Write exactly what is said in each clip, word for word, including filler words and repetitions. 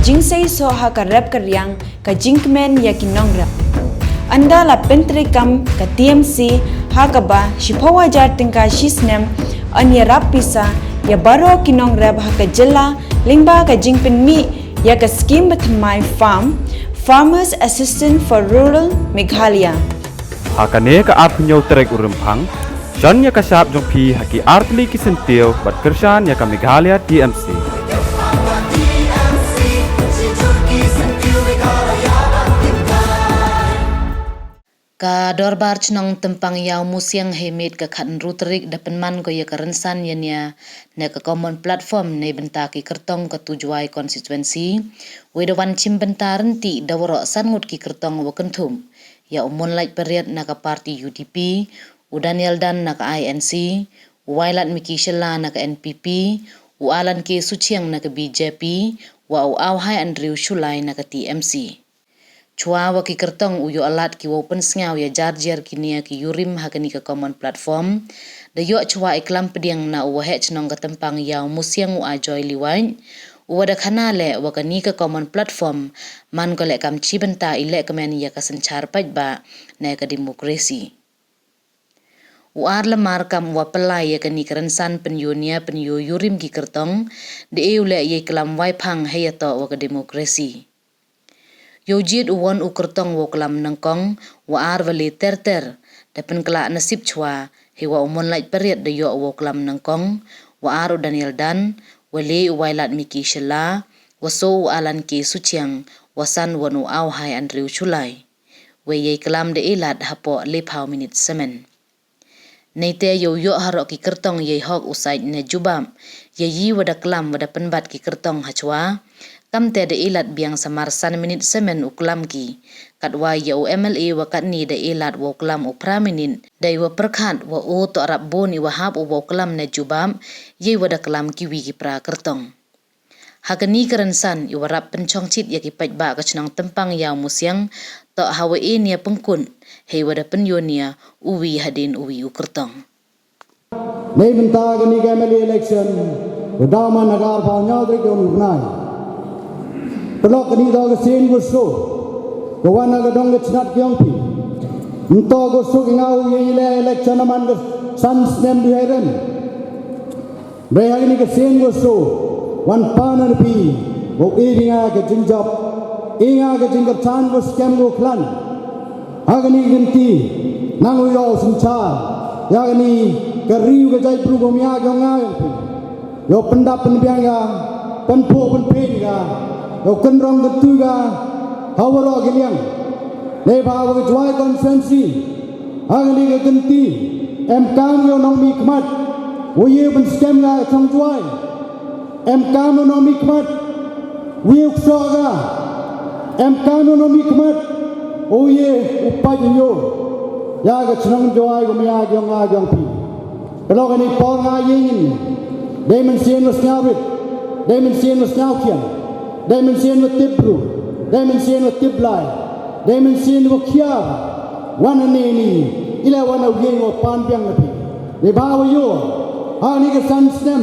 Jingsei soh ha ka rep ka riang, ka jingkmen ya ki nongrep. Ynda la pyntreikam ka T M C ha kaba shiphaw hajar tyngka shi snem, yn yarap pisa ya baroh ki nongrep ha ka jylla lyngba ka jingpynmih ya ka skim bathymmai farm, Farmers Assistance for Rural Meghalaya. Ha kane ka arphew tarik u Rymphang, shon ya ka shap jong phi ha ki artylli ki syntiew bad kyrshan ya ka Meghalaya T M C. Ka Dorbar Chnong Tympang Yaw Musiang hei miet ka khatynru tarik da pynman ko ya ka rynsan ya nia na ka common platform neibynta ki kyrtong ka Tujwai constituency. Wei da wan chimbynta ryntih da waroh san ngut ki kyrtong wa kynthup ya u Moonlight Pariat na ka party U D P, u Daniel Dan na ka I N C, u Wailadmiki Shylla na ka N P P, u Alan K Suchiang na ka B J P, wa u Awhai Andrew Shullai na ka T M C. Chwa wa ki kyrtong u yoh lad ki wow pynsngew ya jar jar ki nia ki yurim ha kani ka common platform, da yoh chwa i klam pdiang na u Waheh Chnong ka Tympang Yaw Musiang u Ajoy Liwait, u wa da khana leh wa kani ka common platform man ko leh kam chibynta i lehkmen ya ka synchar paidbah ne ka demokrasi. U Ar Lamar kam u wa pynlai ya kani ka rynsan pynyoo nia pynyoo yurim ki kyrtong, da e u leh ya i klam wai phang hei yatoh wa ka demokrasi. Yow jied u won u kyrtong wow klam nyngkong, wa ar wa le ter ter da pynklah nasib chwa, hei wa u Moonlight Pariat da yoh wow klam nyngkong, wa ar u Daniel Dan, wa le u Wailadmiki Shylla, wa soo u Alan K Suchiang, wa san won u Awhai Andrew Shullai. Wei ya i klam da e lad hapoh lephaw minit semen. Neite yow yoh haroh ki kyrtong ya i hok u sait ne jubab ya i wa da klam wa da pynbat ki kyrtong hachwa. Kamte da e lad biang samar san minit semen u klam ki. Katwa ya u M L A wa katni da e lad wow klam u phra minit, da i wa pyrkhat wa u toh rap bun i wa hap u wow klam ne jubab ya i wa da klam ki wi ki phra kyrtong. Ha kani ka rynsan i wa rap pynchongchit ya ki paidbah ka chnong Tympang Yaw Musiang, toh ha wa e nia pynkut hei wa da pynyoo nia u wi hadien u wi u kyrtong. Neibynta kani ka M L A election, wa daw man ha ka arphaw ynñiaw tarik yong u bnai. Paralok, kani toh ka sien ka soo ka wan na ka dong ka chnat ka yong phi. Nto ka soo ki nga u ye i leh election man ka san snem du hei ren. Bre ha kani ka sien ka soo, wan pan na phi, wow e phi nga ka jingjop, e nga ka jingkyrchan ka skem ka khlan. Ha kani ka kynti, nang u yow synchar ya kani ka ri ka jaitbru ka maya ka yong nga yong phi. Yow pyndap pynbiang ka, pynphuh pynphiñ ka, yow kynrong kyntu ka ha waroh ki liang. Neibhah wa ka Jowai constituency, ha kani ka kynti, em kam yow nongmihkhmat wa ye pynskhem ka ka chnong Jowai. Em kam yow nongmihkhmat wa ye u ksoh ka. Em kam yow nongmihkhmat wa ye u pait u yoo ya ka chnong Jowai ka maya ka yong nga ka yong phi. Paralok, kani por nga ye ngin, dei mynsiem wa sngewrit, dei mynsiem wa sngewkhian, dei mynsiem wa tip bru, dei mynsiem wa tip Blai, dei mynsiem wa khiar. Wan hangne ni, i leh wan u ye wow pan biang na phi. Neibhah wa yoh, ha kani ka san snem,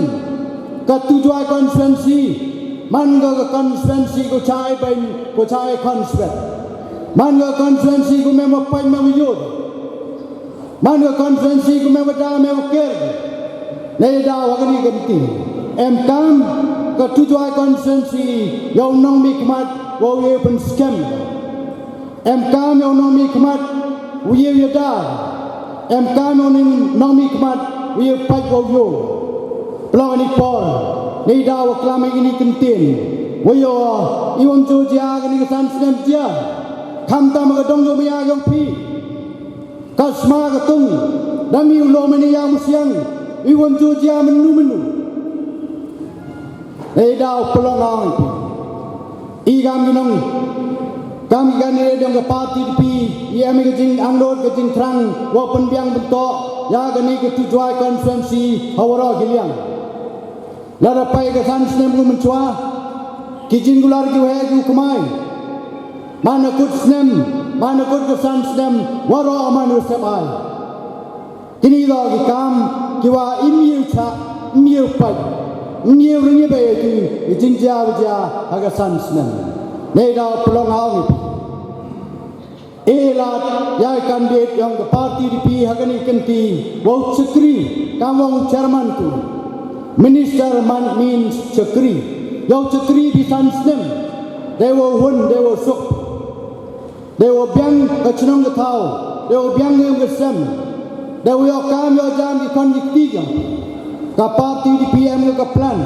ka Tujwai constituency man ka ka constituency ka chai bain, ka chai constituency. Man ka ka constituency ka mem wa pait mem wa yoo. Man ka constituency ka mem wa da mem wa ker. Neidaw ha kani ka kynti, em kam ka Tujwai constituency yow nongmihkhmat wa ye pynskhem. Em kam yow nongmihkhmat wa ye u yada. Em kam yow nongmihkhmat wa ye u pait wow yoo. Paralok, kani por, neidaw wa klam i kani ka kyntien, wa yoh i wym jooh jia kani ka san snem jia. Khamtam ka dong yow maya yong phi. Ka sma ka tung, da mih u lum ini ya Musiang, i wym jooh jia mynnu mynnu. Neidaw paralok, nga ong phi, i kam ki nong, kam ki candidate yong ka party U D P, i em i ka jingangnud ka jingthrang wow pynbiang pyntoh ya kani ka Tujwai constituency ha waroh ki liang. Lada pait ka san snem ka mynchwa, ki jingkular ki waheh ki u kmai. Man ka kut snem, man ka kut ka san snem, waroh man u sep ai. Kini toh ki kam ki wa im ye u chah, im ye u pait. Ngi ring i ba i tu i jingjia ba jia ha ka san snem. Nei da pynlong ha ong i pi. E lad ya i candidate yong ka party D P ha kani ka kynti wow chakri kam wow chairman tu. Minister man min chakri. Yow chakri bi san snem. Dei wow hun, dei wow suk. Dei wow biang ka chnong ka thaw, dei wow biang ka yung ka sem, dei wow yoh kam yoh jam ki khon ki kti yong. Ka party D P em ka plan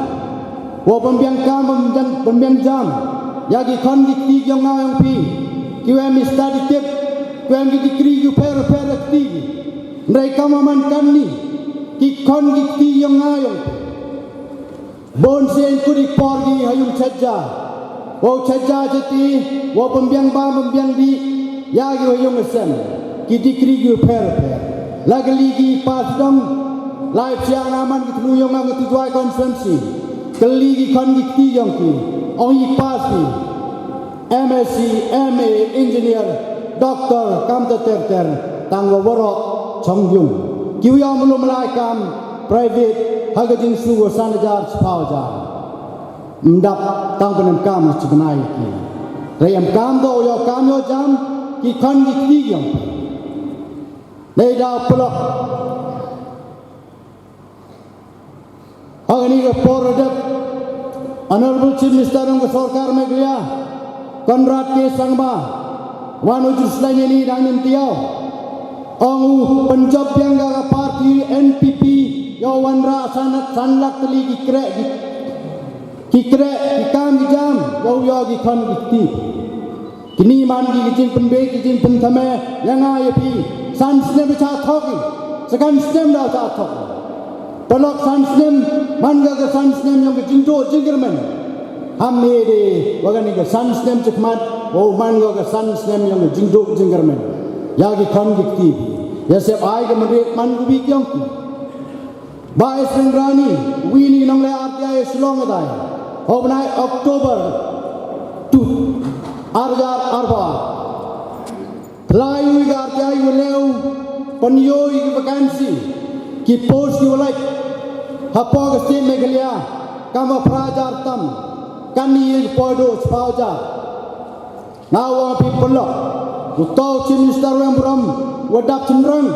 wow pynbiang kam, pynbiang, pynbiang jam ya ki khon ki kti yong nga yong phi. Ki wa em i study tip, ki wa em ki degree ki pher pher kti. Ndai kam man kan ni ki khon ki kti yong nga yong phi. Bun sien kut i por ki ha yung chajja. Wow chajja chati, wow pynbiang bam pynbiang dih ya ki ha yung sem. Ki degree ki pher pher. La kali ki pass dong. Lai psiang aman ki thlu yong nga ki tu Jowai constituency. Kali ki khon ki kti yong ki. Ong i pass ki. M S C, M A, engineer, doctor, kam ta ter ter, tang wa warok chong yung. Ki wa yong mulu mlai kam private ha ka jingsu wa san hajar chiphaw hajar. Mdap tang pynam kam chi bnai ki. Rei em kam do yoh kam yoh jam ki khon ki kti yong. Nei da pynlok. Ha kani ka por dep, Honorable Chief Minister yong ka sorkar Meghalaya, Conrad K Sangma, wan u jur sleng ini dang nim tiaw. Ong u pynjop biang ka party N P P, yow wanrah san, san lak tylli ki kreh ki, ki kreh ki kam ki jam, yow yoh ki khon ki kti. Kini man ki ki jingpynbeit, ki jingpynthame ya nga ya phi. San snem cha thok i. Sa kan snem da cha thok. Pynlok san snem, man ka ka san snem yong ka jingduk jingkyrmen. Ham ne de, wa kani ka san snem chakhmat, wow man ka ka san snem yong ka jingduk jingkyrmen. Ya ki khon ki kti phi. Ya sep ai ka mrit man ku bi yong ki. Bah Eswin Rani, wi ni nong le R T I Shillong dai. Hobnai October tu, arjar arba. Lai wi ka R T I wi leu, pynyoh i ki vacancy, ki post ki walai. Hapoh ka state Meghalaya, kam wa phra hajar tam, kani i podo chiphaw hajar. Nga wa phi pynlok, u to Chief Minister wa em burom, wa dap chynrang.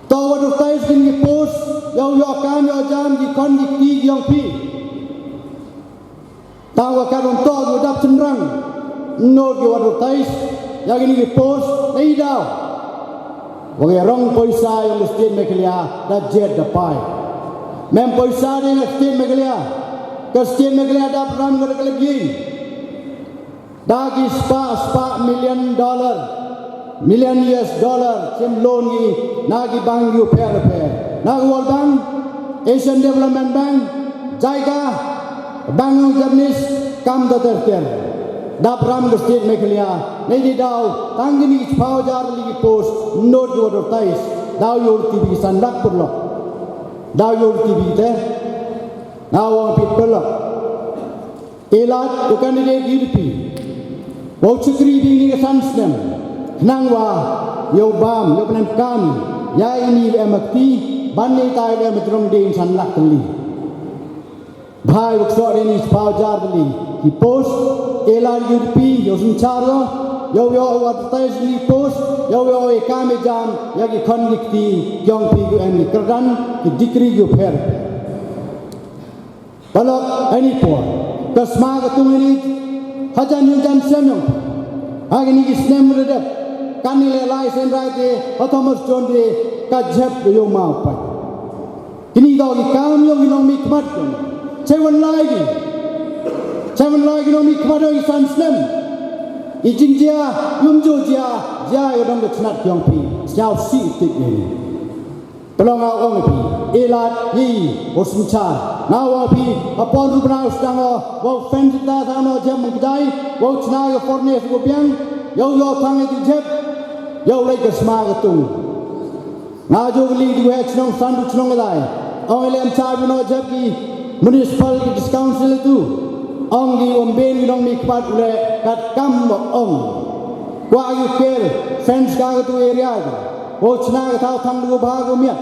To wa advertise kini ki post, yow yoh kam yoh jam ki khon ki kti yong phi. Ta wa ka dong to wa dap chynrang, not ki wa advertise ya kini ki post, nei daw. Wa ka rong poisa yong ka state Meghalaya da jet da pai. Mem poisa de na state Meghalaya, ka state Meghalaya dap ram ka da ka lagi. Da ki spah, spah million dollar, million U S dollar, chim loan ki, na ki bank ki u pher pher. Na ki World Bank, Asian Development Bank, JICA, Bank of Japanese, kam da ter ter. Dap ram ka state Meghalaya, nei di daw, tang kini ki chiphaw hajar li ki post, not ki advertise, daw yoh ti bi san lak pynlok. Daw yoh ti bi te, nga wa phi pynlok. E lad u candidate U D P. Wow chakri bi ni ka san snem. Khnang wa yow bam, yow pynam kam. Ya ini em akti, ban ni tai em jrong ding san lak tylli. Bhai wa kso ni chiphaw hajar tylli. Ki post, e lad U D P, yow synchar yow, yow yoh advertise ni post, yow yoh e kam e jam, ya ki khon ki kti, yong phi ki em ni kyrdan, ki degree ki u pher. Pynlok ini por, ka sma ka tung ini, hajan yun jan sem yong. Ha kini ki snem redep, kani le lai sen rai te, ha Thomas John te, ka jep ka yow ma u pai. Kini daw ki kam yong ki nongmihkhmat yong. Chai wan lai ki. Chai wan lai ki nongmihkhmat yong ki san snem. I jingjia, yum ju jia, jia ya dong ka chnat yong phi. Sñiaw si tik ini. Pynlong nga ong phi, e lad, i, o synchar. Nga ong phi, hapon rup na u sdang o, wow fen ta ta no jep mengkdai, wow chna ka furnace ko biang, yow yoh thang i jep, yow lai ka sma ka tung. Nga ju kali di wei chnong san du chnong lai. Ong i lem cha bi no jep ki municipal ki district council tu. Ong ki wam ben ki nongmihkhmat u le kat kam ong. Kwah ki ker fence ka ka tu area tu. Wow chna ka thaw thang du bha ko miat.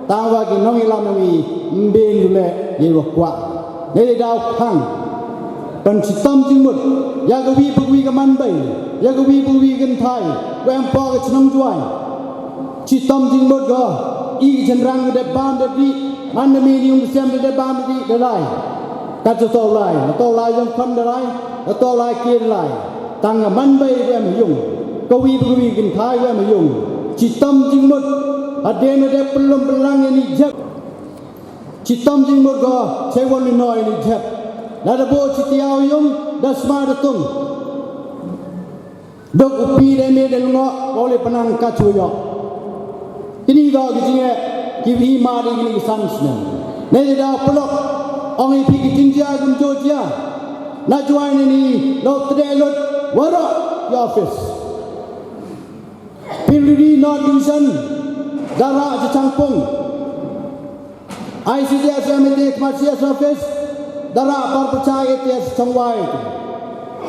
Tang wa ki nongyalam yong i ym beiñ u leh yei wa kwah. Neitæ daw khang. Pynchitom jingmut ya kawi pa kawi ka manbei, ya kawi pa kawi ka kynthai wa em poh ka chnong Jowai. Chitom jingmut ko, i ki chynrang ka dep bam dep dih, man da mi ni ym sem da dep bam dep dih da lai. Kat jooh lai, la toh lai yong khon da lai, la toh lai ke da lai. Tang ka manbei wa em ha yung, kawi pa kawi ka kynthai wa em ha yung, chitom jingmut. Hadien wa dep pynlum pynlang ya ini jhep, chitom jingmut ko, cheiwon li noh ini jhep. Lada booh chi tayaaw yung, da sma da tung. Dok u pi da mih da lyngngoh, wow li pynang ka chu yoh. Kini toh ki jingeh kiwa i mad i kini ki san snem. Neitæ daw paralok, ong i phi ki jingjia kamjooh jia. Na Jowai neini, no tdeh lut waroh ki office. P W D North Division da rah cha Changpung. I C D S M A T khmat C S office, da rah par pyrchah A T S Chongwai.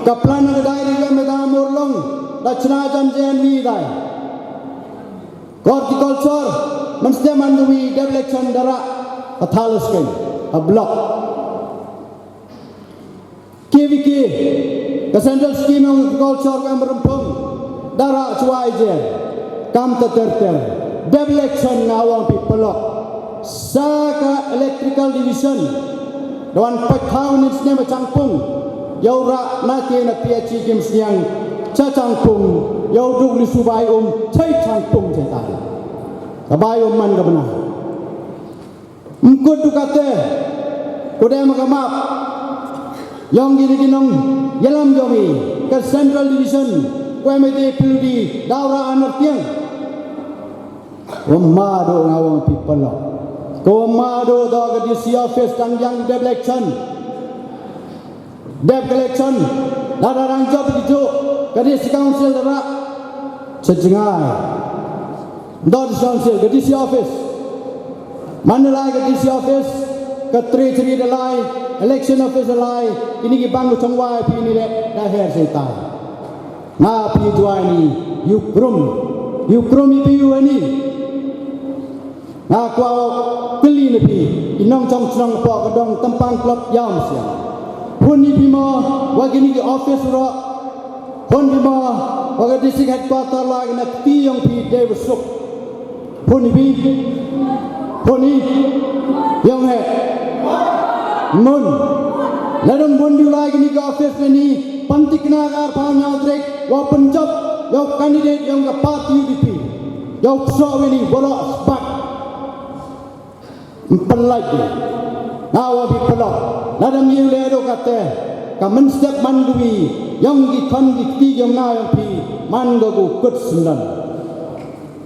Ka plan ka dai ri ka meda Murlong, da chna jan jen wi dai. Horticulture, mynstep man kawi dep election da rah ha Thadlaskein, ha block. K V K, ka central scheme yong horticulture wa em Rymphung, da rah chwa i je, kam ta ter ter. Dep election nga ong phi paralok, sa ka electrical division da wan pait thaw ni snem ha Changpung, yow rah na ke na P H E Kimsniang cha Changpung, yow duk li su bai um chei Changpung chei tai. Ka bai um man ka bna. Ym kut du kattæ, kut em ka map yong kini ki nongyalam yong i, ka central division, ka M A T P W D, daw rah Nartiang. Wa ma dooh nga ong phi paralok. Ka wa ma dooh toh ka D C office, dang yang dep election. Dep ka election, lada dang jop ki jooh, ka D C Council da rah cha Jngai. Ym toh D C Council, ka D C office. Man da lai ka D C office, ka treasury da lai, election office da lai, kini ki bang u Chongwai phi ni leh da her chei tai. Nga phi Jowai ni, u krum, u krum i phi u ni. Nga kwah wow kylli na phi, i nongchong chnong poh ka dong Tympang Club Iawmsiang. Hun i phi mo wa kini ki office roh, hun phi mo wa ka district headquarter, la ka na kti yong phi dei wa suk. Hun i phi, hun i, yong he. Mun. Lada ym hun phi u lai kini ki office neini, pyntikna ka arphaw ynñiaw tarik, wow pynjop ya u candidate yong ka party U D P. Yow ksoh wi ni waroh sbak. Ym pynlait wi. Nga ong phi paralok, lada ym ye u leh dooh kattæ, ka mynstep man kawi yong ki khon ki kti yong nga yong phi, man ko ka kut syndon.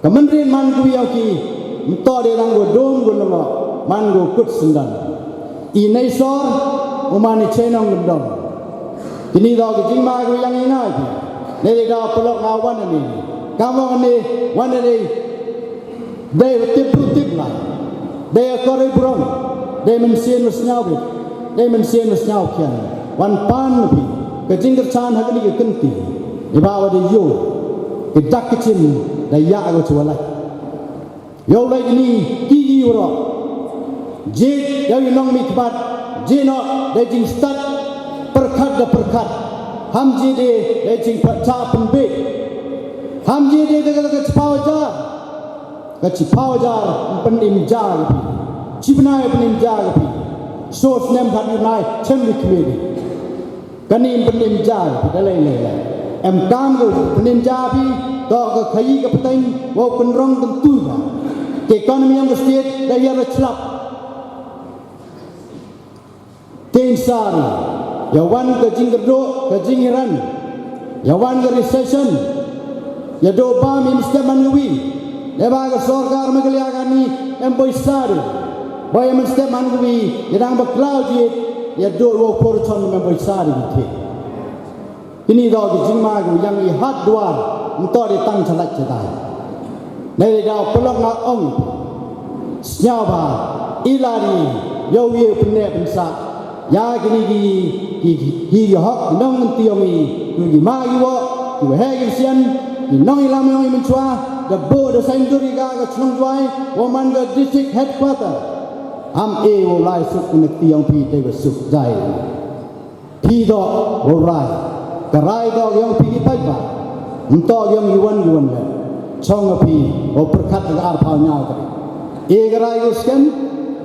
Ka mynried man kawi yong ki, ym toh de dang wa dum wa lyngngoh, man ko ka kut syndon. I nei sor, u man i chei nongkyndong. Kini toh ki jingma kawi yang i nga i phi. Neitæ daw paralok nga wan ani, kam ong ani, wan ani. Dei wa tip bru tip lai. Dei akor i burom. Dei mynsien wa sñiaw bit. Dei mynsien wa sñiaw khian. Wan pan phi ka jingkyrchaan ha kani ka kynti. Iwa wa dei yoo, ki dak ki chim da yah ko chwa lait. Yow lait ini ki i waroh. Jied yow i nongmihkhmat, jied noh dei jingstad pyrkhat da pyrkhat. Ham jied de dei jingpyrchah pynbeit. Ham jied de da ka chiphaw hajar. Ka chiphaw hajar ym pynim ja ka phi. Chibnai pynim ja ka phi. Soo snem khat u nai chem li khmih di. Kani ym pynim ja ka phi da lei lei lei. Em kam ko pynim ja phi, toh ka khayi ka pteng wow kynrong kyntu ka. Ka economy yong ka state da yar chlap. Teiñ sari, ya wan ka jingkyrduh, ka jinghiran, ya wan ka recession, ya dooh bam i mynstep man kawi. Neibhah ka sorkar Meghalaya kani em poisa de. Boi ya mynstep man kawi, ya dang bakla u jied, ya dooh wow khur chon em poisa de ki. Kini toh ki jingma ki yang i hat dwar, ym toh de tang chalait chatai. Neitæ daw paralok nga ong, sñiawbha, i lari, yow ye pynneh pynsah ya kini ki, ki, ki, ki hok nongkynti yong i, ki ma ki woh, ki waheh ki sian, ki nongyalam yong i mynchwa, da booh da saiñdur ya ka ka chnong Jwai, wa man ka district headquarter. Ham e wow lai suk na kti yong phi te wa suk jai. Phi doh wow rai. Ka rai doh yong phi ki paidbah. Ym toh yong ki wan ki wan le. Chong phi wow pyrkhat ka arphaw ynñiaw tarik. E ka rai ko skem,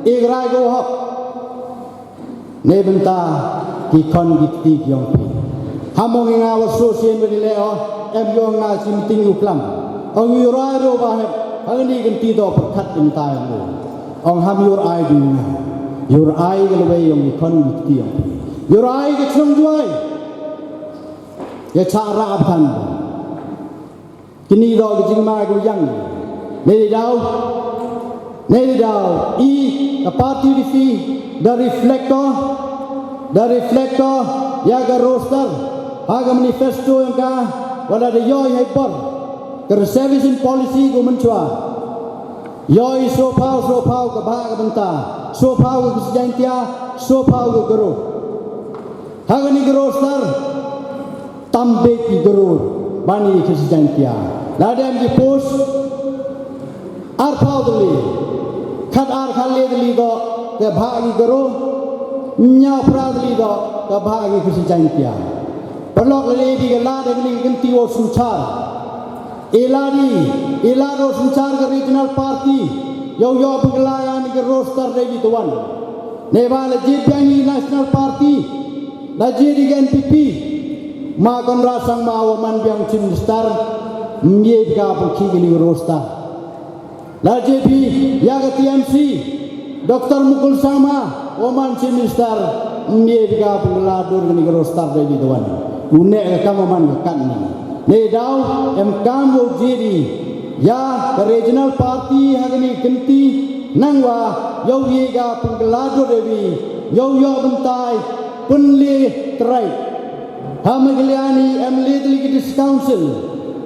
e ka rai ko hok. Neibynta ki khon ki kti ki yong phi. Ham ong i nga wa sosien wa ni le o, em yong nga chi meeting u klam. Ong yow rai ro ba hep, ha kani ka kynti doh pyrkhat i mynta yong u. Ong ham yow rai di nga. Yow rai ka lawei yong ki khon ki kti yong phi. Yow rai ka chnong Jwai. Ya cha rap than. Kini doh ka jingma ka yang. Neilidaw. Neilidaw. I ka party di phi da reflector. Da reflector ya ka roster. Ha ka manifesto yong ka, wa la da yoh i hei por. Ka reservation policy ko mynchwa. Yoh i sophaw, sophaw ka bha ka bynta. Sophaw ka Khasi Jaintia, sophaw ka Garo. Ha kani ka roster. Tam beit ki Garo, ban i Khasi Jaintia. Lada em ki post, arphaw tylli. Khat ar khat le tylli doh, ka bha ki Garo. Ynñiaw phra tylli doh, ka bha ki Khasi Jaintia. Paralok, lada e di ka lad ha kani ka kynti wow synchar. E lad i, e lad wow synchar ka regional party. Yow yoh pynkylla ya kani ka roster da i tawan. Neiba la jied biang i national party. La jied i ka N P P, ma Conrad Sangma wa man biang Chief Minister, ym ye phi ka pynkhih kani ka roster. La jied phi ya ka T M C, Doctor Mukul Sangma wa man Chief Minister, ym ye phi ka pynkylla dur kani ka roster da i tawan. U neh ka kam wa man ka katni. Neidaw, em kam wow jied i ya ka regional party ha kani ka kynti, nangwa yow ye ka pynkylla dur da i, yow yoh bynta i, pynle trai. Ha Meghalaya ni em le tylli ki District Council,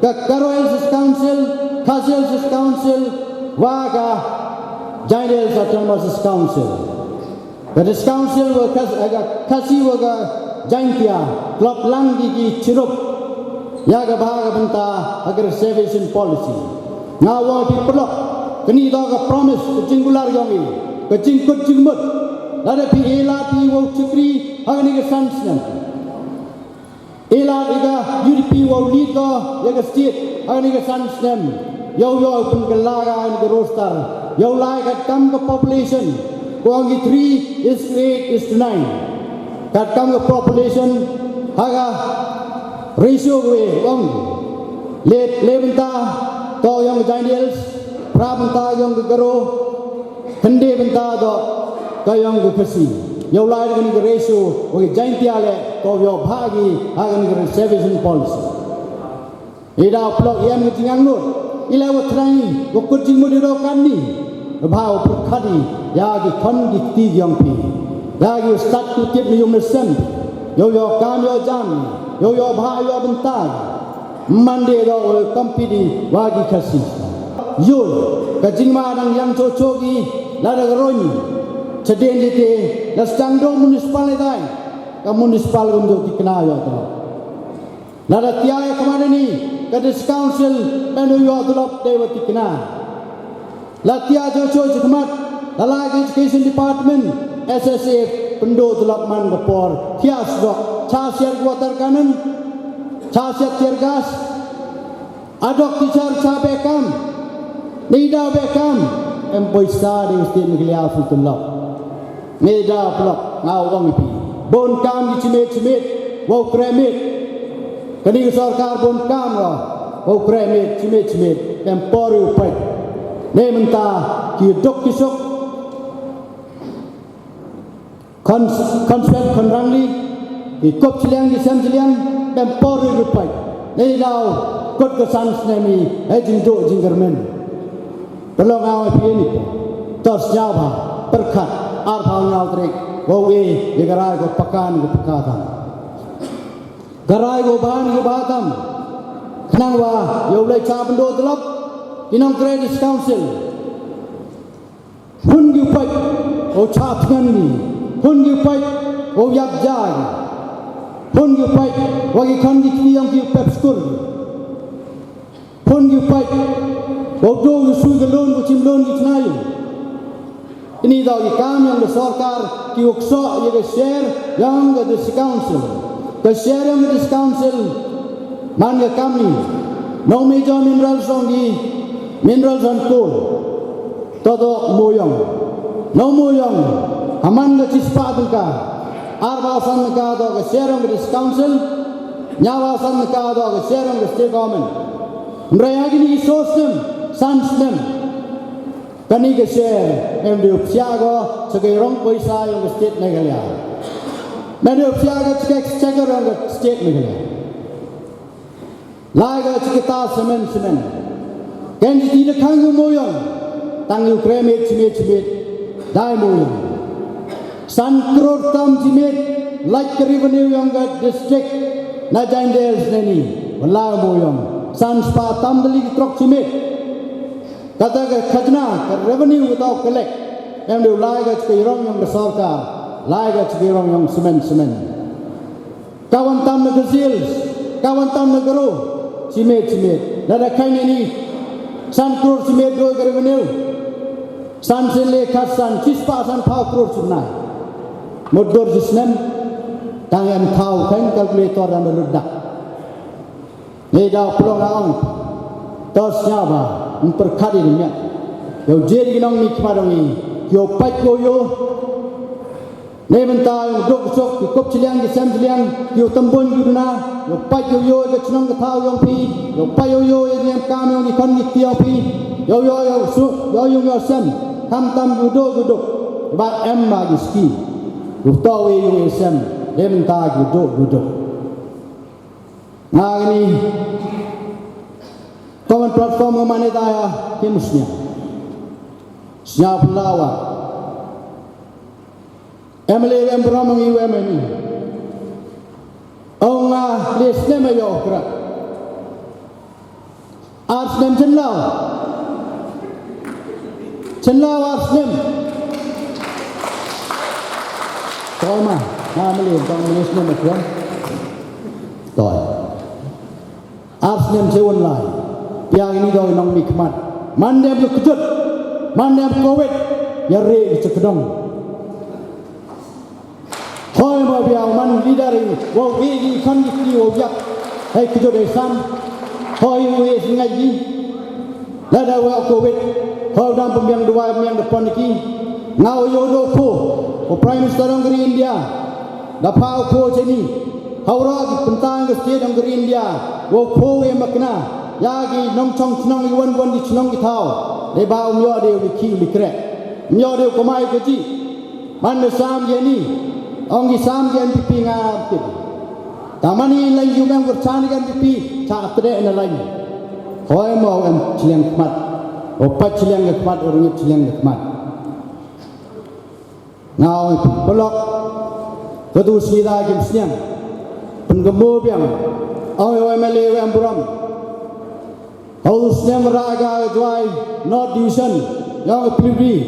ka Garo Hills District Council, Khasi Hills District Council, wa ka Jaintia Hills Autonomous District Council. Ka District Council wa Khas-, eh, ka Khasi wa ka Jaintia, klop lang ki ki chirup. Ya ka bha ka bynta ha ka reservation policy. Nga ong phi paralok, kani doh ka promise, ka jingkular yong i, ka jingkut jingmut. Lada phi e lad phi wow chakri ha kani ka san snem. E lad i ka U D P wow lead ko ya ka state ha kani ka san snem. Yow yoh pynkylla ka ha kani ka roster. Yow lai katkam ka population, ko ong ki three is to eight is to nine. Katkam ka population ha ka ratio ko e ong. Le, le bynta toh yong ka Jaintia Hills, phra bynta yong ka Garo, khyndai bynta toh ka yong ka Khasi. Yow lai da kani ka ratio, wa ka Jaintia le, toh yow bha ki ha kani ka reservation policy. I daw paralok, em ka jingangnud i le wa thrang i, wa kut jingmut i doh katni. Bha wow pyrkhat i ya ki khon ki kti ki yong phi, ya ki stad ki tip ni yung na sem. Yow yoh kam yoh jam, yow yoh bha yoh bynta. Mande doh wow compete wa ki Khasi. Yow, ka jingma dang yang choh choh ki, lada ka roñ chadien di te, la sdang doh municipal i dai, ka municipal kam doh tikna yoh doh. Lada tia ya khmat ini, ka District Council, pynyoh tulop dei wa tikna. La tia choh choh chi khmat, la lai ka Education Department, S S A, pynduh tulop man ka por, tia sdok, cha siat water cannon, cha siat tear gas, adok teacher cha bekam, neidaw bekam, em poisa dei state Meghalaya phi tulop. Neidaw paralok, nga ong i phi. Bun kam ki chimit chimit, wow kremit. Kani ka sorkar bun kam ko, wow kremit, chimit chimit, em por u pait. Neimynta, ki duk ki suk. Khon, khon swet, khon rangli, ki kup chiliang, ki sem chiliang, em por u pait. Neidaw, kut ka san snem i, e jingduk jingkyrmen. Paralok, nga ong i phi ini, to sñiaw bha, pyrkhat, arphaw ynñiaw tarik, wow e ya ka rai ko paka ni ko paka tam. Ka rai ko bha ni ko bha tam. Khnang wa yow lai cha pynduh tulop ki nongtrei District Council. Hun ki u pait wow cha thngan ni, hun ki u pait wow yap ja ni, hun ki u pait wa ki khon ki kti yong ki u pep skul. Phone ki u pait, wow dooh ki u sui ka loan, wow chim loan ki chna yung. Ini daw ki kaam yong ka sorkar, ki wow ksoh ya ka share yong ka District Council. Ka share yong ka District Council, man ka kamni, nongmihjooh mineral song ki, mineral song coal. Toh toh mooyong. Nongmooyong, ha man ka chispah tyngka, arphaw san tyngka toh ka share yong ka District Council, ynñiawphaw san tyngka toh ka share yong ka State Government. Ynrei ha kini ki soo snem, san snem, kani ka share em de u psiah ko cha ka rong poisa yong ka State Meghalaya. Em de u psiah ko cha ka exchequer yong ka State Meghalaya. Lai ko cha kata semen semen. Ken jiti da khang u mooyong, tang u kreh miet chi miet chi miet, dai mooyong. San klur tam chi miet, lait ka revenue yong ka district na Jaintia Hills neini, wa lai u mooyong. San spah tam tylli ki truck chi miet. Kata ka khajna, ka revenue kata u collect, em de u lai ko cha ka rong yong ka sorkar, lai ko cha ka rong yong semen semen. Ka wan tam na ka sales, ka wan tam na ka ro, chi miet chi miet. Lada khang neini, san klur chi miet dooh ka revenue. San sien le khatsan, chispah sanphaw klur chi bnai. Mut dur chi snem, tang em thaw khang calculator da lut dak. Nei daw pynlong ha ong, toh sñiaw bha, ym pyrkhat i ni miat. Yow jied ki nongmihkhmat yong i, yow pait yow yoo. Neibynta yong duk suk, ki kup chiliang, ki sem chiliang, yow tymbuñ ki duna, yow pait yow yoo ya ka chnong ka thaw yong phi, yow pait yow yoo ya ka niam kaam yong ki khon ki kti yong phi, yow yoo yow suk, yow yung yow sem, khamtam ki duk ki duk, ba em ma ki ski, yow toh yow yung yow sem, neibynta ki duk ki duk. Nga kani common platform nga man i da ya ki musnia. Snia pynlawa. M L A em burom ngi u M L A. Ong nga le snem ayo kra. Ar snem chenlaw. Chenlaw ar snem. Toma, nga mele, tong mele snem ayo. Toi. Ar snem che wan lai. Pia ini doi nongmihkhmat. Man dem kejut. Man dem covid. Ya re chakdong. Hoi mo biang man leader i, wow ki ki khon ki ki wow yak. Hei kejut hei sam. Hoi wow hei singai ki. Lada wow covid. Hoi dang pembiang dua pembiang depan ki. Ngau yo do ko. Ko Prime Minister ong kari India. Da pha ko cheni. Hawra ki pynta ka state ong kari India. Wow ko e makna. Ya ki nongchong chnong i wan wan ki chnong ki thaw. Le ba um yo de ki ki krek. Um yo de ko mai ko ji. Man ne sam ye ni, ong ki sam ye N P P nga tip. Ta man i lain yu mem kyrchan ye N P P, cha tre na lain. Hoi mo em chiliang khmat, o pat chiliang khmat, o ringit chiliang khmat. Nga ong pynlok, ka du sida kim sniang, pynkamo biang, ong o M L A em burom. Hau snem ra ka Jowai North Division, yong ka Philippines.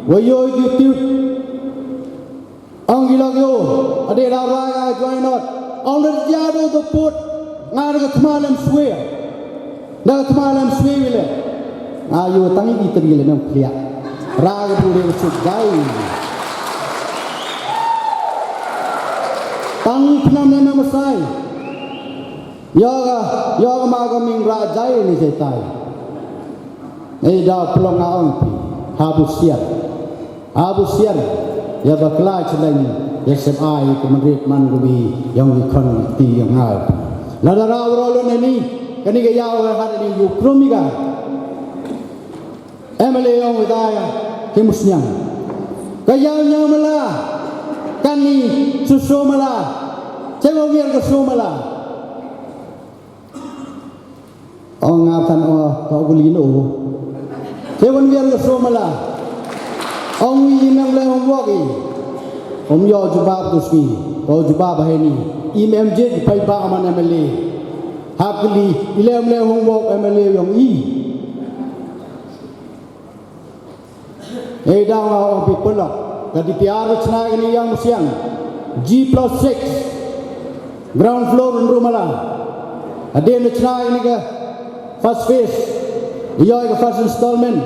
Wa yo ki tut. Ong ki lok yo, ade da ra ka Jowai North. Ong da ya do do put, nga da ka thma lem swe. Da ka thma lem swe wile. Nga yo tangi ki teri le nong klia. Ra ka bu le suk dai. Tang pnam le na masai. Yoga, yoga ma ka ming ra jai ni jai tai. Ei da pynlong nga ong phi, ha bu siar. Ha bu siar, ya ba kla chileng, ya sem ai, ka man rit man rubi, yong i khon ti yong nga. Lada ra ro lo ne ni, kani ka yaw ha ni yu krum i ka. M L A ong wei da ya, ki musniang. Ka yaw nyaw mala, kani suso mala, che ong wiar ka so mala. Ong nga tan o, ka uli no. Che ong wiar ka so mala. Ong wi i mem le ong wok i. Om yo jubab tu ski, o jubab he ni. I mem je pai ba man M L A. Hap kli, i lem le ong wok M L A yong i. Ei da nga ong phi pynlok, ka D P R wa chna kani yong Musiang, G plus six, ground floor ynru mala. Hadien wa chna kani ka First phase, yoh ka first installment.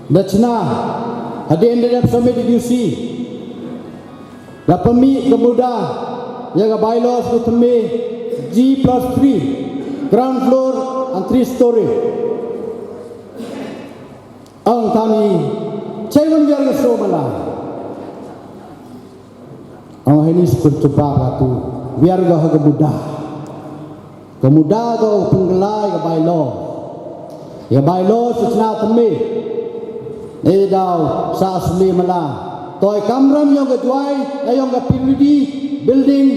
Da chna, hadien da dep submit i D C. Da pynmih ka muda ya ka bylaws ka thymme G plus three, ground floor and three story. Ong tani, chei wan wiar ka soo mala. Ong heini skur chupa ka tu, wiar ka ha ka muda. Ka muda ka u pynglai ka bylaw. Ya ka bylaw sa chna thymme. Nei daw sa suli mala. Toi kamram yong ka Jwai, ya yong ka P W D building.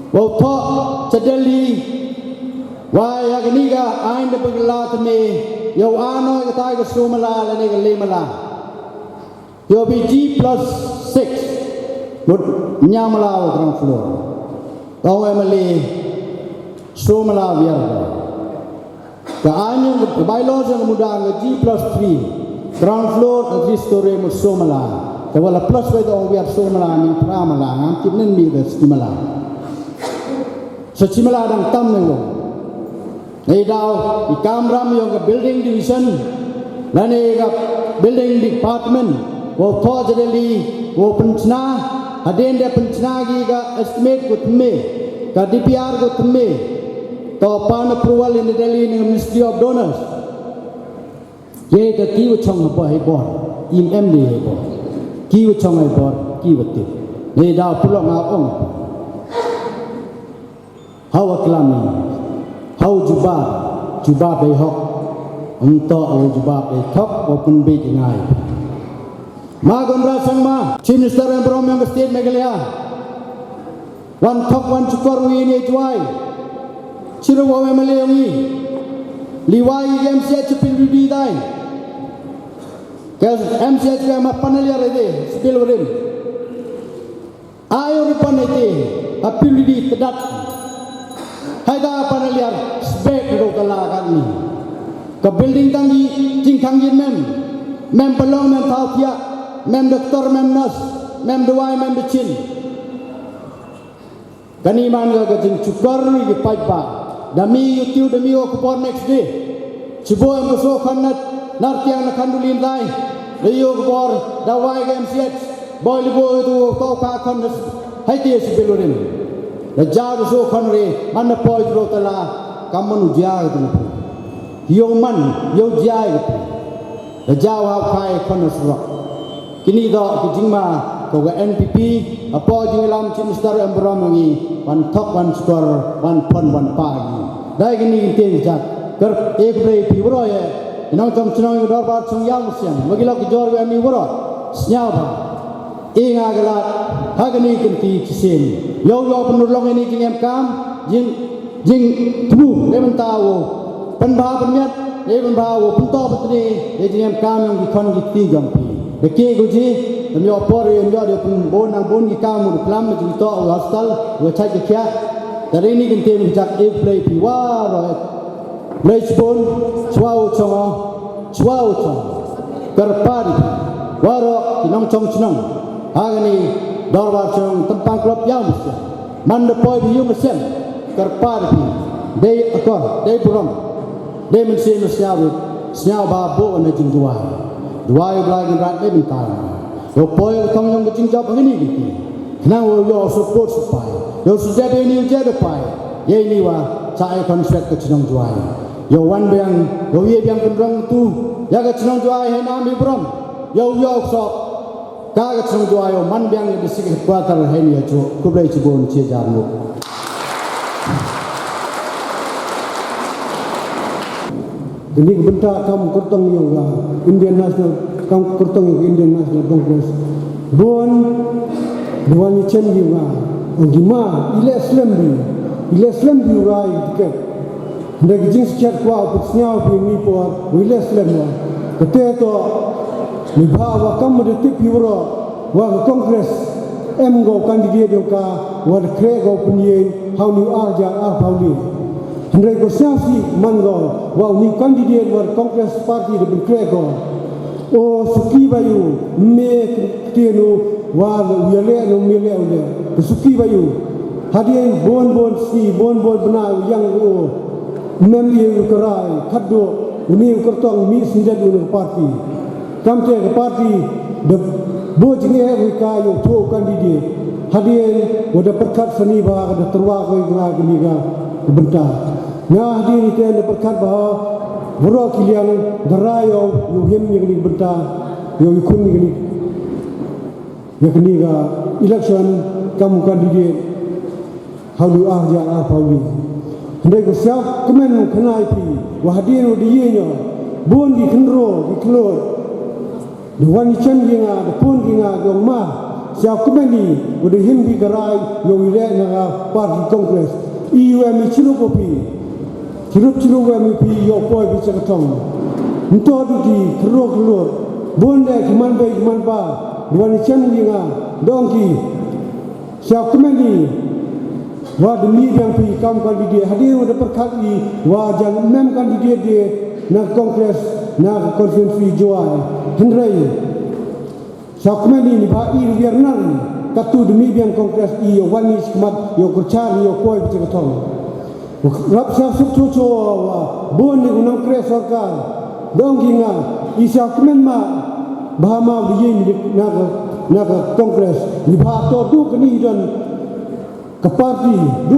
Wow thoh cha Delhi. Wa ya kani ka ain da pynglai thymme. Yow ano ka tai ka soo mala, lane ka le mala. Yow bi G plus six. Mut ynñiaw mala wa ground floor. Tong wa mali soo mala wiar. Ka ain yong ka bylaw yong ka muda nga G plus three. Ground floor and three story mut soo mala. Te wala plus wa tong wiar soo mala ni pra mala ngam kit nen mi da sti mala. Sa chi mala dang tam ne wo. Nei daw, i kamram yong ka building division, lane ka building department, wow thoh cha Delhi, wow pynchna, hadien da pynchna ki ka estimate ka thymme, ka D P R ka thymme, to pan approval in Delhi ni Ministry of Donors. Ye ka ki wa chong ha bor, ha bor, im em de ha bor. Ki wa chong ha bor, ki wa tip. Nei daw pulok nga ong. Hawa klam ni. Hawa jubab, jubab dei hok. Ym toh hawa jubab dei thok, wa pynbeit ngai. Ma Conrad Sangma, Chief Minister em burom yong ka State Meghalaya. Wan thok wan chukor wi ni Jwai. Chiru wa M L A yong i. Liwai i M C H pil wi dai. Ka M C H ka ma panaliar ide, spill warim. Ayo ri pan ite, a pil di tedat. Hai da panaliar, sbek ro ka la ka ni. Ka building tang i, jingkhang i mem. Mem pelong, mem thaw thiah, mem doktor, mem nurse, mem dawai, mem bechin. Kani man ka ka jingchukor i ki paidbah. Da mi YouTube, da mi o khubor next day. Chibo em ka soo khon na, nar tiang na khanduli ndai. Da yoh khubor, da wai ka M C H. Boi li bo tu to ka khon na hai te si belurin. Da jaw da soo khon re, man na poi tu tala, kam man u jia ka tu. Yow man, yow jia ka tu. Da jaw ha u khai khon na surok. Kini toh ki jingma ko ka N P P, hapoh jingïalam Chief Minister em burom ngi, wan thok, wan chukor, wan pon, wan pa ngi. Dei kini ki tien jak, kyrpad e khublei phi waroh ye, i nongchong chnong, i dorbar chong Iawmusiang, wa ki lok ki jor wa em i waroh, sñiaw bha. I nga ka lad, ha kani kynti chisien. Yow yow pynurlong ini jingem kam, jing Jingthmu, dei bynta wow pynbha pynmiat, dei bynta wow pyntoh pyntni, dei jingem kam yong ki khon ki kti jong phi. Da ki ko ji, em yoh por, em yoh dei pynbun nang bun ki kam u plam, jingtoh u hostel, u chait ki khiah. Da dei ni kynti mi jak e play phi waroh. Play chibun, chwa u chong, chwa u chong. Kyrpad i phi waroh ki nongchong chnong. Ha kani dorbar chnong Tympang Club Iawmusiang. Man da poi phi yung ka sem, kyrpad phi, dei akor, dei burom, dei mynsiem sñiaw, sñiaw ba bo na jingduwai. Duwai u Blai Kynrad dei bynta. Yow poi ka thong yong ka jingjop ha kani ki kti. Khnang wow yoh support sipai. Yow su jade ni u jade pai. Ye ni wa, cha e contract ka chnong Jwai. Yow wan biang, yow ye biang pynrong tu. Ya ka chnong Jwai hei nam hi burom. Yow yoh sok. Ka ka chnong Jwai yow man biang ka district headquarter heini ya chu. Khublei chibun chi hajar ngut. Kani ka bynta kam kyrtong yong ka Indian National, kam kyrtong yong ka Indian National Congress. Bun, bun i chen yong ka. Ong ki ma, i leh slem bi. I leh slem bi u rai tiket. Hynrei ka jingsngewsih kwah u pynsñiaw phi mi por, wa i leh slem wa. Kate toh, neibhah wa kam wa da tip phi waroh, wa ka Congress, em ko candidate yong ka, wa da khreh ko pynyeng, ha u ni u ar hajar arphaw le. Hynrei ko sñiawsih man ko, wa u ni u candidate wa da Congress Party da pynkhreh ko. O suki ba yu, me ktien u, wa u yaleh, no me leh u leh. Ko suki ba yu. Hadien bun bun sngi, bun bun bnai u yang u. Mem i u krai, khadduh, uni u kyrtong, mih syndet u na ka party. Kamte ka party, da booh jingeh u ka yow thoh candidate. Hadien, wa da pyrkhat sani bha, ka da tyrwa ko i nga kani ka bynta. Nga hadien i te da pyrkhat bha, waroh ki liang, da rai yow, yow him ya kani ka bynta, yow i khun ya kani, ya kani ka election, kam u candidate. Hawlu ar hajar arphaw le. Hynrei ko sñiawkmen u khana i phi, wa hadien wa da ye ño, boon ki khynroo, ki khyllood, da wan i chem ki nga, da phone ki nga, da ong ma, sñiawkmen i, wa da him phi ka rai, yow i leh na ka party Congress. I u em i chirup wa phi, chirup chirup wa em i phi, yow poi phi cha ka thong. Ymtoh du ki khynroo khyllood, boon leh ki man bei ki man pa, da wan i chem ki nga, da ong ki, sñiawkmen i, wa da mih biang phi kam candidate, hadien wa da pyrkhat i, wa jan mem candidate de, na Congress, na constituency Jowai. Hynrei, sñiawkmen i neibhah i wiar nar, katu da mih biang Congress i, yow wan i chakhmat, yow kyrchaan, yow poi phi cha ka thong. Rap sñiawsuk choh choh wa, boon ni u nongkreh sorkar, da ong ki nga, i sñiawkmen ma, bha ma u da ye ni na ka, na ka Congress, neibhah toh du kani i don ka party, du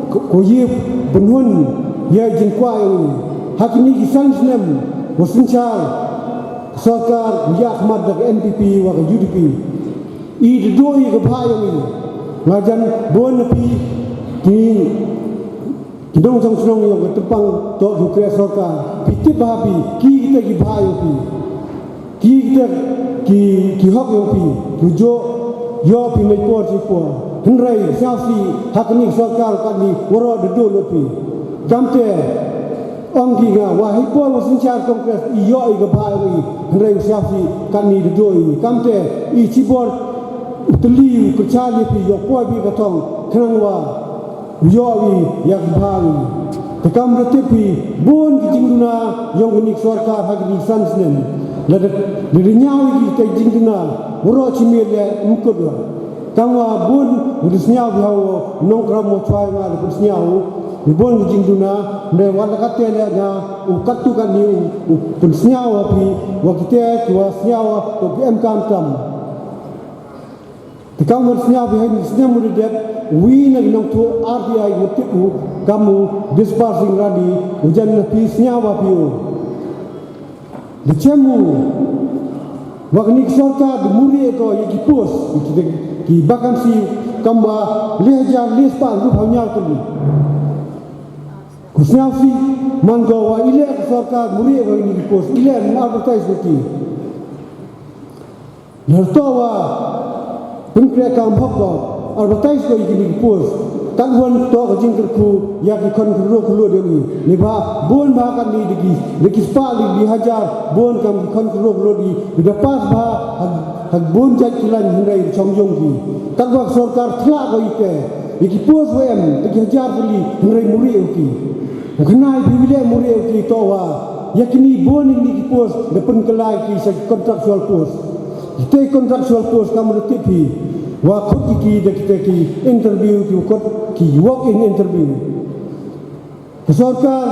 ko, ko ye pynhun, ya i jingkwah yong i. Ha kini ki san snem, wa synchar, sorkar, u yakhmat da ka N P P, wa ka U D P. I da dooh i ka bhah yong i. Nga jan boon na phi, ki Ki nongchong chnong yong ka Tympang toh ki u kreh sorkar, phi tip bha phi, ki kita ki bha yong phi. Ki kita ki, ki hok yong phi, ki jooh, yoh phi mei por chi por. Hynrei, sñiawsih, ha kani ka sorkar katni, waroh da dooh lut phi. Kamte, ong ki nga, wa hei por wa synchar Congress, i yoh i ka bha yong i, hynrei sñiawsih, katni da dooh i. Kamte, i chi bor, u tylli, u kyrchaan ya phi, yow poi phi ka thong, khnang wa, u yoh i, ya ki bha i. Te kam da tip phi, boon ki jingduna, yong kani ka sorkar, ha kini ki san snem. Lada, lada ñiaw i ki te jingduna, waroh chi miet le, ym kut wa. Tangwa boon, u da sñiaw phi hawa, nongkram wa chwa nga da pynsñiaw, u boon ki jingduna, ne wa la katte le nga, u katu katni u, u pynsñiaw wa phi, wa kite, ki wa sñiaw wa, toh ki em kam tam. Te kam wa sñiaw phi ha ini ki snem wa da dep, wi na ki nongthoh R T I wa tip u, kam u Dispar Singh Rani, u jan na phi sñiaw wa phi u. Da chem u, wa kani ka sorkar da muri ko ya ki post, ki, ki, ki vacancy, kam wa le hajar le spah ynru phaw ynñiaw tylli. Ko sñiawsih, man ko wa i leh ka sorkar muri ko ya kini ki post, i leh advertise ko ki. Lada toh wa, pynkreh kam hok ko, advertise ko ya kini ki post. Katwon toh ka jingkyrkhu, ya ki khon khynroo khyllood yong i. Neibhah, boon bha katni da ki, da ki spah le ki hajar, boon kam ki khon khynroo khyllood i. Da pass bha, ha, ha boon jait ki lain hynrei chong yong ki. Katwa ka sorkar thlah ko i te, ya ki post wa em, da ki hajar tylli, hynrei muri u ki. U khana i phi wi le muri u ki toh wa, ya kini boon ini ki post, da pynkylla ki sa ki contractual post. Kite contractual post kam da tip phi, wa khut ki ki da kite ki interview ki khut ki walk in interview. Ka sorkar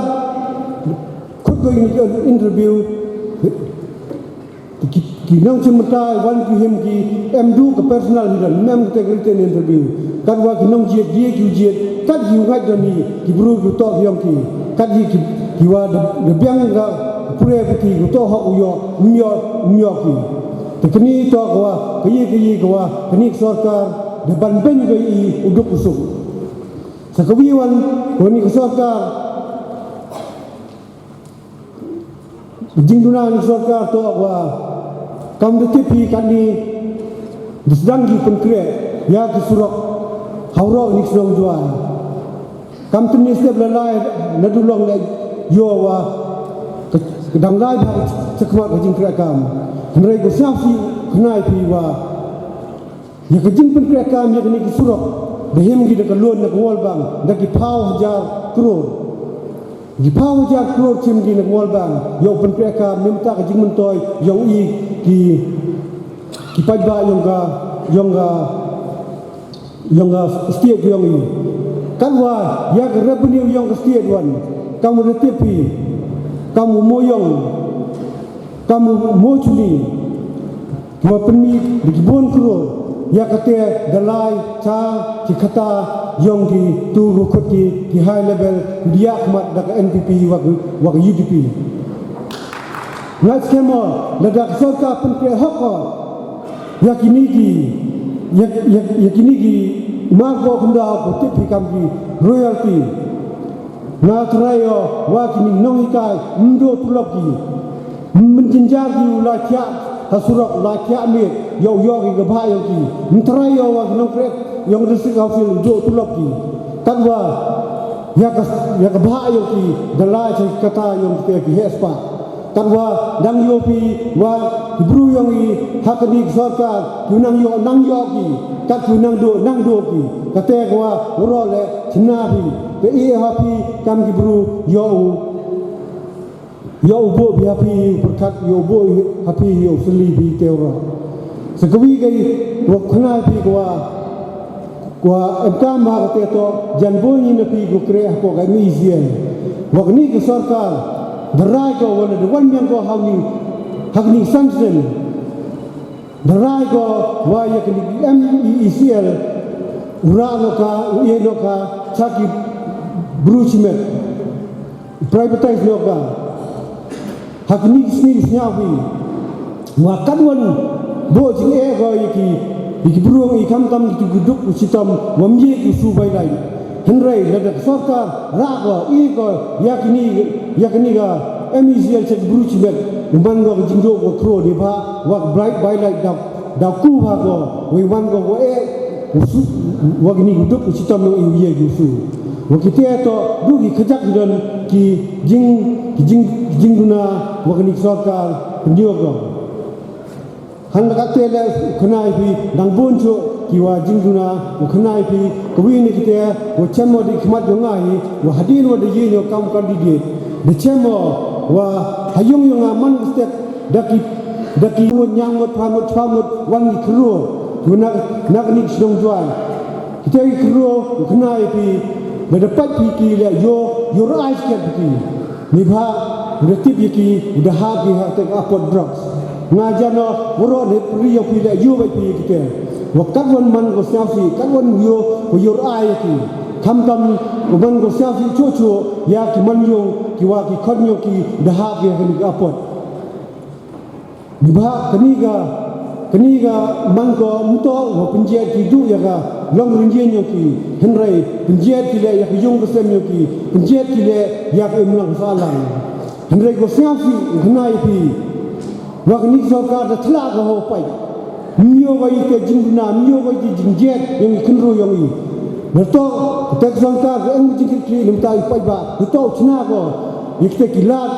khut ko ini ki interview, ki, ki nongchim bynta, wan ki him ki, em du ka personal hi don, ym em kite ka written interview. Katwa ki nongjied, ye ki u jied, kat ki u ngait don hi, ki bru ki u toh yong ki, kat ki, ki, ki wa da, da biang ka pule puthi, ki u toh hok u yoh, ym yoh, ym yoh ki. Te kani toh ka wa, ka ye, ka ye ka wa, kani ka sorkar, da ban beiñ ko i, u duk u suk. Sa ka wi wan, kani ka sorkar, jingduna ni sorkar toh wa, kam da tip phi katni, da sdang ki pynkreh, ya ki surok, ha waroh ni ki chnong Jowai. Kam tynne step la lai, na dulong la yoh wa, ka, ka dang lai bha, chakhmat ka jingkreh kam. Hynrei ko sñiawsih, khana i phi wa, ya ka jingpynkreh kam ya kani ki surok, da him ki da ka loan na ka World Bank, da ki phaw hajar klur. Ki phaw hajar klur chim ki na ka World Bank, yow pynkreh kam, neibynta ka jingmyntoi, yong i ki, ki paidbah yong ka, yong ka, yong ka state yong i. Katwa, ya ka revenue yong ka state wan. Kam u da tip phi, kam u Moyong, kam u Mochuli, kiwa pynmih da ki bun klur ya kate da lai cha ki khata yong ki tu rukhut ki, ki high level, ki diak mat da ka N P P wa ka, wa ka U D P. Nga skhem o lada ka sorkar pynkreh hok o ya kini ki, ya, ya, ya kini ki mar ko khyndaw ko tip phi kam ki royalty. Nga trai o wa kini nonghikai ym dooh tulop ki. Mynjynjar ki u la thiah ha surok, la thiah miet, yow yoh ki ka bhah yong ki. Ym trai o wa ki nongkreh yong District Council u dooh tulop ki. Katwa ya ka, ya ka bhah yong ki da lai cha ki kata yong ki, ki heh spah. Katwa dang yoo phi wa ki bru yong i ha kani ka sorkar, ki nang yoh, nang yoh ki, kat ki nang dooh, nang dooh ki. Kate kawa waroh le chna phi, te i ha phi kam ki bru yow u, yow u booh phi ha phi u pyrkhat, yow u booh ha phi yow u sylli phi te waroh. Sa kawi ka i wa khana phi kawa Wa emkaam ha kate toh, jan booh i na phi ko kreh hapoh ka M E C L. Wa kani ka sorkar, da rai ko wa lada wan biang ko ha kani, ha kani sanction. Da rai ko wa ya kani M E C L, u rah noh ka, u e noh ka cha ki bru chimet. Privatize noh ka. Ha kini ki sngi sñiaw phi wa katwon booh jingeh ko ya ki, ya ki bru yong i, khamtam kitu ki duk u chitom wa ym ye ki u su bai lai. Hynrei lada ka sorkar rah ko, e ko ya kini, ya kini ka M E C L cha ki bru chimet, u man ko ka jingdooh ko khro de bha wa ka bright bai lai da, da ku bha ko, wei wan ko ko e u su, wa kini u duk u chitom yong i u ye ki u su. Wa kite toh du ki kajak ki don ki jing, ki jing, ki jingduna wa kani ka sorkar pynyoh ko. Hynda kate le u khana i phi dang bun chooh ki wa jingduna, u khana i phi kawi na kite wa chem o da i khmat yong nga hi, wa hadien wa da ye noh kam candidate, da chem o wa ha yung yong nga man ka state da ki, da ki ngut, ñiaw ngut, phra ngut, chiphaw ngut, wan ki khynroo, ki na, na kani ka chnong Jowai. Kite ki khynroo, u khana i phi, lada pait phi ki le yoh, yoh rai sket phi ki. Neibhah u da tip ya ki, u da hap ki ha kate ka apot drugs. Nga jan o waroh ne pri ya phi le yoh bai phi ya kite. Wa katwon man ko sñiawsih, katwon yoh, ko yoh rai ya ki. Khamtam ko man ko sñiawsih chooh chooh ya ki manyung, ki wa ki khon yong ki, da hap ki ha kani ka apot. Neibhah kani ka, kani ka man ko ym toh wa pynjied ki du ya ka long rynjien yong ki, hynrei pynjied ki le ya ka yung ka sem yong ki, pynjied ki le ya ka imlang sahlang. Hynrei ko sñiawsih u khana i phi wa kani ka sorkar da thlah ko ha u pait. Ym yoh ko i te jingduna, ym yoh ko i te jingjied yong i khynroo yong i. Da toh kate ka sorkar ka em ka jingkitkhlieh, lymta i paidbah da toh u chna ko ya kite ki lad.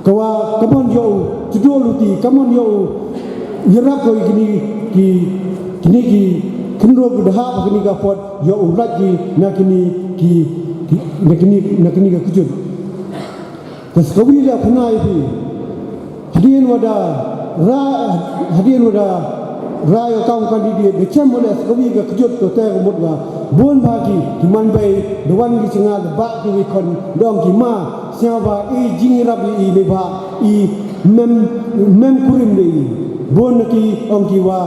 Kawa, kammon yow u, chidooh luti, kammon yow u, yarap ko i kini ki, kini ki khynroo ki da hap ha kani ka apot, yow u lait ki na kini ki, ki, na kini, na kini ka kjut. Te sa kawi le khana i phi. Hadien wa da ra, hadien wa da rai o kam candidate, da chem o le sa kawi ka kjut ko te ka mut wa bun bha ki, ki man bei, da wan ki cha nga da bah ki wei khon, da ong ki ma, sñiawbha i jingyarap i, i neibhah i mem, mem kurim de i. Bun na ki ong ki wa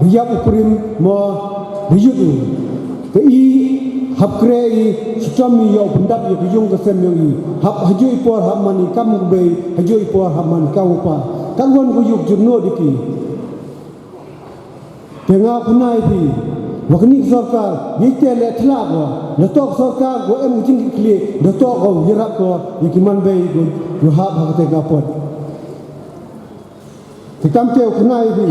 da yap u kurim mo da yut u. Te i hap kreh i, chitom i yow pyndap ya ka yung ka sem yong i. Hap hajooh i por hap man i kam u bei, hajooh i por hap man i kam u pa. Katwon ko yoh jur noh de ki. Te nga khana i phi wa kani ka sorkar, ya ite le thlah ko, da toh ka sorkar ko em ka jingkitkhlieh, da toh ko yarap ko ya ki man bei ko, yow hap ha kate ka apot. Te kamte u khana i phi.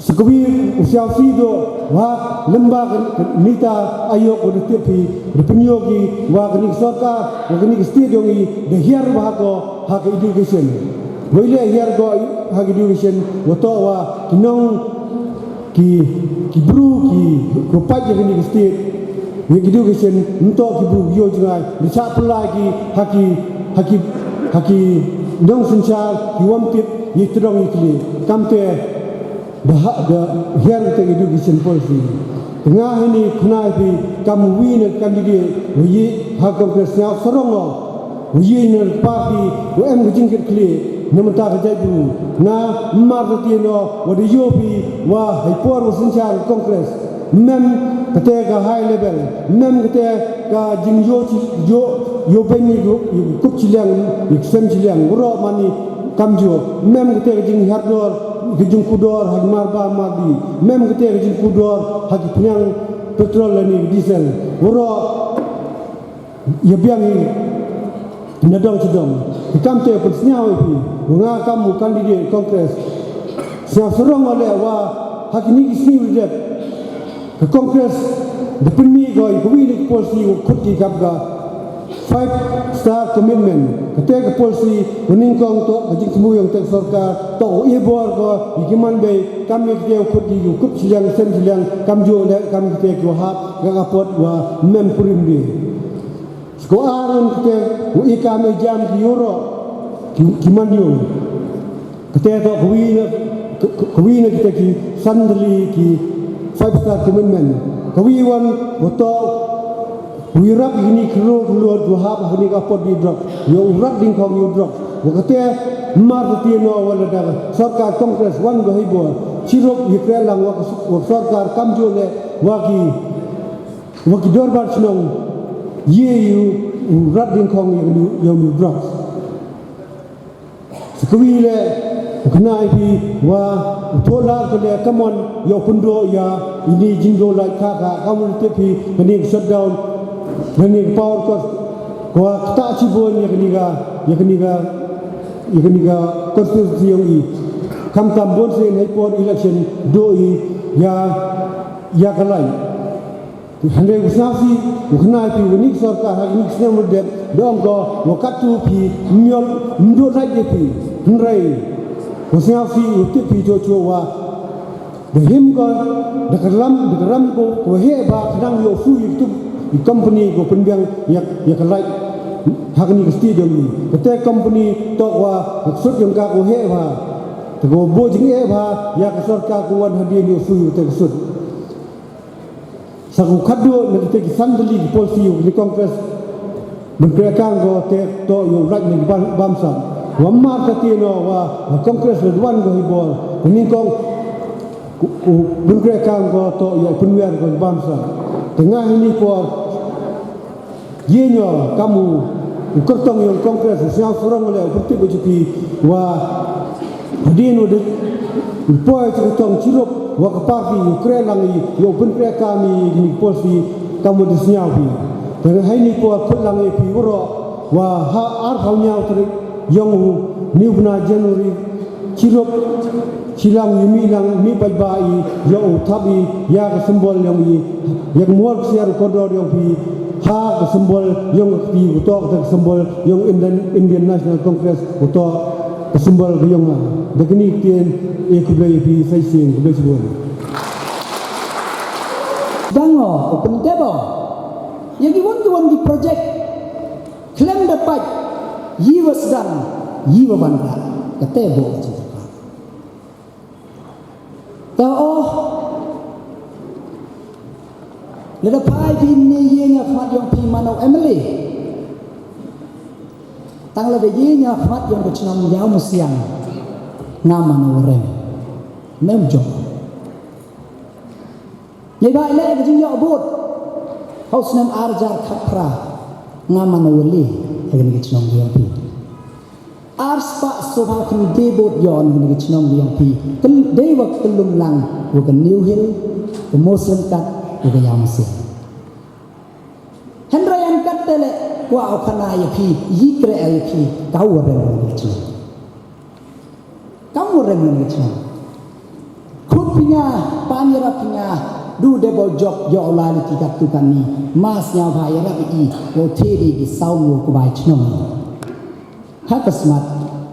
Sa kawi u sñiawsih dooh wa lyngba ka nita ayok wa da tip phi, da pynyoh ki wa kani ka sorkar, wa kani ka state yong i da hiar bha ko ha ka education. Wei le hiar ko ha ka education, wa toh wa ki nong, ki, ki bru ki, ko pait ya kani ka state, ya ka education, ym toh ki bru yow jngai, da chah pynlai ki ha ki, ha ki, ha ki nongsynchar kiwa ym tip ya i tdong i khlieh. Kamte da ha, da hiar kate ka education policy. Nga heini khana i phi kam uwi na candidate wa ye ha Congress, sñiaw sarong o wa ye na party wa em ka jingkitkhlieh na mynta ka jaitbru. Nga mar ka tien o wa da yoo phi wa hei por wa synshar Congress, mem kate ka high level, mem kate ka jingyoh chi, yoh, yoh beiñ i yoh, yoh kup chiliang, yoh ksem chiliang, waroh mani kamjooh, mem kate ka jinghiar dor, ka jingkudor ha ki marba mardi, mem kate ka jingkudor ha ki phniang petrol lane diesel, waroh ya biang i na dong chi dong. Ki kam te pynsñiaw i phi, wa nga kam u candidate Congress, sñiaw sarong o leh wa ha kini ki sngi wa dep ka Congress da pynmih ko ya kawi na ki policy wa khut ki kam ka five star commitment. Kate ka policy wa nyngkong toh ka jingthmu yong te ka sorkar, toh u e bor ko ya ki manbei kam ya kate wa khut ki, u kup chiliang, sem chiliang, kamjooh leh kam kate ki wa hap ka ka pot wa mem kurim de. Ko ar un kate u e kam e jam ki waroh ki, ki manyung. Kate toh kawi na, ka, ka, kawi na kate ki san tylli ki five star commitment. Kawi wan wa toh u yarap ya kini ki klur klur wa hap ha kani ka pot i drug, yow rat dingkhong yow drug. Wa kate mar ka tien o wa lada sorkar Congress wan ko hei bor, chirup ya kreh lang wa ka s-, wa sorkar kamjooh leh wa ki wa ki dorbar chnong ye u rat dingkhong ya u, ya u drugs. Sa kawi leh, u khana i phi wa u thoh lad ko leh kamon yow pyndoh ya ini jingdoh lait ka ka, kamon tip phi kani ka shutdown, kani ka power cut, ko wa ktah chibun ya kani ka, ya kani ka, ya kani ka constituency yong i. Khamtam bun sien hei por election doh i ya, ya ka lait. Hynrei u sñiawsih u khana i phi wa ini ka sorkar ha kini ki snem wa dep da ong ko wa kattu phi ym yoh, ym doh lait de phi. Hynrei u sñiawsih u tip phi chooh chooh wa da him ko, da ka ram, da ka ram ko, ko heh bha khnang yow shu i tu i company ko pynbiang ya, ya ka lait ha kani ka state yong i. Kate company toh wa ka ksut yong ka ko heh bha, te ko booh jingeh bha ya ka sorkar ko wan hadien yow shu i kate ka ksut. Sa ko khatduh na kite ki san tylli ki policy wa kani Congress pynkrehkaam ko te toh yow lait na ki bam, bamsap. Wa mar ka tien o wa, wa Congress la wan ko hi bor, wa nyngkong u, u pynkrehkaam ko toh yow pynwer ko ki bamsap. Te nga heini por, ye ño kam u, u kyrtong yong Congress, u sñiaw sarong leh u pyrtip wa jypi wa hadien u dei u poi chi kyrtong chirup wa ka party u kreh lang i yow pynkrehkaam i kini ki policy kam wa da sñiaw phi. Te heini por khut lang i phi waroh wa ha arphaw ñiaw tarik yong u ni u bnai January, chirup chilang i mih lang, mih paidbah i yow thap i ya ka symbol yong i, ya ka mual ksiar u kordor yong phi, ha ka symbol yong ka kti u toh ka symbol yong Indian, Indian National Congress u toh ka symbol ka yong nga. Da kini ki ktien e khublei ya phi sa shisien, khublei chibun. Dang o, u pyndep o ya kiwon kiwon ki project khlem da pait, i wa sdang, i wa wanrah, kate booh ka jingkyrpad. Te o, lada phai phi ne ye ña khmat yong phi man o M L A. Tang lada ye ña khmat yong ka chnong Iawmusiang, nga man o rem. Mem jop. Neibhah leh ka jingyoh vote ha u snem ar hajar khatphra, nga man o le ha kani ka chnong yong phi. Ar spah soophaw khyndai vote yoh na kani ka chnong yong phi. Kyn-, dei wa kyllum lang wa ka New Hill, ka Mawsynkat, wa ka Iawmusiang. Hynrei an katte leh kwah o khana ya phi, i kreh ya phi, kam wa rem na kani ka chnong. Kam wa rem na kani ka chnong. Khut phi nga, pan yarap phi nga, du dep o jop yow lai luti kattu katni, ma sñiawbha yarap i, wow thied i ki saw wow kubai chnong. Ha ka smat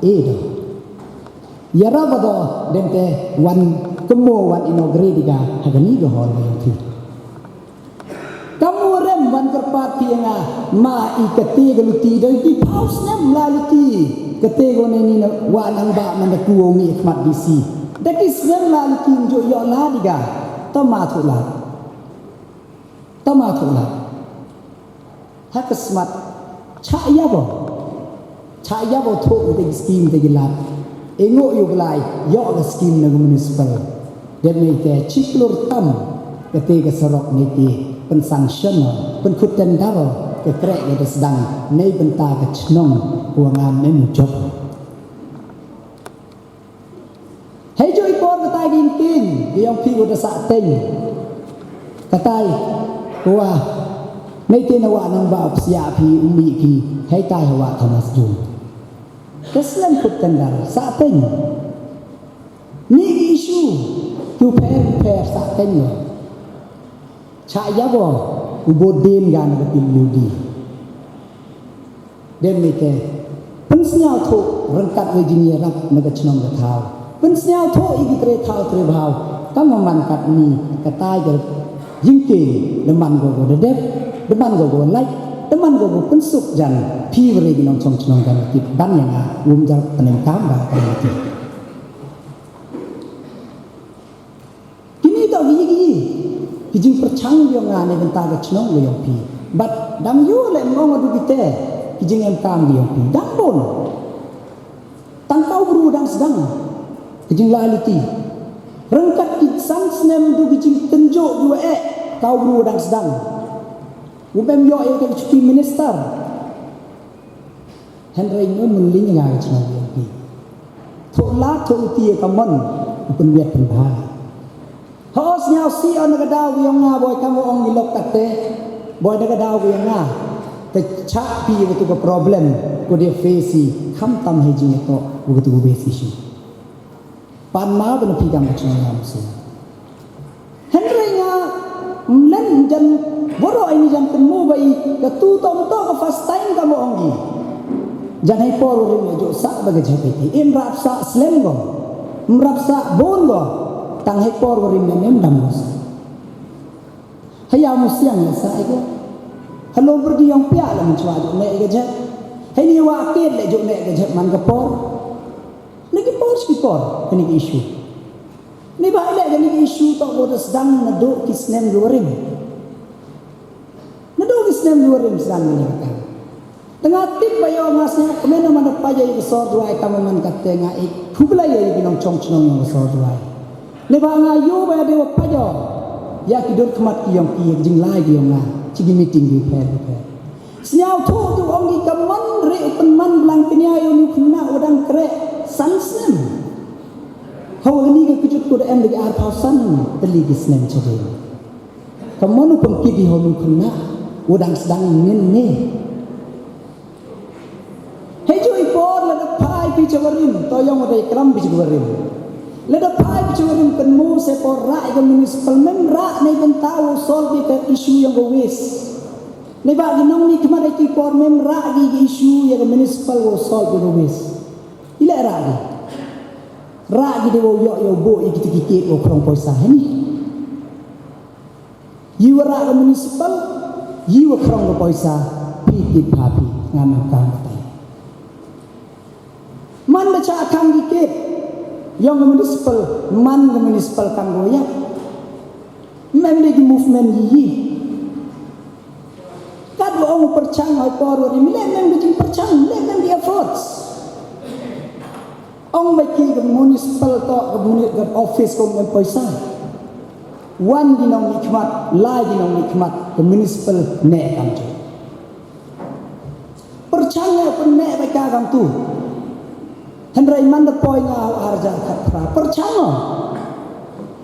e do. Yarap do, dem te wan kynmoo wan inaugurate i ka ha kani ka hall ka yong phi. Kam wa rem wan kyrpad phi ya nga, ma i kate ka luti, da ki phaw snem lai luti, kate ka wan ini na wa nang ba man da ku wow mih khmat D C. Da ki snem lai luti ym jooh yoh lad i ka, to ma thoh lad. Tama thoh lad. Ha ka smat, chah ya bo. Chah ya bo thoh ite ki scheme ite ki lad. E ngo yow blai, yoh ka scheme na ka municipal. Dep neite chiklur tam kate ka sarok neite pynsanction o, pynkhut tender o, ka kreh ka da sdang neibynta ka chnong wa nga mem u jop. Hei jooh i por katai ki yingkieñ, ki yong phi wa da sah teng. Katai, wa, neite na wa nang ba u psiah phi, u mih phi, hei tai hawa Thomas Jung. Ka slem khut tender, sah teng. Mih ki issue, ki u pher, u pher, sah teng lo. Chah ya bo, u bot dien gan ka pil ludi. Dem neite, pynsñiaw thoh ryngkat wa jingyarap na ka chnong ka thaw. Pynsñiaw thoh i ki tre thaw tre bhaw. Kam wa man katni, katai ka yingkieñ, da man ko ko da dep, da man ko ko lait, da man ko ko pynsuk jan, phi wa re ki nongchong chnong kan tip ban ya nga, um jar pynemkam ba kan tip. Kini toh ki yi ki yi. Ki jingpyrchang yong nga neibynta ka chnong ka yong phi. Bad dang yoo leh mo nga du kite. Ki jingemkam ka yong phi. Dang bun. Tang kaw bru dang sdang. Ki jinglai luti. Ryngkat ki san snem du ki jingkynjoh du eh. Kaw bru dang sdang. U mem yoh ya ka chuti minister. Hynrei nga mynlin nga ka chnong yong phi. Thoh lad thoh luti ya ka mon, u pynbiat pynbha. Ho sñiaw si o na ka daw ka yong nga boi kam wa ong i lok kate, boi na ka daw ka yong nga. Te chah phi wa tu ka problem, ko dia face i, khamtam hei jingtoh, wa tu ka basic issue. Pan ma ba na phi kam ka chnong yong si. Hynrei nga, mlen jan, boro ini jan kynmu ba i, ka tu tom to ka first time ka mo ong i. Jan hei por rim la jooh sah ba ka jhep i. Im rap sah slem ko. Im rap sah bun ko. Tang hei por rim la nem dam ko sah. Haya mu siang la sah i ko. Halo berdi yong pia la menchwa jooh ne i ka jhep. Hei ni wa akit la jooh ne i ka jhep man ka por. Ni ki por, ki por, kani ki issue. Ni ba le kani ki issue toh ko da sdang na do ki snem ki warim. Na do ki snem ki warim sdang ni ka. Tengah tip ba yo nga sñiaw kmen na man da pa ya i ka sor duai kam man kate nga i. Khubla ya i ki nongchong chnong yong ka sor duai. Ni ba nga yo ba ya de wa pa ya. Ya ki dur khmat ki yong ki ya ki jinglai ki yong nga. Chi ki meeting ki pher ki pher. Sñiaw thoh tu ong ki ka mon re u pynman blang kñia yow ni u khynnah wa dang kreh san snem. Hawa kani ka kjut ko da em da ki ar phaw san tylli ki snem chadien. Ka mon u pynkit i haw ni u khynnah wa dang sdang ngin ne. Hei jooh i por lada phai phi cha warim, to yong wa da i klam phi cha warim. Lada phai phi cha warim kynmu se por rah i ka municipal mem rah neibynta wow solve i ka issue yong ka waste. Neiba ki nongmihkhmat hei tu i por mem rah ki ki issue ya ka municipal wow solve ya ka waste. I leh rah ki. Rah ki de wow yoh yow booh ya ki tu ki kit wow khrong poisa heini. Yi wa rah ka municipal, yi wa khrong ka poisa, phi kit pha phi, ngam em kam katai. Man da chah khang ki kit yong ka municipal, man ka municipal kam ko ya. Mem de ki movement yi yi. Kat wa ong pyrchang hoi por wa rim, le mem ki jingpyrchang, le mem ki efforts. Ong ba ki ka municipal toh ka muni-, ka office ko mem poisa. Wan ki nongmihkhmat, lai ki nongmihkhmat, ka municipal ne kam tu. Pyrchang nga pynmeh ba ka kam tu. Hynrei man da poi nga ha u ar hajar khatphra. Pyrchang o.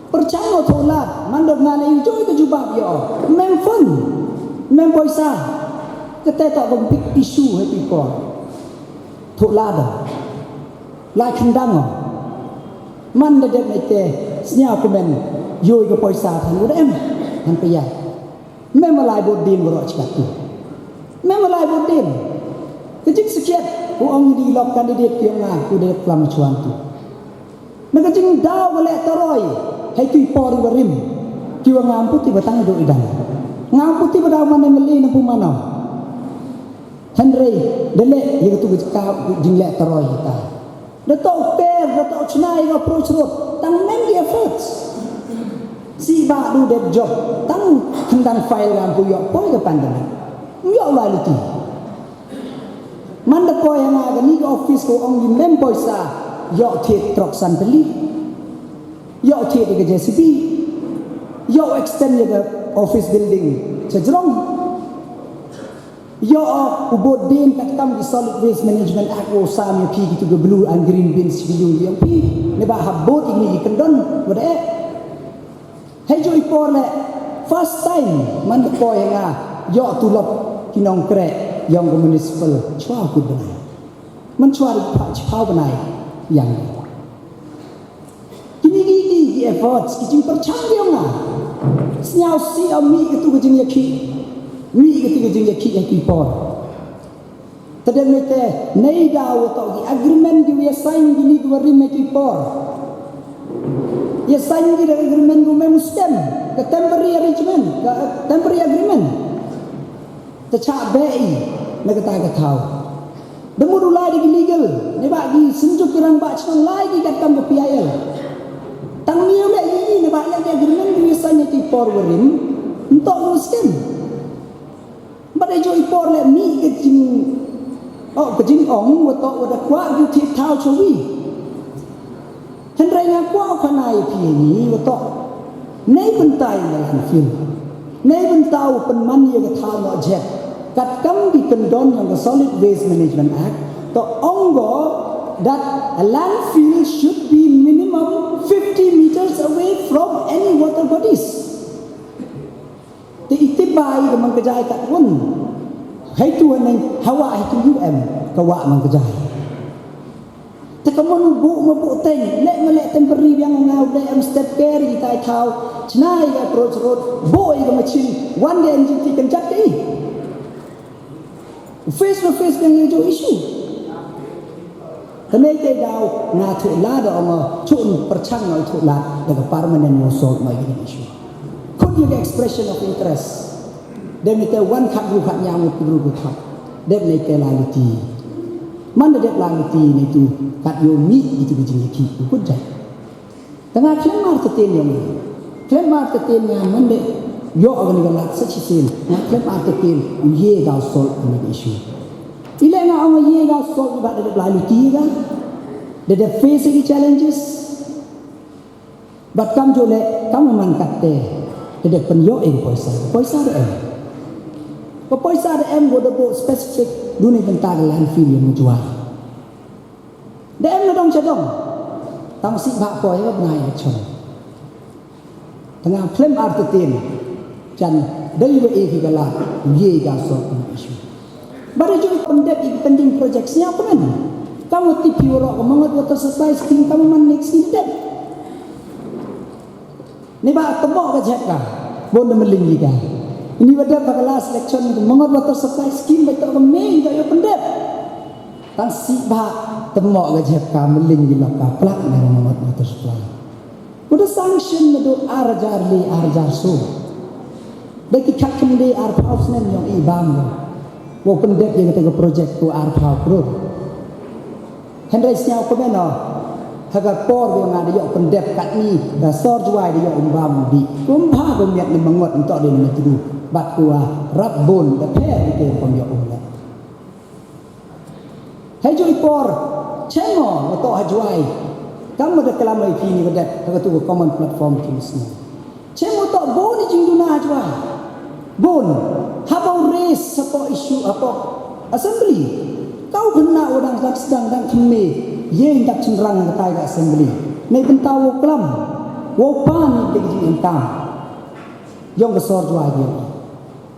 Pyrchang o thoh lad. Man da nga le enjoy ka jubab yo. Mem fund. Mem poisa. Kate toh ka big issue hei tu i por. Thoh lad o. Lai khyndang o. Man da dep neite. Sñiaw kmen. Yoh i ka poisa than u da em. Han pia. Mem lai bot din waroh chi katu. Mem lai bot din. Ka jingsakhiat, u ong di lok candidate ki ong nga, u de klam chuan tu. Na ka jingdaw ka leh taroi, hei tu i por i warim. Ki wa ngam puti ba tang do i dang. Ngam puti ba daw man em le na pu mano. Hynrei, da leh, ya ka tu ka jingka, jingleh taroi kita. Da toh u per, da toh u chna ya ka approach road. Tang mem ki efforts. Sih bah du dep job, tang khyndang file ngam pu yoh poi ka pandemic. Ym yoh lai luti. Man da poi ha nga kani ka office ko ong i mem poisa, yoh thied trok san tylli. Yoh thied ya ka J C B. Yoh extend ya ka office building cha jrong. Yoh u bud dien katkam ki Solid Waste Management Act wow sam ya phi kitu ki blue and green bins ki yung yong phi. Neibhah ha bud ini ki kyndon wa da eh. Hei jooh i por le, first time man da poi ha nga yoh tulop ki nongkreh yong ka municipal chwa kut bnai. Man chwa ri pha chwa bnai yang. Kini ki, ki, ki efforts, ki jingpyrchang yong nga. Sñiaw sih o mih katu ka jingyakhih. Mih katu ka jingyakhih ha ki por. Te dep neite, neidaw wa toh ki agreement ki wa ya sign kini ki wa rim ha ki por. Ya sign ki da agreement ko mem u stem, ka temporary arrangement, ka, eh, temporary agreement. Te chah beh i na kata ka thaw. Da mut u lai da ki legal, neibhah ki synjuk ki rangbah chnong lai ki katkam ka P I L. Tang ni u leh i, neibhah leh ki agreement ki wa ya sign ha ki por wa rim, ym toh u stem. Bad hei jooh i por le mih ka jing, oh, ka jingong wa toh wa da kwah ki thied thaw cha wi. Hynrei nga kwah u khana ya phi ini wa toh, neibynta ya ka landfill, neibynta u pynman ya ka thaw noh jhep, katkam ki kyndon yong ka Solid Waste Management Act, toh ong ko that a landfill should be minimum fifty meters away from any water bodies. Te i tip bha i ka Mangkajai katwon. Heitu haneng hawa heitu u em ka wah Mangkajai. Te ka mon u buh ma buh teng, leh ma leh temporary biang nga u leh em step care i tai thaw, chna i ka approach road, buh i ka machine, wan de N G T kan jat ka i. Face to face biang ya jooh issue. Te neite daw nga thoh lad da ong o, chun pyrchang nga thoh lad da ka permanent wow solve ma ini issue. Khut ya ka expression of interest. Dep neite wan khat ru khat ñiaw ngut ru khat. Dep neite lai luti. Man da dep lai luti neitu kat yow mih itu ka jingyakhih u khut jait. Te nga khlem artatien yong i. Khlem artatien nga man de yoh kani ka lad sa chisien. Nga khlem artatien u ye ka u solve kani ka issue. I leh nga ong ye ka u solve i bad da dep lai luti ka. Da dep face ki challenges. Bad kamjooh leh kam man katte. Da dep pynyoh i ka poisa. Ka poisa da em. Ka poisa da em ko da buh specific du neibynta ka landfill yong u Jowai. Da em na dong cha dong. Tang sih bha poi ka bnai election. Te nga khlem artatien. Jan dei wa e ki ka lad, ye ka solve ka issue. Bad da jooh pyndep i ka pending project sñiaw kmen. Kam wa tip phi waroh ka Mangot Water Supply Scheme kam man next scheme dep. Neibhah tymmoh ka jhep ka, bun da mylliñ ki ka. Ini wa dep ha ka last election ka Mangot Water Supply Scheme ba toh ka main ka yow pyndep. Tang sih bha tymmoh ka jhep ka, mylliñ ki lok ka, plat na ka Mangot Water Supply. Ko da sanction na du ar hajar le ar hajar so. Da ki khat khynde arphaw snem yong i bam ko. Wow pyndep ya kata ka project ko arphaw klur. Hynrei sñiaw kmen o, ha ka por ko nga da yoh pyndep katni, ka sor Jowai da yoh umbam di. Kumbha ko miat ni Mangot ntoh di ni Metdu. Bad ko wa rap bun da pher di ke pom yoh um le. Hei jooh i por, chem o, wa toh ha Jowai. Kam wa da klam i phi ni wa dep, ha katu ka common platform ki sñiaw. Chem u toh bun i jingduna ha Jowai. Bun. Haba u raise hapoh issue hapoh assembly. Ka u khynnah wa dang dang sdang dang thymme. Ye i dap chynrang ha katai ka assembly. Neibynta wow klam. Wow pan i dei ka jingem kam. Yong ka sor Jowai yong i.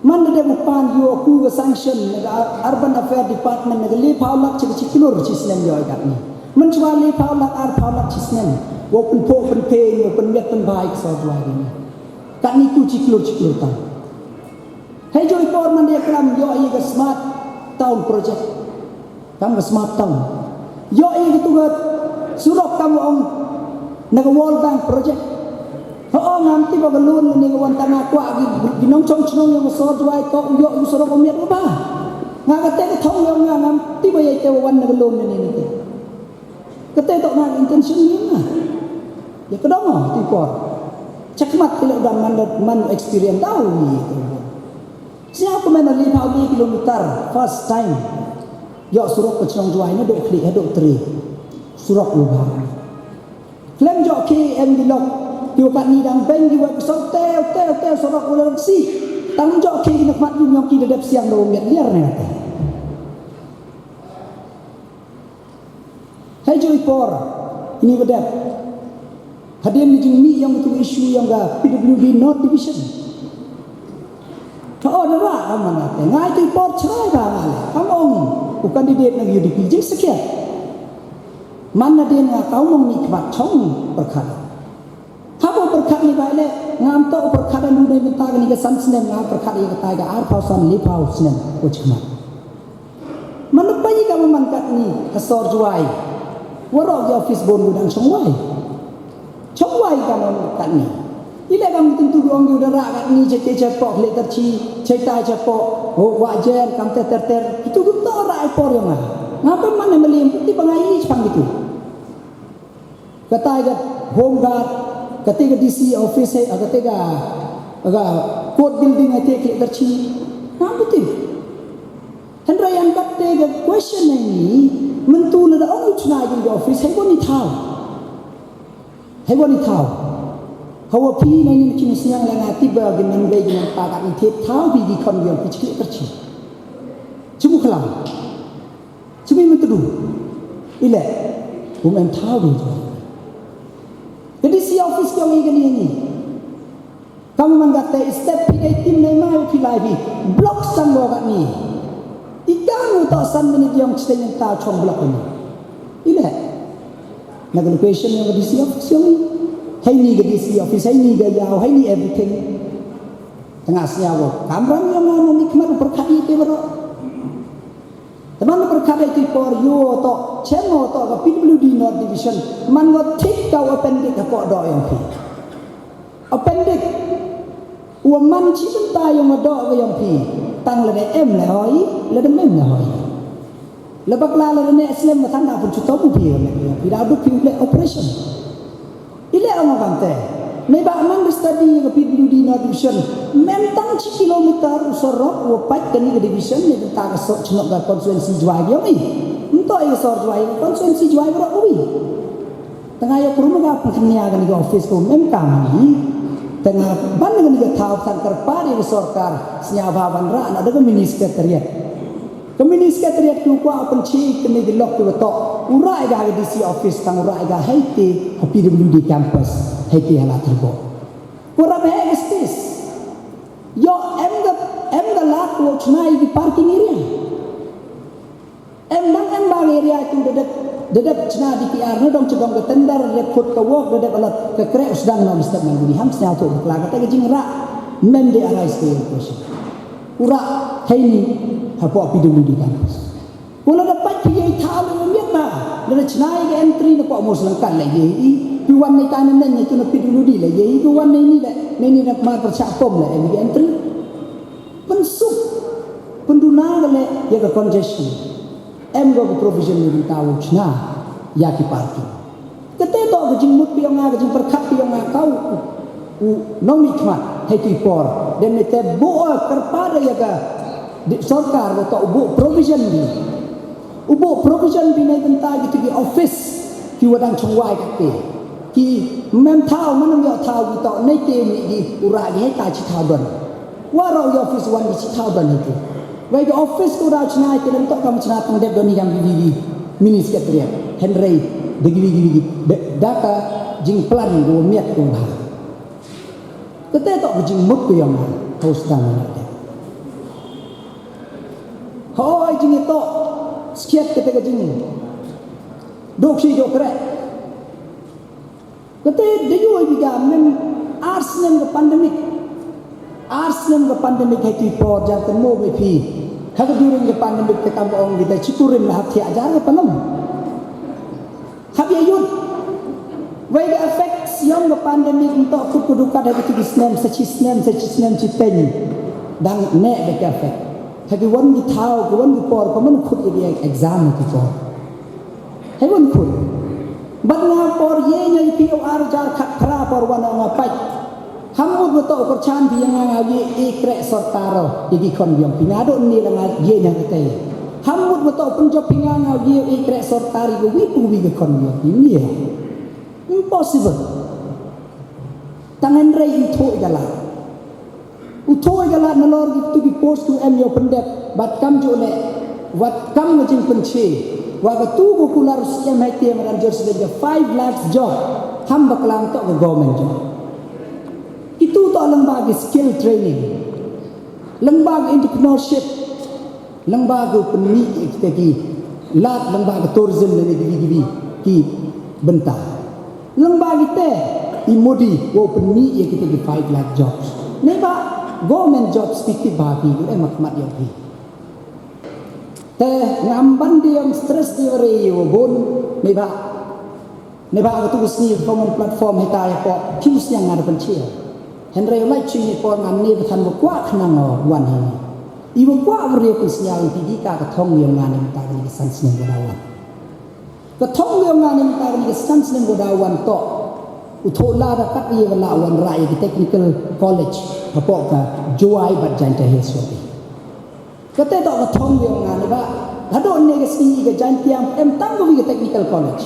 Man da dep u pan yow ku ka sanction na ka Urban Affairs Department na ka lephaw lak chi ka chi klur chi snem yow i katni. Man chwa lephaw lak arphaw lak chi snem. Wow pynphuh pynphieng, wow pynmiat pynbha i ka sor Jowai yong i. Katni ku chi klur chi klur tang. Hei jooh i por man da klam yow i ka Smart Town Project. Kam ka Smart Town. Yow i katu ka surok kam ong na ka World Bank Project. Ho, ngam tip wa ka loan ni ka wan tang nga kwah ki, ki nongchong chnong yong ka sor Jowai ko yow i surok u miat wa bha. Nga kate ka thong yong nga ngam tip wa ya i te wa wan na ka loan ni ni te. Kate toh nga intention ni nga. Ya ka dong o, ti por. Chakhmat ki leh da man, man experience da u wi tu. Sñiaw ko man le phaw kilometer, first time. Yoh surok ka chnong Jowai nadooh Khlieh hadooh Tre. Surok u bha. Khlem jooh ki em ki lok, ki wa katni dang beiñ ki wa ka sor te, te, te, surok u la rang si. Tang jooh ki na khmat yung yong ki da dep siang da u miat liar ne te. Hei jooh i por ini wa dep. Hadien ni jingmih yong tu issue yong ka P W D North Division. Ka order ra ka man ate. Ngai tu i por chrai ba ngai le. Kam ong u candidate na U D P jingsakhiat. Man nadien nga ka ong ni khmat chong pyrkhat. Haba pyrkhat ni bai le, ngam toh pyrkhat da lu nei mynta kani ka san snem, nga pyrkhat ya katai ka ar phaw san, le phaw snem, ko chikmat. Man da pai ka man katni, ka sor Jowai. Waroh ki office bun u dang chong wai. Chong wai ka man katni. Ile kam tentu du ong u da ra katni, chete chepoh, le terchi, cheta chepoh, o wa jer, kam te ter ter. Itu du toh ra i por yong nga. Ngapa man ne malim, ti bangai i chang itu. Katai ka Home Guard, katai ka D C office, eh, katai ka, ka court building, katai ka kerchi. Ngam betul. Hynrei yan katai ka question ini, mynta lada ong u chna ka office, hei wan i thaw. Hei wan i thaw. Hawa phi na ini kini sñiang la nga tip ba ki man bei ki man pa ka i thaw phi ki khon yong phi chi kerchi. Chimu khlam. Chimi mynta du. Ile, um em thaw du. Ka D C office yong i kani ini. Kam man katai step phi dei tim nei mai phi lai phi. Block sang lo katni. I kam u toh san minit yong chiteng thaw chong block ini. Ile. Na ka location yong ka D C office yong i. Hei ni ka D C office, hei ni ka yaw, hei ni everything. Tengah sñiaw. Kamram yong nga ni khmat u pyrkhat i te baroh. Te man pyrkhat i tu i por yoh toh, chem o toh ka P W D North Division, man wa thik ka u appendix ka ko doh yong phi. Appendix, wa man chi bynta yong wa doh ka yong phi, tang lada em le hoi, lada em le hoi. Le bakla lada ne slem ma than da pun chutom u phi, le phi da duk phi le operation. Ile ong kam te. Nei ba man study ka P W D North Division. Mem tang chi kilometer u sorok u pat kani ka division ni ta ka sor chnok ka constituency Jowai yong i. Nto i sor Jowai constituency Jowai ro wi. Tengah ya kuruma ka pengkhnia kani ka office ko mem kam ni. Tengah ban kani ka thaw tang kerpa di sorkar sñiaw ba ban ra na da ka mini secretariat. Ka mini secretariat ki u kwah u pynchih kani ki lok ki wa toh. U rah i ka ha ka D C office tang u rah i ka hei te ha P W D campus, hei te ha Ladthadlaboh. Ko rap hei ka space. Yoh em ka, em ka lad ko chna i ki parking area. Em dang em ba ka area tu da dep, da dep chna D P R na dong chadong ka tender, da dep khut ka work, da dep alat ka kreh u sdang na u step na u ni ham sñiaw tu bakla kata ka jingrah. Mem de arise ka question. U rah heini hapoh P W D campus. Ko lada pait phi yei thaw le miat ba, lada chna i ka entry na poh Muslim kan le yei i, pi wan nei ta na neng i tu na P W D le yei i, pi wan nei ni le, nei ni na mar pyrchah pom le, em i ka entry. Pynsuk, pynduna ka le, ya ka congestion. Em ko ka provision ni bynta u chna, ya ki parking. Kate toh ka jingmut ka yong nga, ka jingpyrkhat ka yong nga, ka u, u, u nongmihkhmat hei tu i por. Dem ne te booh, eh, kyrpad ya ka di, sorkar, wa toh u booh provision di. U booh provision di nei bynta ki tu ki office ki wa dang chong wai kate. Ki mem thaw, man em yoh thaw ki toh, nei te ni ki u rah ki hei ta chi thaw don. Waroh ki office wan ki chi thaw don hei tu. Wei ki office ko da chna ki lem toh kam chna tang dep don i kam ki, ki, ki mini secretariat. Hynrei da ki, ki, ki, ki, da, da ka jingplan ko miat ko bha. Kate toh ka jingmut ko yong nga, haus dang nga te. Hoi jing ito, skhiat kate ka jing. Duk si duk kreh. Kate da yoh i biga mem ar snem ka pandemic. Ar snem ka pandemic hei tu i por jar te mo be phi. Ha ka during ka pandemic te kam ong kita chikurim na hap thiah jar ka panam. Hap ya yut. Wei ka effect yong ka pandemic nto kut ku dukat ha ki tu ki snem, sa chi snem, sa chi snem chi peng. Dang ne be ka effect. Ha ki wan ki thaw, ki wan ki por, ka man khut ya ki exam ki por. Hei wan khut. Bat nga por ye nga i P O R jar khat phra por wan nga pait. Wa toh u kyrchan phi ya nga, nga ye e kreh sorkar o ya ki khon yong phi, nga do ni la nga ye na ka te. Ham mut wa toh u pynjop phi nga, nga ye e kreh sorkar ya ka wi pu wi ka khon yong phi. Ni ya. Impossible. Tang hynrei u thoh i ka lad. U thoh i ka lad nalor ki tu ki post u em yow pyndep, bad kam ju le, wat kam nga jingpynche. Wa ka tu ko kular u siem hai te madan jor sdei ka five lakhs job. Ham bakla toh ka government job. Kitu toh lyngba ki skill training, lyngba ki entrepreneurship, lyngba ki pynmih ya kita ki lad, lyngba ki tourism ne ki, ki, ki, ki bynta. Lyngba kita i Modi wow pynmih ya kita ki five lakh jobs. Neiba government jobs ki, ki ba ki, em khmat ya ki. Te ngam ban di em stress di wari wa bun, neiba Neiba ka tu ka sngi common platform hita ya ko, ki u sniang nga da pynche. Hynrei u lai ching ni por nga ne ba than wa kwah khnang o wan hi. I wa kwah wa re pynsniang ti di ka, ka thong yong nga ne mynta ka ni ka san snem wa da wan. Ka thong yong nga ne mynta ka ni ka san snem wa da wan toh u thoh lad da kat ya wa la wanrah ya ki technical college hapoh ka Jowai bad Jaintia Hills County. Kate toh ka thong yong nga neiba. Hadooh ne ka sngi ka Jaintia em tang ka wi ka technical college.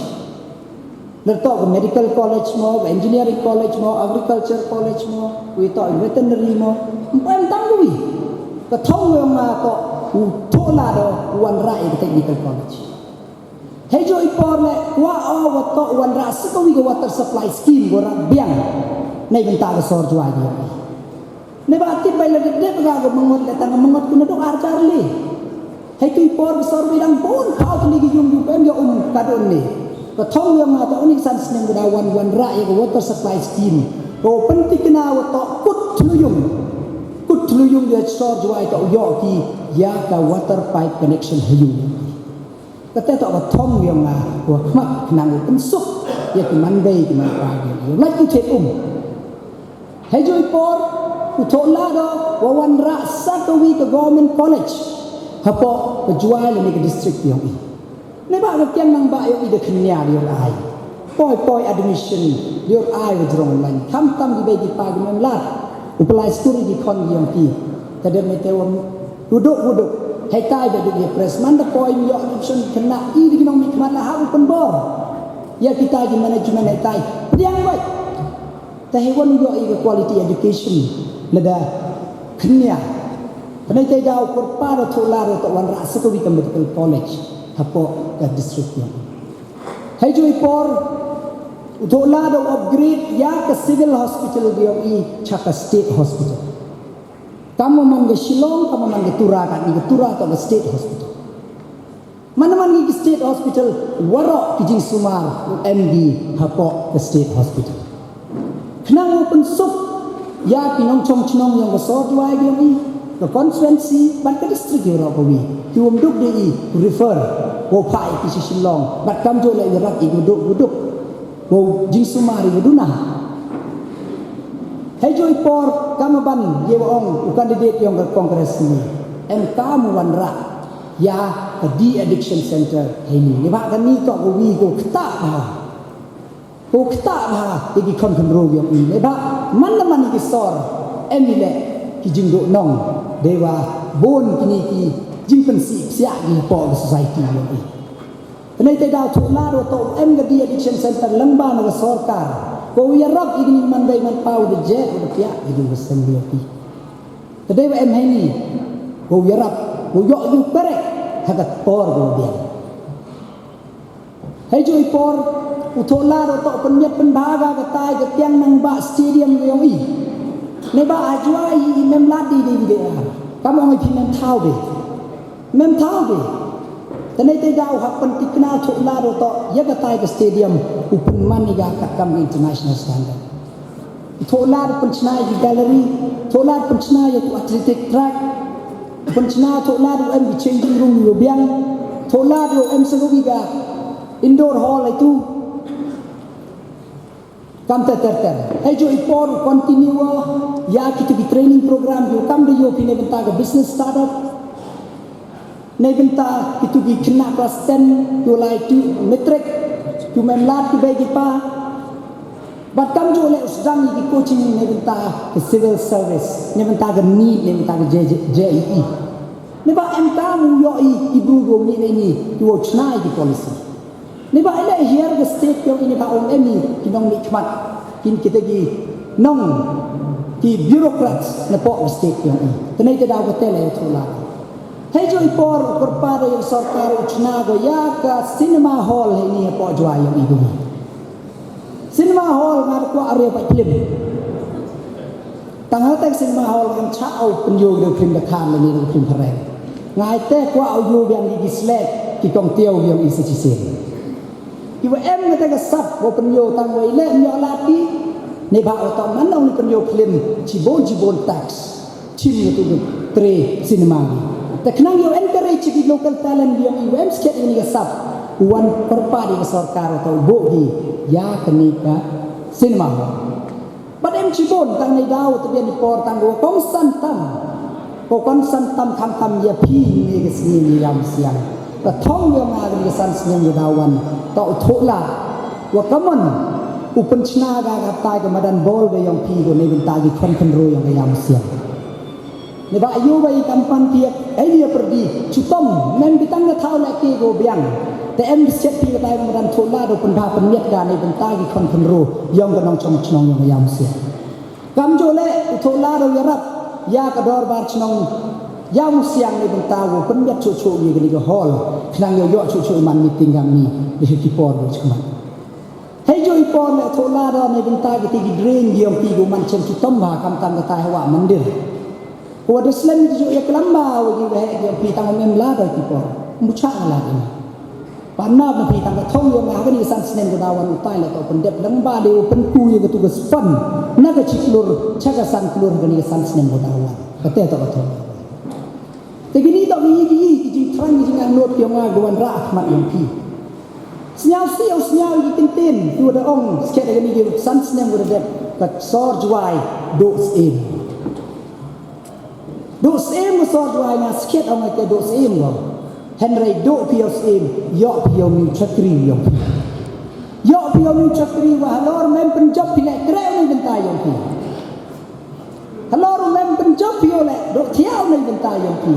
Lada toh ka medical college mo, ka engineering college mo, agriculture college mo, wi toh veterinary mo, em tang ka wi. Ka thong yong nga toh u thoh lad o wanrah ya ka technical college. Hei jooh i por le, kwah o wa toh wanrah sa ka wi ka water supply scheme ko rap biang. Nei bynta ka sor Jowai di. Neiba tip bai la dep dep ka ka mangot le tang ka mangot ku na dok ar jar le. Hei tu i por ka sor Jowai dang bun pau tu ni ki yung yung em ya um ka don ne. Ka thong yong nga toh u ni san snem ka da wan wanrah ya ka water supply scheme. Ko pyntikna wa toh kut thlu yung. Kut thlu yung ya sor Jowai toh yoh ki ya ka water pipe connection ha yung. Kate toh ka thong yong nga wa khmat khnang u pynsuk ya ki manbei ki manpa ki. Lait ki chet um. Hei jooh i por u thoh lad o wa wanrah sa ka wi ka government college hapoh ka Jowai lane ka district yong i. Neiba ka kiang nang ba yong i da khynnia di yor ai. Poi poi admission di yor ai wa jrong lain. Khamtam ki bei ki pa ki mem lad u pynlait skur ki khon ki yong ki. Ka dep ne te wa wuduk wuduk. Hei tai ba duk ya press man da poi mi yoh option khynnah i di ki nongmihkhmat la ha u pynbor ya kita ki management hei tai. Pdiang wai. Te hei wan u yoh i ka quality education lada khynnia. Pynai te daw kyrpad o thoh lad o toh wanrah sa ka wi ka medical college hapoh ka district yong i. Hei jooh i por u thoh lad o upgrade ya ka civil hospital yong i cha ka state hospital. Kam man ka Shillong, kam man ka Tura, ka ni ka Tura toh ka state hospital. Man man ki state hospital, waroh ki jingsumar em ki hapoh ka state hospital. Khnang u pynsuk ya ki nongchong chnong yong ka sor Jowai yong i, ka constituency bad ka district yong ka wi. Ki wym duk de i refer wow phah i ki cha Shillong bad kamjooh le i rap i wuduk wuduk wow jingsumar i wa duna. Hei jooh i por kam ban ye wa ong u candidate yong ka Congress ni, em kam u wanrah ya ka de-addiction center heini. Neiba ka ni toh ka wi ko ktah bha, ko ktah bha ya ki khon khynroo yong i. Neiba man la man ki sor em i le ki jingdooh nong dei wa bun ki ni ki jingpynsih psiah ki hapoh ka society yong i. Pynai te daw thoh lad o toh em ka de-addiction center lyngba na ka sorkar. Ko u yarap i ki ni manbei manpa u da jet u da piah i ki ni ka sen yong i. Te dei wa em heini, wow yarap, wow yoh yung perek ha ka por wow biang. Hei jooh i por u thoh lad o toh pynmiat pynbha ka ka tai ka tiang nang ba stadium yong i. Neiba ha Jowai i mem lad di di di de. Kam ong i phi mem thaw de. Mem thaw de. Te nei te daw ha pyntikna thoh lad o toh ya ka tai ka stadium u pynman i ka ka kam international standard. Thoh lad pynchna ya ki gallery, thoh lad pynchna ya tu athletic track, pynchna thoh lad em ki changing room yow biang, thoh lad yow em sa ka wi ka indoor hall itu. Kam te ter ter. Hei jooh i por continue ya ki tu ki training program yow kam de yow phi ne bynta ka business startup. Nei bynta ki tu ki khynnah class ten, tu lai tu matric, tu mem lad ki bei ki pa. Bad kamjooh leh u sdang i ki coaching neibynta ka civil service, neibynta ka NEET, neibynta ka J-, JEE. Neibhah em kam u yoh i ki bru kiwa mih na ini, kiwa chna i ki policy. Neibhah i leh hiar ka state yong i, neibhah ong em i ki nongmihkhmat, kin kitæ ki nong, ki bureaucrats napoh ka state yong i. Tæ neitæ daw katæ leh u thoh lad. Heijooh i por u kyrpaad ya ka sorkar u chna ko ya ka cinema hall heini hapoh Jowai yong i ko. Cinema hall nga da kwah re pait film. Tang hatæ ka cinema hall ngam chah o pynyoo de u film Dkhar lane de u film phareng. Nga itæ kwah o yoo biang ki, ki slek, ki kongtiaw yong i sa chisien. Kiwa em katæ ka sap wow pynyoo, tangwa i leh ym yoh lad ki. Neibhah wa toh man ong i pynyoo film, chiboon chiboon tax chim katu ka tre cinema ki. Tæ khnang yow encourage ya ki local talent yong i wa em skhet ya kani ka sap, u wan kyrpaad ya ka sorkar wa toh u booh ki ya kani ka cinema hall. Bad em chiboon, tang neidaw tæ biang i por, tang wa kongsan tam, wa kongsan tam khamtam ya phi ynne ka sngi ya Mynsiem. Ka thong yong nga kani ka san snem wa daw wan, toh u thoh lad wa kammon u pynchna ka, ka tai ka madan ball ka yong phi ko neibynta ki khon khynroo yong ka Mynsiem. Neibhah yoo wa i kam pan phi ya, ei ni ya pyrdi, chitom, ym em ki tang ka thaw leh ki ko biang. Tæ em ki skhet phi ka tai ka madan thoh lad u pynbha pynmiat ka neibynta ki khon khynroo yong ka nongchong chnong yong ka Mynsiem. Kamjooh leh u thoh lad u yarap ya ka dorbar chnong Mynsiem neibynta wow pynmiat chooh chooh ya kani ka hall, khnang yow yoh chooh chooh i man meeting kamni, da ki por wow chikmat. Heijooh i por leh thoh lad o neibynta kitæ ki drain ki yong phi ko man chem chitom bha khamtam katai hawa mandir. Kawa da slem ki jooh ya klam bha wa ki waheh ki yong phi, tang ym em lad o ki por. Ym chah lad ini. Pan map na phi, tang ka thong yong nga ha kani ka san snem ko daw wan u tai leh toh pyndep lang bha de u pynku ya katu ka spon na ka chi klur cha ka san klur ha kani ka san snem ko daw wan. Katæ toh ka thong. Tæ kini toh ki, ki, ki jingthrang, ki jingangnood yong nga ko wanrah khmat yong phi. Sñiawsih o sñiaw ki kyntien kiwa da ong skhet ha kani ka san snem ko da dep, ka sor Jowai dooh syiem. Dooh syiem ka sor Jowai, nga skhet ong katæ dooh syiem ko. Hynrei dooh phi yow syiem, yoh phi yow mi u chakri yong phi. Yoh phi yow mi u chakri wa halor ym em pynjop phi leh kreh u neibynta yong phi. Halor ym em pynjop phi yow leh dooh thiah u neibynta yong phi.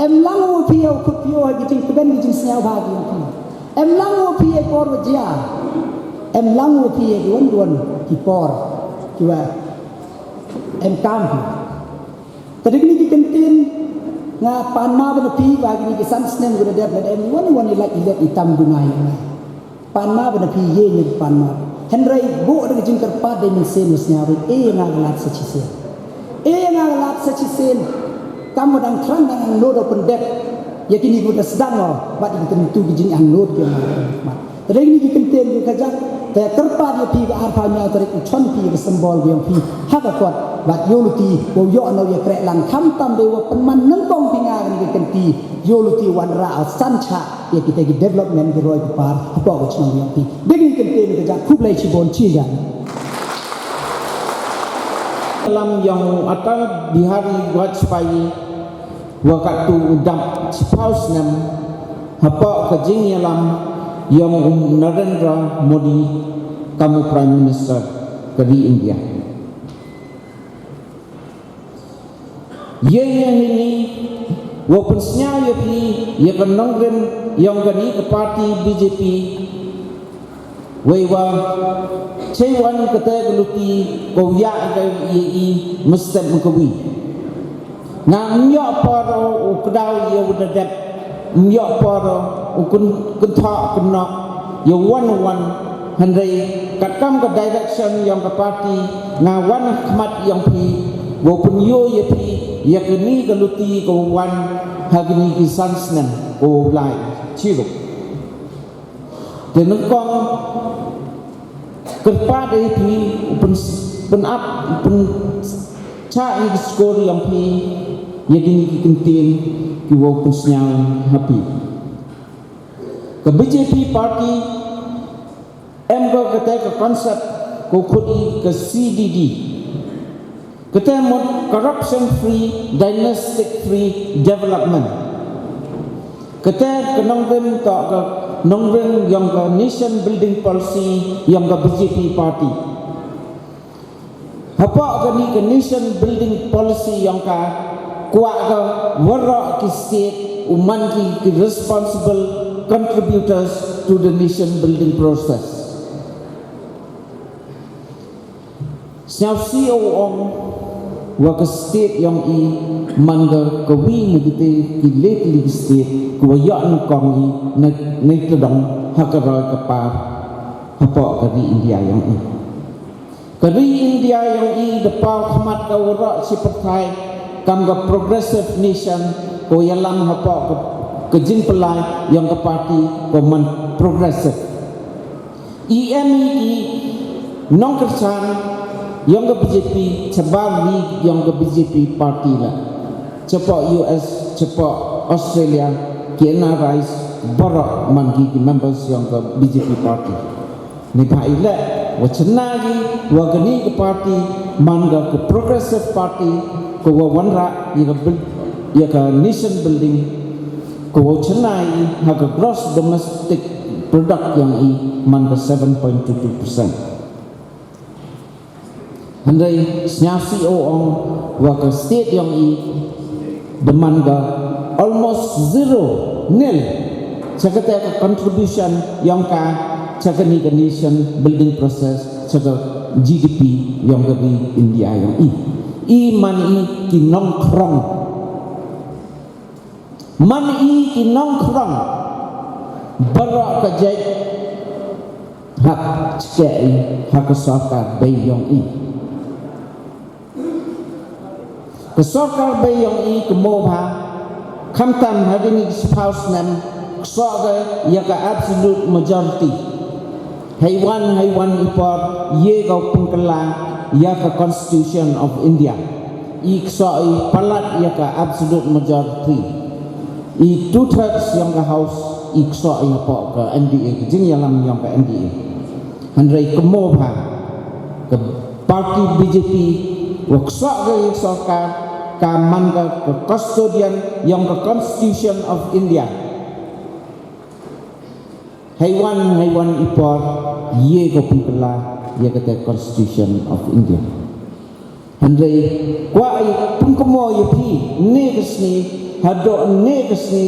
Em lang wa phi yow khut phi yow ha ki jingkmen ki jingsñiawbha ki yong phi. Em lang wa phi ya i por wa jia. Em lang wa phi ya kiwon kiwon ki por kiwa emkaam phi. Tæ da kini ki kyntien nga pan map na phi wa kini ki san snem ko da dep, lada em won won i lait i let i tam duna yong nga, pan map na phi, ye ini pan map. Hynrei booh da ka jingkyrpaad de mynsien wa sñiaw, e ya nga ka lad sa chisien. E ya nga ka lad sa chisien. Kamwa dang thrang dang angnood o pyndep ya kini kiwa da sdang o, bad ya kitu ki jingangnood ki yong nga. Tæ da kini ki kyntien ki kajak, tæ kyrpaad ya phi ka arphaw ynñiaw tarik u chon phi ya ka symbol ki yong phi ha ka kot, bad yooluti wow yoh noh yakrehlang, khamtam de wa pynman nyngkong phi nga kani ka kynti, yooluti wanrah o san chah ya kitæ ki development ki roi ki par hapoh ka chnong yong phi. Da kini ki kyntien ki kajak, khublei chiboon chijan. Lam yong u Atal Bihari Vajpayee wa kattu u dap chiphaw snem hapoh ka jingyalam yong u Narendra Modi kam u Prime Minister ka ri India. Ye ini heini wow pynsñiaw ya phi ya ka nongrim yong kani ka party B J P, weiwa cheiwon katæ ka luti kawa yah ka ya i mynstep mynkawi. Nga ym yoh por o u kdaw ya u da dep, ym yoh por o u kyn-, kynthoh kynnoh ya won won, hynrei katkam ka direction yong ka party, nga wan ha khmat yong phi wow pynyoo ya phi ya kani ka luti kawa wan ha kini ki san snem kawa lai chirup. Tæ nyngkong, kyrpaad ya phi u pyn-, pynap, pynchah ya ki skur yong phi ya kini ki kyntien ki wow pynsñiaw ha phi. Ka B J P party em ko katæ ka concept kawa khut i ka C D D. Katæ mut corruption free, dynastic free development. Katæ ka nongrim toh ka nongring yong ka nation building policy yong ka B J P party. Hapoh kani ka nation building policy yong ka, kwah ka waroh ki state u man ki ki responsible contributors to the nation building process. Sñiawsih o ong wa ka state yong i man ka kawi na kite ki le tylli ki state kawa yoh nyngkong i na, na i tdong ha ka roi ka par hapoh ka ri India yong i. Ka ri India yong i da paw khmat ka waroh chi pyrthai kam ka progressive nation, ko yalam hapoh ka, ka jingpynlai yong ka party ko man progressive. I em i ki nongkyrchan yong ka B J P, chabar ri yong ka B J P party la. Chapoh U S, chapoh Australia, ki N R Is, baroh man ki ki members yong ka B J P party. Neibhah i leh wa chna ki wa kani ka party man ka ka progressive party, ko wa wanrah ya ka buil-, ya ka nation building, ko wa chna i ha ka gross domestic product yong i man ka seven point two two percent. Hynrei sñiawsih o ong wa ka state yong i da man ka almost zero, nil, cha kate ka contribution yong ka cha kani ka nation building process, cha ka G D P yong ka ri India yong i. I man i ki nongkhrong. Man i ki nongkhrong baroh ka jait hap chkeh i ha ka sorkar bei yong i. Ka sorkar bei yong i ka mo bha, khamtam ha kini ki chiphaw snem, ksoh ka ya ka absolute majority. Heiwan, heiwan i por, ye ka pynkylla ya ka Constitution of India. I ksoh i palat ya ka absolute majority. I two thirds yong ka House, i ksoh i hapoh ka N D A, ka jingyalam yong ka N D A. Hynrei ka mo bha, ka party B J P, wa ksoh ka ya sorkar, ka man ka ka custodian yong ka Constitution of India. Heiwan, heiwan i por, ye ka pynkylla ya kate Constitution of India. Hynrei kwah i pynkynmo ya phi ne ka sngi, hadooh ne ka sngi,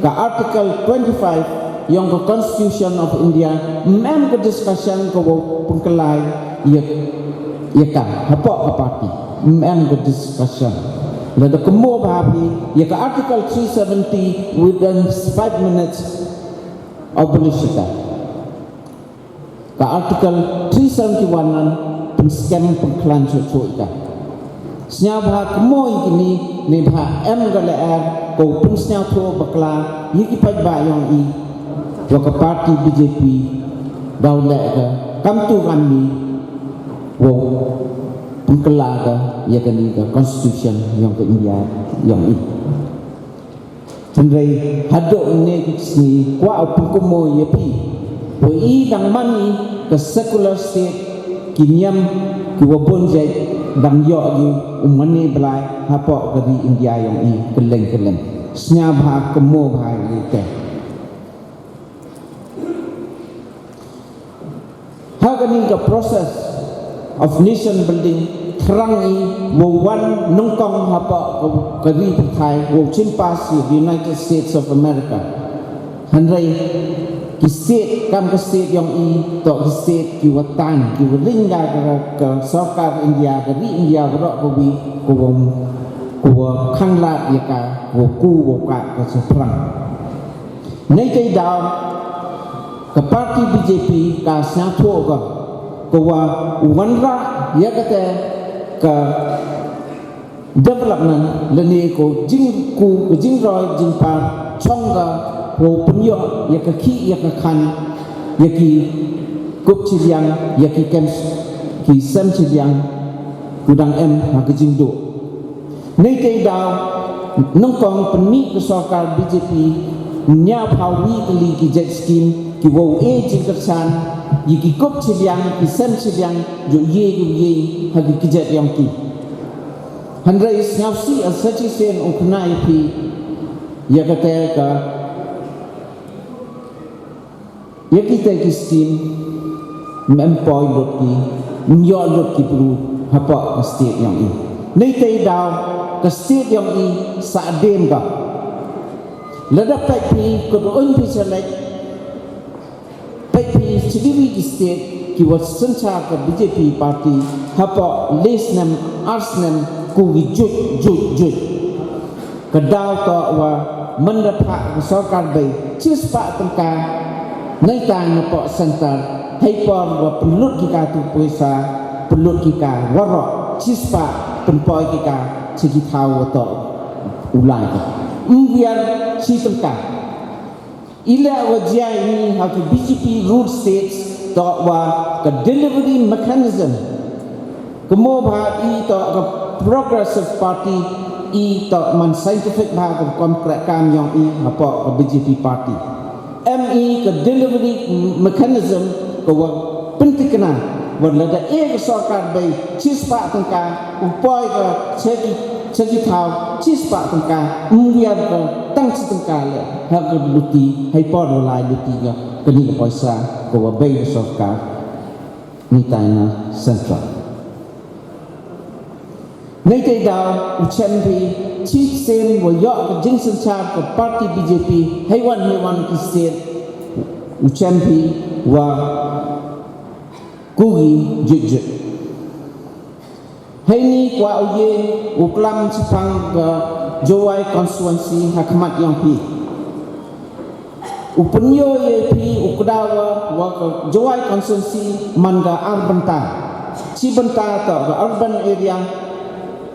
ka Article twenty-five yong ka Constitution of India, ym em ka discussion ka wow pynkylla ya, ya ka hapoh ka party. Ym em ka discussion. Lada kynmo bha phi ya ka Article three seventy within five minutes abolish i ka. Ka Article three seventy-one nan pynskhem pynkhlan chooh chooh i ka. Sñiawbha kynmo i kini, neibhah em ka lyer ko pynsñiawthooh bakla ya ki paidbah yong i wa ka party B J P daw leh ka kamtu kamni wow pynkylla ka ya kani ka Constitution yong ka India yong i. Hynrei hadooh ne ka sngi kwah u pynkynmo ya phi, wa i dang man i ka secular state, ki niam ki wa boon jait dang yoh ki u mane blai hapoh ka ri India yong i kylleng kylleng. Sñiawbha kynmo bha ya te. Ha kani ka process of nation building, thrang i wow wan nyngkong hapoh ka, ka ri pyrthai wow chim pass ya ka United States of America. Hynrei ki state, kam ka state yong i, toh ki state ki wa tan, ki wa ring ka, ka, ka sorkar India, ka ri India waroh kawi, ka wa, ka wa khanglad ya ka, wow ku wow kah ka chaphrang. Neitei daw ka party B J P ka sñiawthooh ka, ka wa u wanrah ya kate ka development lane ko jingku, ka jingroi jingpar chong ka, wow pynyoh ya ka khih ya ka khan, ya ki kup chiliang, ya ki kem, ki sem chiliang, ku dang em ha ka jingduh. Neitei daw nyngkong pynmih ka sorkar B J P ñiawphaw wi tylli ki jait scheme ki wow e jingkyrshan ya ki kup chiliang, ki sem chiliang, yow ye ki ye ha ki kjat yong ki. Hynrei sñiawsih a sa chisien u khana ya phi ya kate ka Ya kitæ ki scheme, ym em poi lut ki, ym yoh lut ki bru, hapoh ka state yong i. Neitæ i daw, ka state yong i, sah dien ka. Lada pait phi, ka du un phi select, pait phi, chi kiwi ki state, kiwa synchaar ka B J P party, hapoh le snem, ar snem, ku ki juit, juit, juit. Ka daw toh wa manda phah ka sorkar bei chispah tyngka, neitæ napoh centre, heipor wa pynlut ki ka tu poisa, pynlut ki ka waroh, chispah pynpoi ki ka, chi ki thaw wa toh u lai ka. Ym wiar chi tyngka. I leh wa jia ini ha ki B J P ruled states toh wa ka delivery mechanism. Kamo bha i toh ka Progressive Party, i toh man scientific bha ka kam krehkaam yong i hapoh ka B J P party. Em i ka delivery mechanism kawa pyntikna, wa lada e ka sorkar bei chispah tyngka, u poi ka cha ki, cha ki thaw chispah tyngka, ym wiar ka tang chi tyngka leh, ha ka luti, heipor wa lai luti ka, kani ka poisa, kawa bei ka sorkar, neitæ na central. Neitæ daw, u chem phi, chi sien wa yoh ka jingsynchaar ka party B J P, heiwan heiwan ki state, u chem phi, wa ku ki juit juit. Heini kwah u ye u klam chaphang ka Jowai constituency ha khmat yong phi. U pynyoo ye phi u kdaw wa, wa ka Jowai constituency man ka ar bynta. Chi bynta toh ka urban area,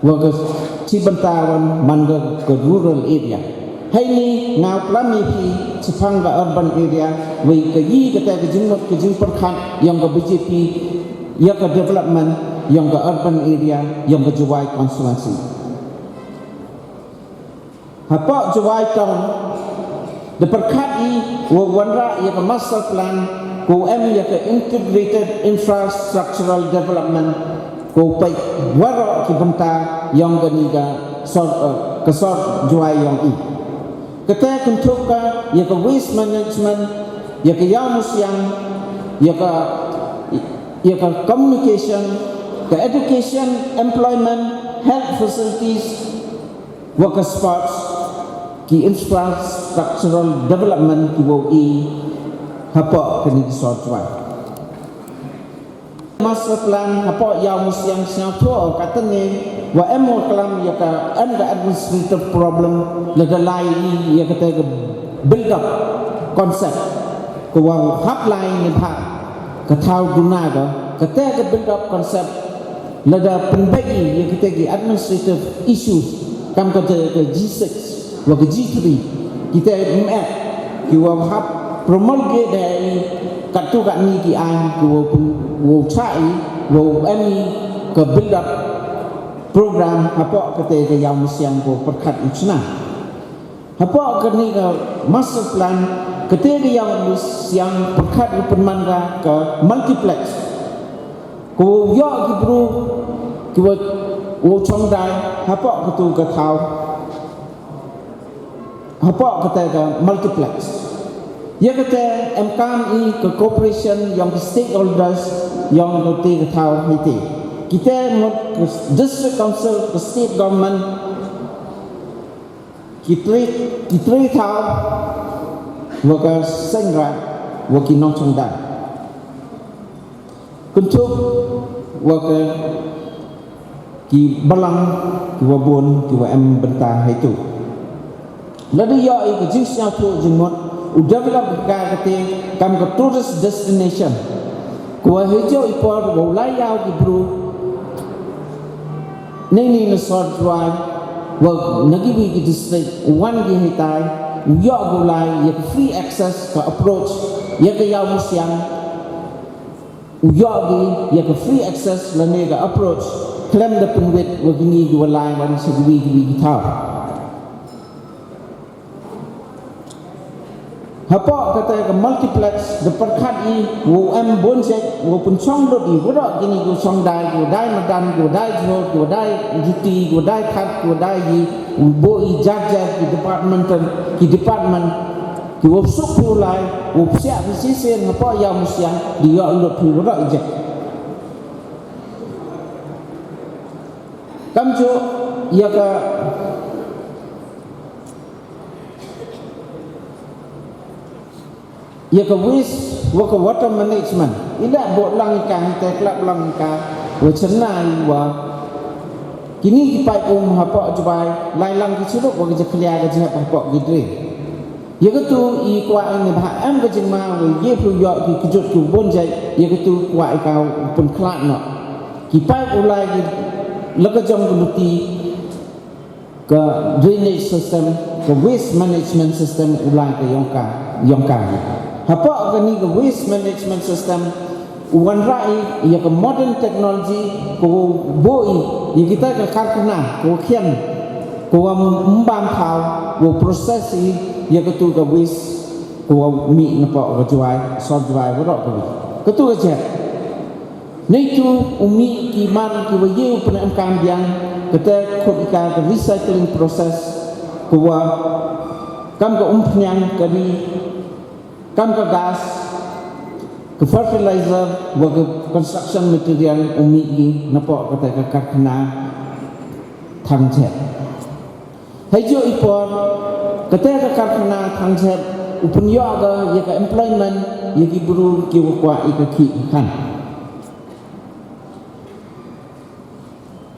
wa ka chi bynta wan man ka, ka rural area. Heini nga u klam i phi chaphang ka urban area, wei ka i katæ ka jingmut ka jingpyrkhat yong ka B J P, ya ka development yong ka urban area, yong ka Jowai constituency. Hapoh Jowai town, da pyrkhat i wow wanrah ya ka master plan, kawa em ya ka integrated infrastructural development, kawa pait waroh ki bynta yong kani ka sor, eh, ka sor Jowai yong i. Katæ kynthup ka ya ka waste management, ya ka yaw musiang, ya ka, ya ka communication, ka education, employment, health facilities, wa ka sports, ki infrastructural development kiwow i hapoh kani ka sor Jowai. Master plan hapoh yaw musiang sñiawthooh o katni wa em wa klam ya ka, em ka administrative problem lada lai i ya katæ ka build up concept, kawa hap lai neibhah ka thaw duna ka, katæ ka build up concept lada pynbait i ya katæ ki administrative issues, kam katæ ka G six wa ka G three, kitæ ym eh, kiwa hap promulgate de i kattu katni ki aiñ, kiwa wow chah i wow em i ka build up program hapoh katæ ka yaw musiang kawa pyrkhat u chna. Hapoh kani ka master plan, katæ ka yaw musiang pyrkhat u pynman ka ka multiplex, kawow yoh ki bru kiwa, wow chongdai hapoh katu ka thaw, hapoh katæ ka multiplex. Ya katæ emkaam i ka cooperation yong ki stakeholders yong katæ ka thaw heitæ. Kitæ mut ka District Council, ka State Government, ki tre, ki tre thaw, wa ka Seiñraij, wa ki nongchongdai, kynthup wa ka ki balang kiwa boon kiwa em bynta heitu. Lada yoh i ka jingsñiawthooh jingmut u develop ka katæ kam ka tourist destination, kawa heijooh i por wow lai yaw ki bru neini na sor Jowai wa na kiwi ki district u wan ki heitai, u yoh ki u lai ya ka free access ka approach ya ka yaw musiang, u yoh ki ya ka free access lane ka approach khlem da pynwit wa kini kiwa lai wan cha kiwi kiwi ki thaw. Hapoh katæ ka multiplex da pyrkhat i wow em boon jait, wow pynchong lut i waroh kini kiwa chongdai, kiwa dai madan, kiwa dai jhur, kiwa dai juti, kiwa dai thad, kiwa dai i, u booh i jar jar ki departmental, ki department, Wow suk phi u lai, wow psiah phi shisien hapoh Iawmusiang, di yoh lut phi waroh i jait. Kamjooh, ya ka, ya ka waste, wa ka water management. I lah booh lang i ka, i te klap lang i ka, wa chynna i wa kini ki paip um hapoh Jwai, lai lang ki chirup wa ka jakhlia ka jhep hapoh ki drain. Ya katu i kwah i neibhah em ka jingma wa ye phi u yoh ki kjut ki bun jait, ya katu kwah i ka u pynkhlad noh. Ki paip u lai ki la ka jong ka luti, ka drainage system, ka waste management system u lai ka yong ka, yong ka. Hapoh kani ka waste management system, u wanrah i ya ka modern technology, ko booh i ya kita ka karkhana, ko khian, ko wa mbam thaw, ko process i ya katu ka waste, ko wa mih napoh ka Jwai, sor Jwai, waroh kawi. Katu ka jait. Neitu u mih ki man ki wa ye u pynemkam biang, kata khut i ka ka recycling process, ko wa kam ka umphniang ka ri, kam ka gas, ka fertilizer, wa ka construction material u mih ki napoh kata ka karkhana Thangchep. Heijooh i por, kata ka karkhana Thangchep u pynyoh ka ya ka employment ya ki bru ki wa kwah i ka khih i khan.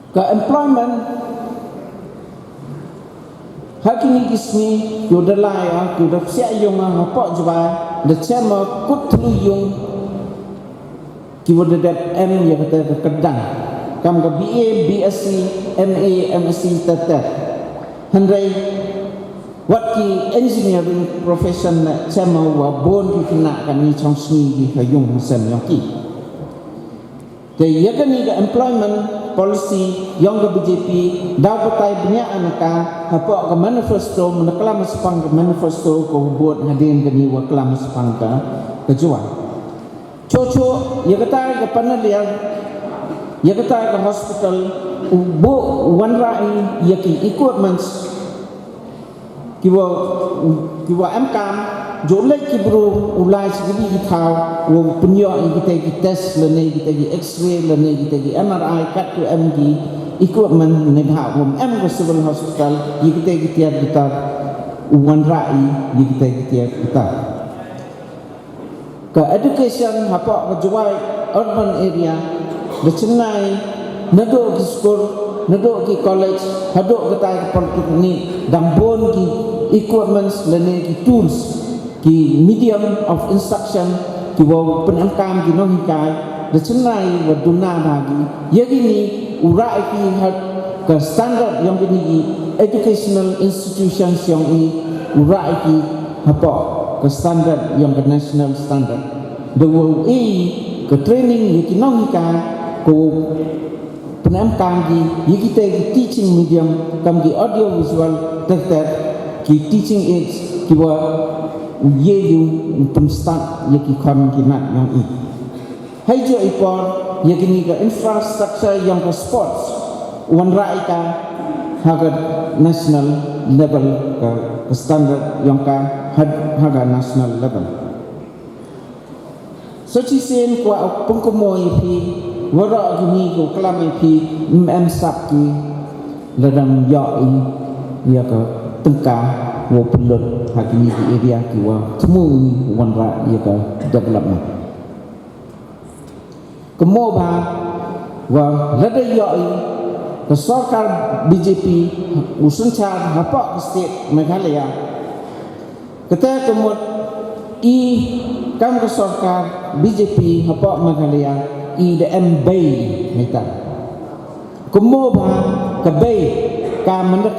Ka employment ha kini ki sngi, ki wa da lai, ki wa da psiah yung hapoh Jwai, da chem kut thlu yung ki wa da dep em ya kata ka kyrdan. Kam ka B A, B Sc, M A, M Sc, tet tet. Hynrei wat ki engineering profession na chem wa bun ki khynnah kani chong sngi ki ha yung ha sem yong ki. Te ya kani ka employment policy yong ka B J P daw batai bniah na ka hapoh ka manifesto, mynda klam spang ka manifesto ka bud hadien kani wa klam spang ka, ka Jwai. Choh choh, ya kata ka Panaliar, ya kata ka hospital, u booh wanrah i ya ki equipments, ki wa, ki wa emkam, jooh leit ki bru u lai chi ki thaw, wow pynyoh i kita ki test lane kita ki X-ray lane kita ki M R I, kattu em ki equipment neibhah wym em ka civil hospital, ya kita ki tiar ki tar, u wanrah i ya kita ki tiar ki tar. Ka education hapoh ka Jowai urban area, da chennai, nadooh ki school, nadooh ki college, hadooh katai ka polytechnic, dang boon ki equipments lane ki tools, ki medium of instruction, ki wow pynemkam ki nonghikai, da chennai wa duna bha ki, ya kini u rah i ki ha ka standard yong kini ki educational institutions yong i, u rah i ki hapoh ka standard yong ka national standard. Da wow e ka training ya ki nonghikai, ko pynemkam ki ya kita ki teaching medium, kam ki audio visual, ter ter, ki teaching aids, ki wa u ye u pynstad ya ki khon ki nat yong i. Heijooh i por, ya kini ka infrastructure yong ka sports, wanrah i ka ha ka national level, ka, ka standard yong ka ha, ha ka national level. So chisien kwah u pynkynmoo ya phi, waroh kini ko klam ya phi, em sap ki, lada ym yoh i ya ka tyngka wow pynlut ha kini ki area ki wa thmu i wanrah ya ka development. Kynmoo bha, wa lada yoh i ka sorkar B J P u synchar hapoh ka state Meghalaya. Kata ka mut i kam ka sorkar B J P hapoh Meghalaya i da em bei neita. Kynmoo bha ka bei ka mynda,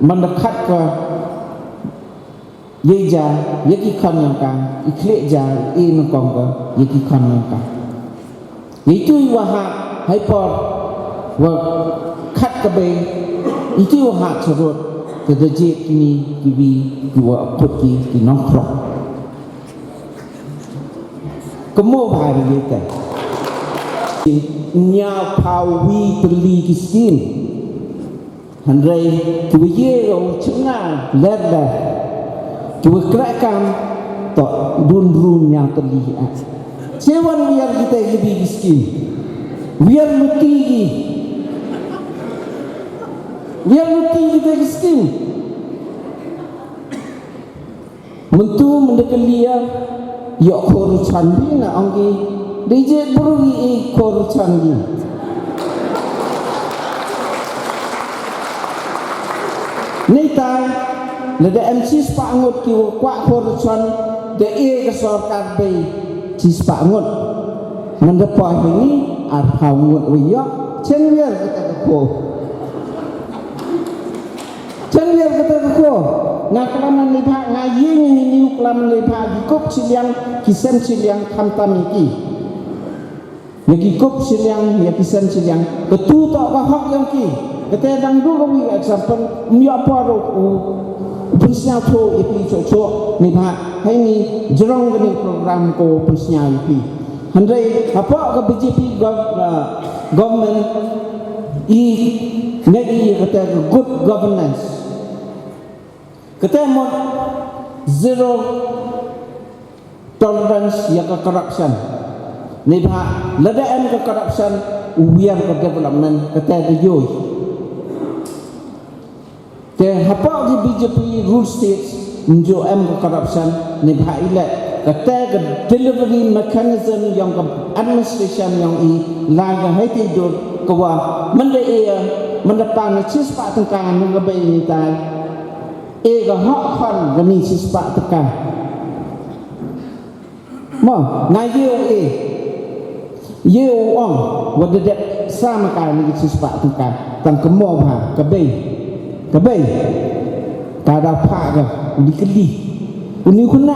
mynda khat ka yei ja, ya ki khon yong ka, i khlieh ja, i nyngkong ka, ya ki khon yong ka. Yeitu i wa hap, heipor wa khat ka bei, itu i wa hap charud, te da jied kini ki wi, ki wa khut ki, ki nongkhrong. Kynmoo bha ya te. Ynñiaw phaw wi tylli ki scheme. Hynrei ki wa ye yow chynna ler ler. Ki wa kreh kam, to dun rum nya tali a. Chewan wiar kita ki bi ki skim. Wiar luti ki. Wiar luti kita ki skim. Mentu mende kelia, yok khor chan bi na ong ki. Di je bru i i khor chan bi. Ni tai, lada em chispah ngut ki wa kwah khor chan, da e ka sorkar bei chispah ngut. Mende poi hini, ar phaw ngut wa yok, chen wiar kita ka khor. Chen wiar kita ka khor. Nga klam ni bha, nga ying ni ni klam ni bha, ki kup chiliang, ki sem chiliang, khamtam ni ki. Ya ki kup chiliang, ya ki sem chiliang. Ketu to ka hok yong ki. Kate dang du ka wi example, ym yoh por u, u pynsñiawthooh ya phi choh choh, ni bha, hei ni, jrong ka ni program ko pynsñiaw ya phi. Hynrei, hapoh ka B J P gov-, uh, government, i ngai i kate ka good governance. Kate mut zero tolerance ya ka corruption. Ni bha, lada em ka corruption, u wiar ka development, kate da yoi. Te hapoh ki B J P ruled states, njo em ka corruption, ni bha i le, kate ka delivery mechanism yong ka administration yong i, la ka hei ti dur, ka wa, mende e, mende pan chispah tyngka, mende bei ni tai. E ka hok khon ka ni chispah tyngka. Mo, nga ye u e. Ye u ong, wa da dep sa ma ka ni ki chispah tyngka. Tang ka mo bha, ka bei. Ka bei. Ka da pha ka, u di kali. U ni khuna.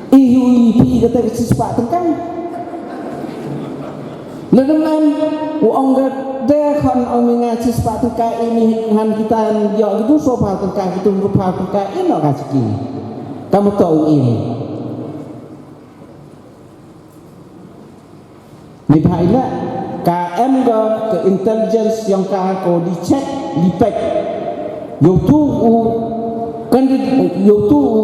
E u i phi kata ki chispah tyngka. Lada man, u ong ka de khon ong mi nga chispah tyngka ini han kita yoh ki du so phaw tyngka, ki du so phaw tyngka, ino ka chiki. Ka mo to u ini. Ni bha ila, ka em ka, ka intelligence yong ka ko di check, di pek. Yow tu u candidate, yow tu u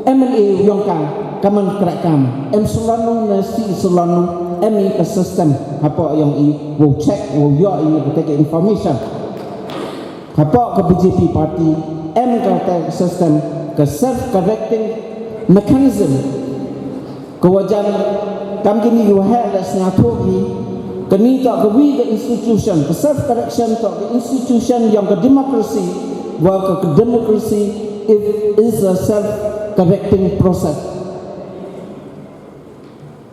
M L A yong ka, ka man kreh kam. Em salanu na si salanu, em i ka system. Hapoh yong i, wow check, wow yoh i, ka take information. Hapoh ka B J P party, em ka take system, ka self-correcting mechanism. Ka wajan, kam kini ki waheh la sñiawthooh ki, kani toh ka wi ka institution, ka self-correction toh ka institution yong ka democracy, wa ka, ka democracy is, is a self-correcting process.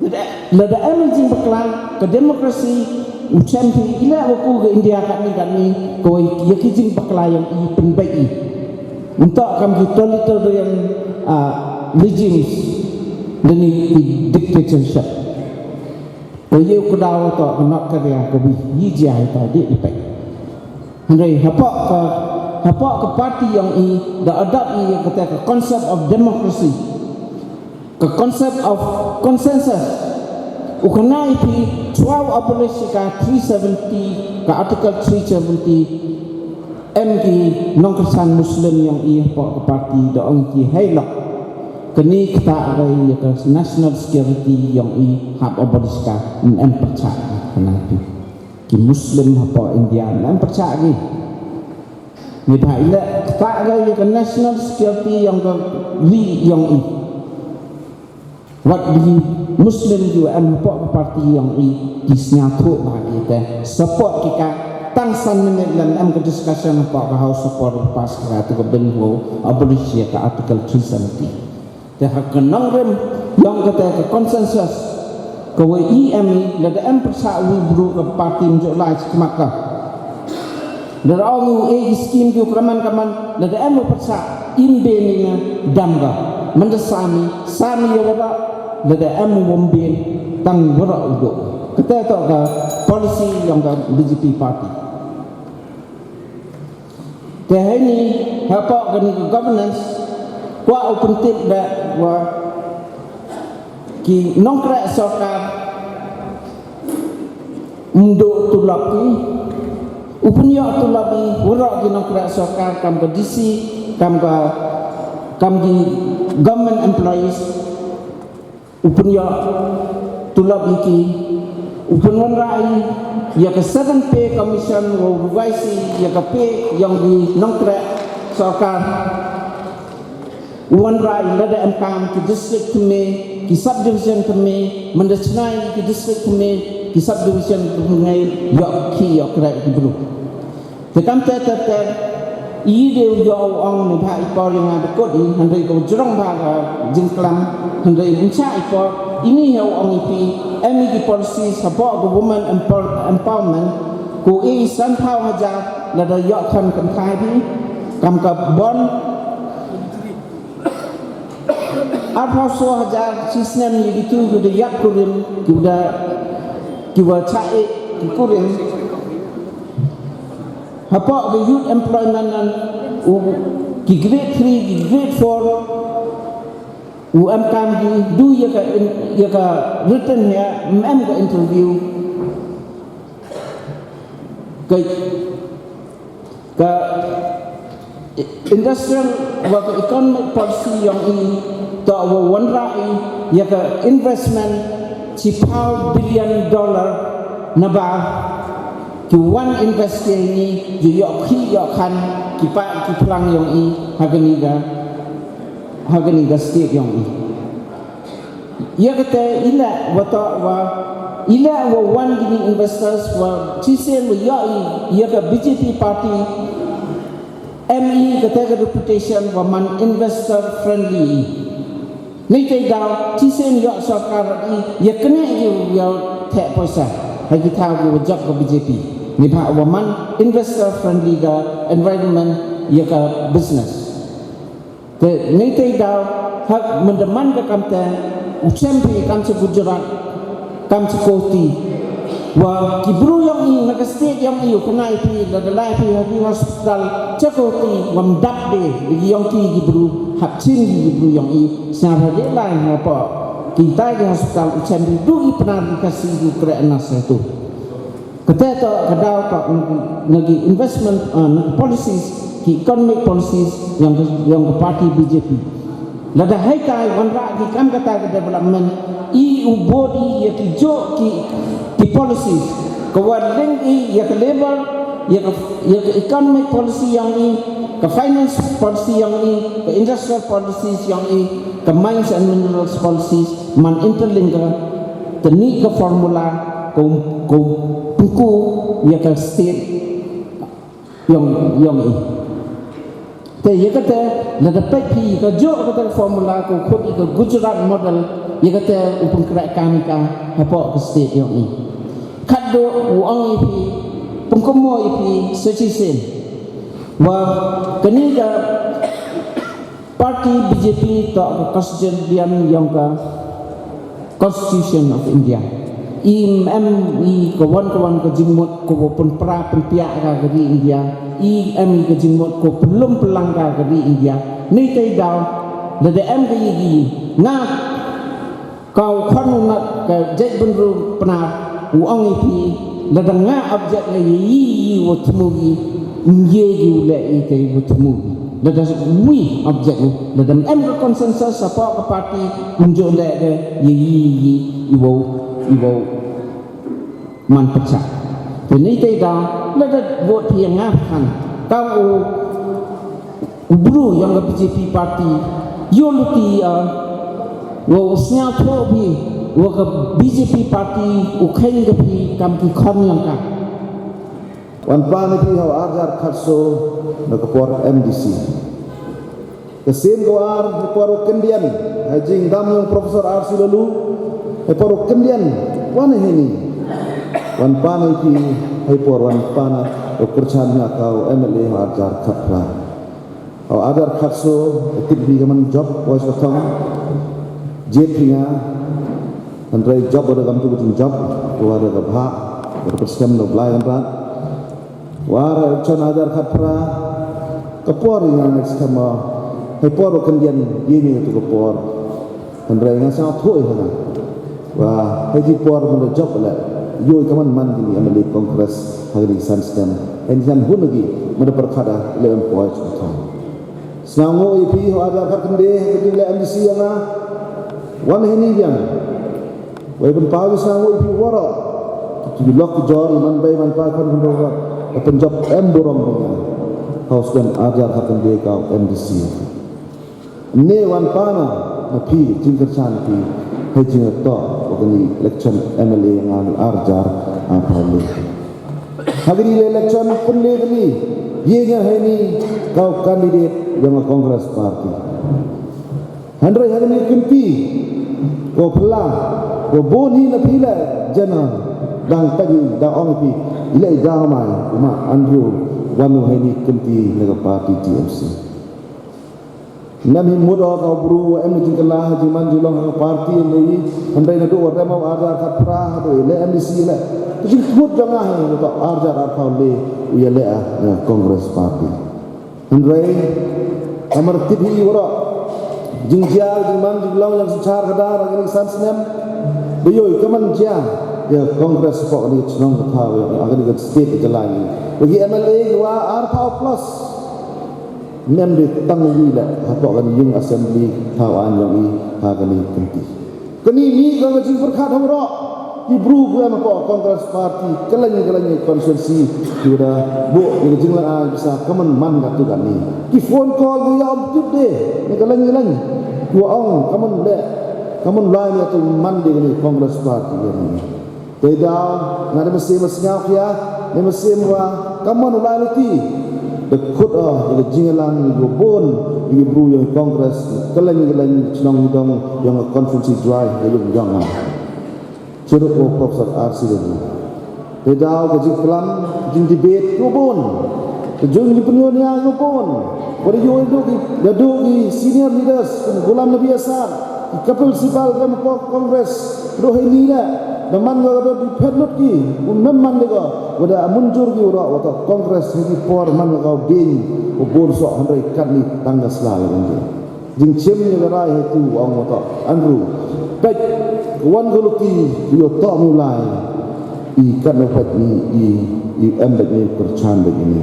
Lada, lada em i jingbakla, ka democracy, u chem phi, ila wa ku ka India katni katni, ka wa ya ki jingbakla yong i pynbeit i. Ntoh kam ki totalitarian, ah, regimes, dani ki dictatorship. Ko ye u kdaw toh ka North Korea ko bi, yi jia ita di di pek. Hynrei hapoh ka, hapoh ka party yong i, da adopt i ya kata ka concept of democracy. Ka concept of consensus. U khana i phi, chwa u abolish ka three seventy, ka article three seventy, em ki nongkyrchan Muslim yong i hapoh ka party da ong ki hei lok. Kani kata ka ya ka national security yong i hap abolish ka, em pyrchah ka na ki. Ki Muslim hapoh India, em pyrchah ki. Ni bha ila, kata ka ya ka national security yong ka ri yong i. Wat di Muslim ju em hapoh ka party yong i, ki sñiawthooh bha ki te, support ki ka, tang san minit lem em ka discussion hapoh ka House, support pass ki ka tu ka bill wow abolish ya ka article three seventy. Te ha ka nongrim yong kata ka consensus, ka wa i em i, lada em pyrchah wi bru ka party mjooh lai chi khmat ka. Lada ong u e ki scheme ki u kraman kaman, lada em u pyrchah, im be ni na dam ka. Manda sami, sami ya lada, lada em u wom be, tang wara u do. Kata toh ka policy yong ka B J P party. Te heini, hapoh kani ka governance, kwah u pyntip da wa ki nongkreh sorkar, ym dooh tulop ki, u pynyoh tulop i, waroh ki nongkreh sorkar, kam ka D C, kam ka kam ki government employees, u pynyoh tulop ya ki, u pynwanrah i ya ka seven pay commission, wow revise i ya ka pay yong ki nongtrei sorkar. U wanrah i lada em kam ki district thymme, ki subdivision thymme, manda chna i ki district thymme, ki subdivision thymme, yoh ki, yoh kreh ki bru. Te kam te te te, i de u yoh u ong neibhah i por yong nga da kut i, hynrei ko jrong bha ka jingklam, hynrei ym chah i por, ini hi u ong i phi, em i ki policies hapoh ka women empower-, empowerment, ko e i san phaw hajar, lada yoh khon kynthai phi, kam ka bond, arphaw soo hajar chi snem ya kitu ki da yap kurim, ki da, ki wa chah e ki kurim. Hapoh ka youth employment nan, u, ki grade three, ki grade four, u em kam ki du ya ka in-, ya ka written hi, em ka interview. Ka, ka industrial wa ka economic policy yong i, toh wa wanrah i ya ka investment chiphaw billion dollar, naba ki wan invest ya ini, ju yoh ki, yoh kan, ki pa, ki plang yong i, ha kani ka, ha kani ka state yong i. Ya kate i leh wa toh wa, i leh wa wan kini investors wa chisien wa yoh i, ya ka B J P party, em i kate ka reputation wa man investor friendly i. Neite daw, chisien yoh sorkar i, ya kane i yoh theh poisa ha ki thaw ki wa jop ka B J P. Neibhah wa man investor friendly ka environment ya ka business. Te neite daw, hak mynda man ka kam te, u chem phi kam cha Gujarat, kam cha Guwahati. Wa ki bru yong i, na ka state yong i, u kynai phi, lada lai phi ha ki hospital cha Guwahati, wa ym dap de, de ki yong ki ki bru, hap chin ki ki bru yong i, sñiaw ha de lai ha poh ki tai ki hospital, u chem phi du ki Pnar ki Khasi ki kreh na sa tu. Kate toh ka daw toh na ki, na ki investment, ah, na ki policies, ki economic policies yong ka, yong ka party B J P. Lada hei tai wanrah ki kam kata ka development, i u bud i ya ki jooh ki, ki policies, ka wa link i ya ka labor, ya ka, ya ka economic policy yong i, ka finance policy yong i, ka industrial policies yong i, ka mines and minerals policies, man interlink ka, te ni ka formula, ko, ko, pynku ya ka state yong, yong i. Te ya kate, lada peit phi ka jooh kate formula ko khot i ka Gujarat model, ya kate u pynkreh kam i ka hapoh ka state yong i. Khatduh u ong i phi, pynkynmoo i phi sa chisien, wa kani ka party B J P toh ka custodian yong ka Constitution of India. I em i ka wan ka wan ka jingmut ko wa pynpra pynpiah ka ka ri India. I em i ka jingmut ko pynlum pynlang ka ka ri India. Neite daw, lada em ka ya ki, nga, ka u khon u ngat ka jaitbynru Pnar, u ong i phi, lada nga object le ya i, i wa thmu i, ym ye ki u leh i te wa thmu i. Lada wi object u, lada em ka consensus hapoh ka party, ym jooh leh de ya i, i, i wow, i wow man pyrchah. Te neite daw, lada vote phi ya nga phan, kam u u bru yong ka B J P party, yoh luti, ah, wow sñiawthooh phi, wa ka B J P party u kheiñ ka phi kam ki khon yong ka. Wan pan i phi ha u ar hajar khatsaw na ka por M D C. Ka sien ka ar, ha por u kyndian, ha jingdam yong Professor R C Laloo, ha por u kyndian, wan heini. Wan pan i phi, ha por wan pan u kyrchan na ka u M L A ha u ar hajar khatphra. Ha u ar hajar khatsaw, tip phi ka man job, wa sa thong. Jied phi nga, hynrei job wa da kam tu ka jingjob, wa da ka bha, wa da ka skhem da Blai Kynrad. Wa ha u chon hajar khatphra, ka por i nga nga skhem wa, hei por wa kyndian, ye ni tu ka por. Hynrei nga sñiawthooh i ha nga. Wa hei ki por man da job le, yoh i ka man man kini M L A Congress, ha kini san snem. Hei ni san hun lagi, man da pyrkhat a, le em poi sa thong. Sñiawngooh i phi, ha ar hajar khatkhyndai, ha ka jingleh MDC yong nga. Wan heini biang. Wei pynpaw i sñiawngooh i phi waroh. Ki lok ki jor, i man bei man pa khon khon waroh. Ka pynjop em burom biang. Hau sdang ar hajar khatkhyndai ka MDC. Ne wan pa na, na phi, jingkyrchan phi. Hei jingtoh, wa kani election MLA nga ar hajar arphaw le. Ha kani le election pynle kani, ye nga heini ka u candidate yong ka Congress Party. Hynrei ha kani kynti, ko phylla, ko bun hi na phi le, jana, dang tagi, dang ong phi, i le i dang mai, u ma Andrew, wan u heini kynti na ka party TMC. Ngam hi mut o ka u bru wa em jingkylla ha jingman jinglong ha ka party ni, hynrei naduh wa rem o ar hajar khatphra, haduh i le MDC le. Ka jingthmut jong nga hi, naduh ar hajar arphaw le, u yaleh a, ya Congress Party. Hynrei, amar tip hi waroh. Jingjia, jingman jinglong yong ka synshar khadar, ha kani san snem. Dei yoh i kaman jia, ya Congress pok ni chnong ka thaw, ya kani ka state ka jylla ni. Bagi MLA ki wa arphaw plus. Mem de tang wi le, hapoh kani yung assembly, thaw aiñ yong i, ha kani kynti. Kani ni ka jingpyrkhat ha waroh, ki bru ku em hapoh Congress Party, kylleng kylleng i constituency, ki wa da, buh, i ka jingla ai, bisa, kaman man katu kani. Ki phone call ku ya ym tip de, ni kylleng kylleng, ki wa ong, kaman le, kaman lai ni atu man de kani Congress Party, kani. Te daw, nga da mynsiem sñiaw khia, da mynsiem wa, kammon u lai luti. Da khut o, ya ka jingyalang, ya ka bun, ya ka bru, yong Congress, kylleng kylleng, chnong nidong, yong ka constituency Jowai, ya yung yong nga. Chiruk o Professor R C Dewar. Te daw, ka jingklam, jingdebate, ka bun. Ka jingpynyoh nia, ka bun. Wa da yoh i duk i, da duk i senior leaders, kum Ghulam Nabi Azad, i Kapil Sibal ka em hapoh Congress, ruh heini le, da man ka da di phet lut ki, u mem man de ka, wa da mynjur ki waroh, wa toh Congress heini por man ka u ding, u bun soh hynrei katni tang ka sla le kan de. Jingchim ni ka rai heitu wa ong wa toh, Andrew, peit, ka wan ka luti, u yoh toh mi u lai, i katno peit ni, i, i em peit ni, kyrchan peit ni.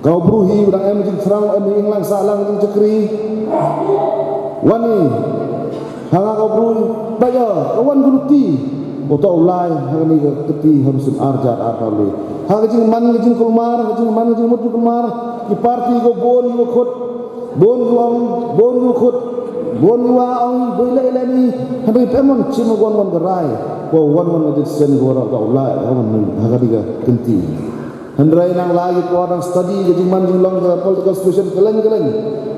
Ka u bru hi u dang em jingthrang, em jinglang sahlang jingchakri. Wan i, ha nga ka u bru, peit o, ka wan ka luti. U toh u lai, ha kani ka kynti, ha mynsiem ar hajar arphaw le. Ha ka jingman ka jingkulmar, ha ka jingman ka jingmut jingkulmar, ki party ko bun ki wa khut, bun ki wa ong, bun ki wa khut, bun ki wa ong, bun le le ni, hynrei peit mon, chim wan wan ka rai, ko wan wan ka jingsen ko wa toh u lai, ha wan ha kani ka kynti. Hynrei nang lai ki por nang study ka jingman jinglong ka political situation kylleng kylleng.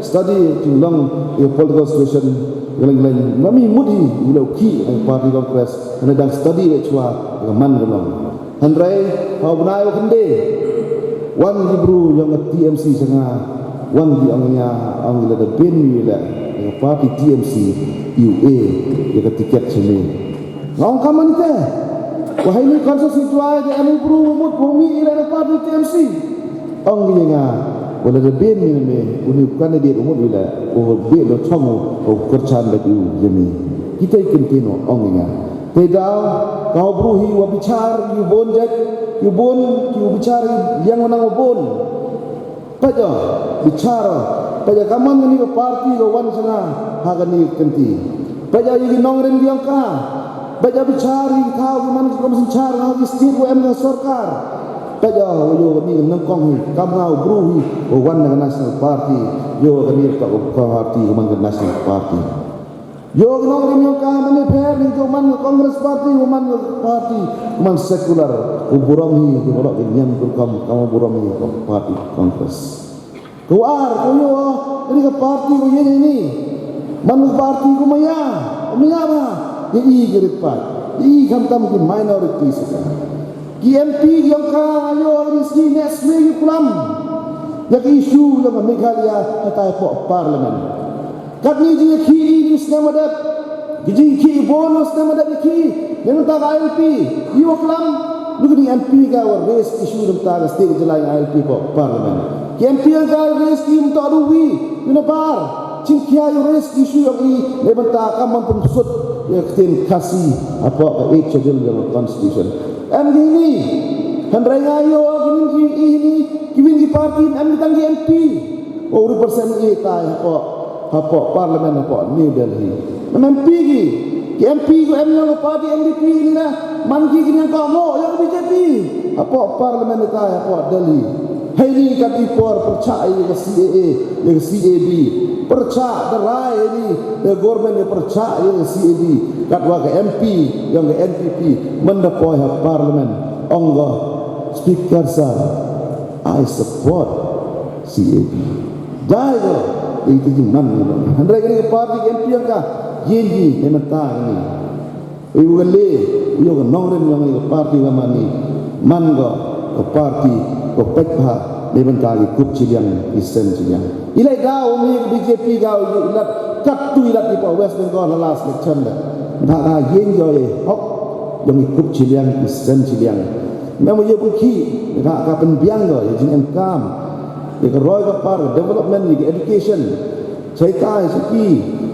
Study jinglong ka political situation kylleng kylleng. Mami mut hi, u le u khih, ka party Congress. Hynrei dang study le chwa, ka man ka long. Hynrei, ha u bnai wa khyndai. Wan ki bru yong ka TMC cha nga. Wan ki ong ya, ong le da bin wi le. Ka party TMC, U A, ya ka ticket cha me. Nga ong kammon te. Wa heini constituency Jowai de em u bru wa mut wa mih i le na party TMC. Ong ki ya nga, wa lada bin mi na me, uni u candidate wa mut i le, wa bin da chong u, wa kyrchan da u ya me. Kita i kynti no, ong ki ya nga. Te daw, ka u bru hi wa bichar, ki u bun jait, ki u bun, ki u bichar, yang wa nang wa bun. Peit o, bichar o, peit o kammon kani ka party ka wan cha nga, ha kani ka kynti. Peit o ya ki nongrim ki yong ka. Peit o bichar ya ki thaw ki man ki kam synshar ha ki state wa em ka sorkar. Peit o, yoh kani ka nyngkong hi, kam nga u bru hi, wa wan na ka National Party, yoh kani ka party ka man ka National Party. Yoh ki nongrim yong ka, man i pher, ni yoh man ka Congress Party, yoh man ka party, man secular, u burom hi, ki waroh ki niam ki rukom, kam u burom hi, ka party Congress. Ka wa ar, ko yoh, kani ka party ko ye ni. Man ka party ko maya, maya ba, ye i ki rit pat, ye i khamtam ki minority sa ka. Ki MP yong ka, yoh, kani sngi next week ki klam. Ya ki issue yong ka Meghalaya, hatai hapoh parliament. Katni jingkhih i ni snem wa dep. Ki jingkhih bun wa snem wa dep i khih. Neibynta ka ILP. I wa klam. Lukni MP ka wa raise issue neibynta ka state jylla ILP hapoh parliament. Ki MP ka wa raise ki mynta du wi. Ni na bar. Chimkhia i raise issue yong i. Neibynta ka man pynsut. Ya ka ktien Khasi. Hapoh ka eighth schedule yong ka constitution. Em ki ni. Hynrei nga yoh ki ni ki i ni. Ki win ki party em ki tang ki MP. Ko represent i tai hapoh, hapoh parliament hapoh New Delhi. Em MP ki, ki MP ko em yong ka party NPP ni na, man ki ki yong ka mo yong BJP. Hapoh parliament i tai hapoh Delhi. Hei ni ka ti por percha i ka CAA, i ka CAB. Percha da rai i ni, i government i percha i ka CAB. Katwa ka MP yong ka NPP, man da poi ha parliament, ong ka Speaker sir, I support CAB. Dai ko, i ti jingman ni. Hynrei kani ka party ka MP yong ka, yen ji, ne mata ni. Wi u ka le, u yo ka nongrim yong ka party ka mani, man ko, ka party, ko pek ha, ne bynta ki kup chiliang, ki sem chiliang. I lai daw, ni ka BJP ka, i lat, kat tu i lat i pa West Bengal, la last election da. Bha ka yen jo e, hok, yong ki kup chiliang, ki sem chiliang. Mem u yo pun ki, bha ka pynbiang ko, ye jing em kam. Ye ka roi ka par, development, ye ka education. Chaitai, chaki,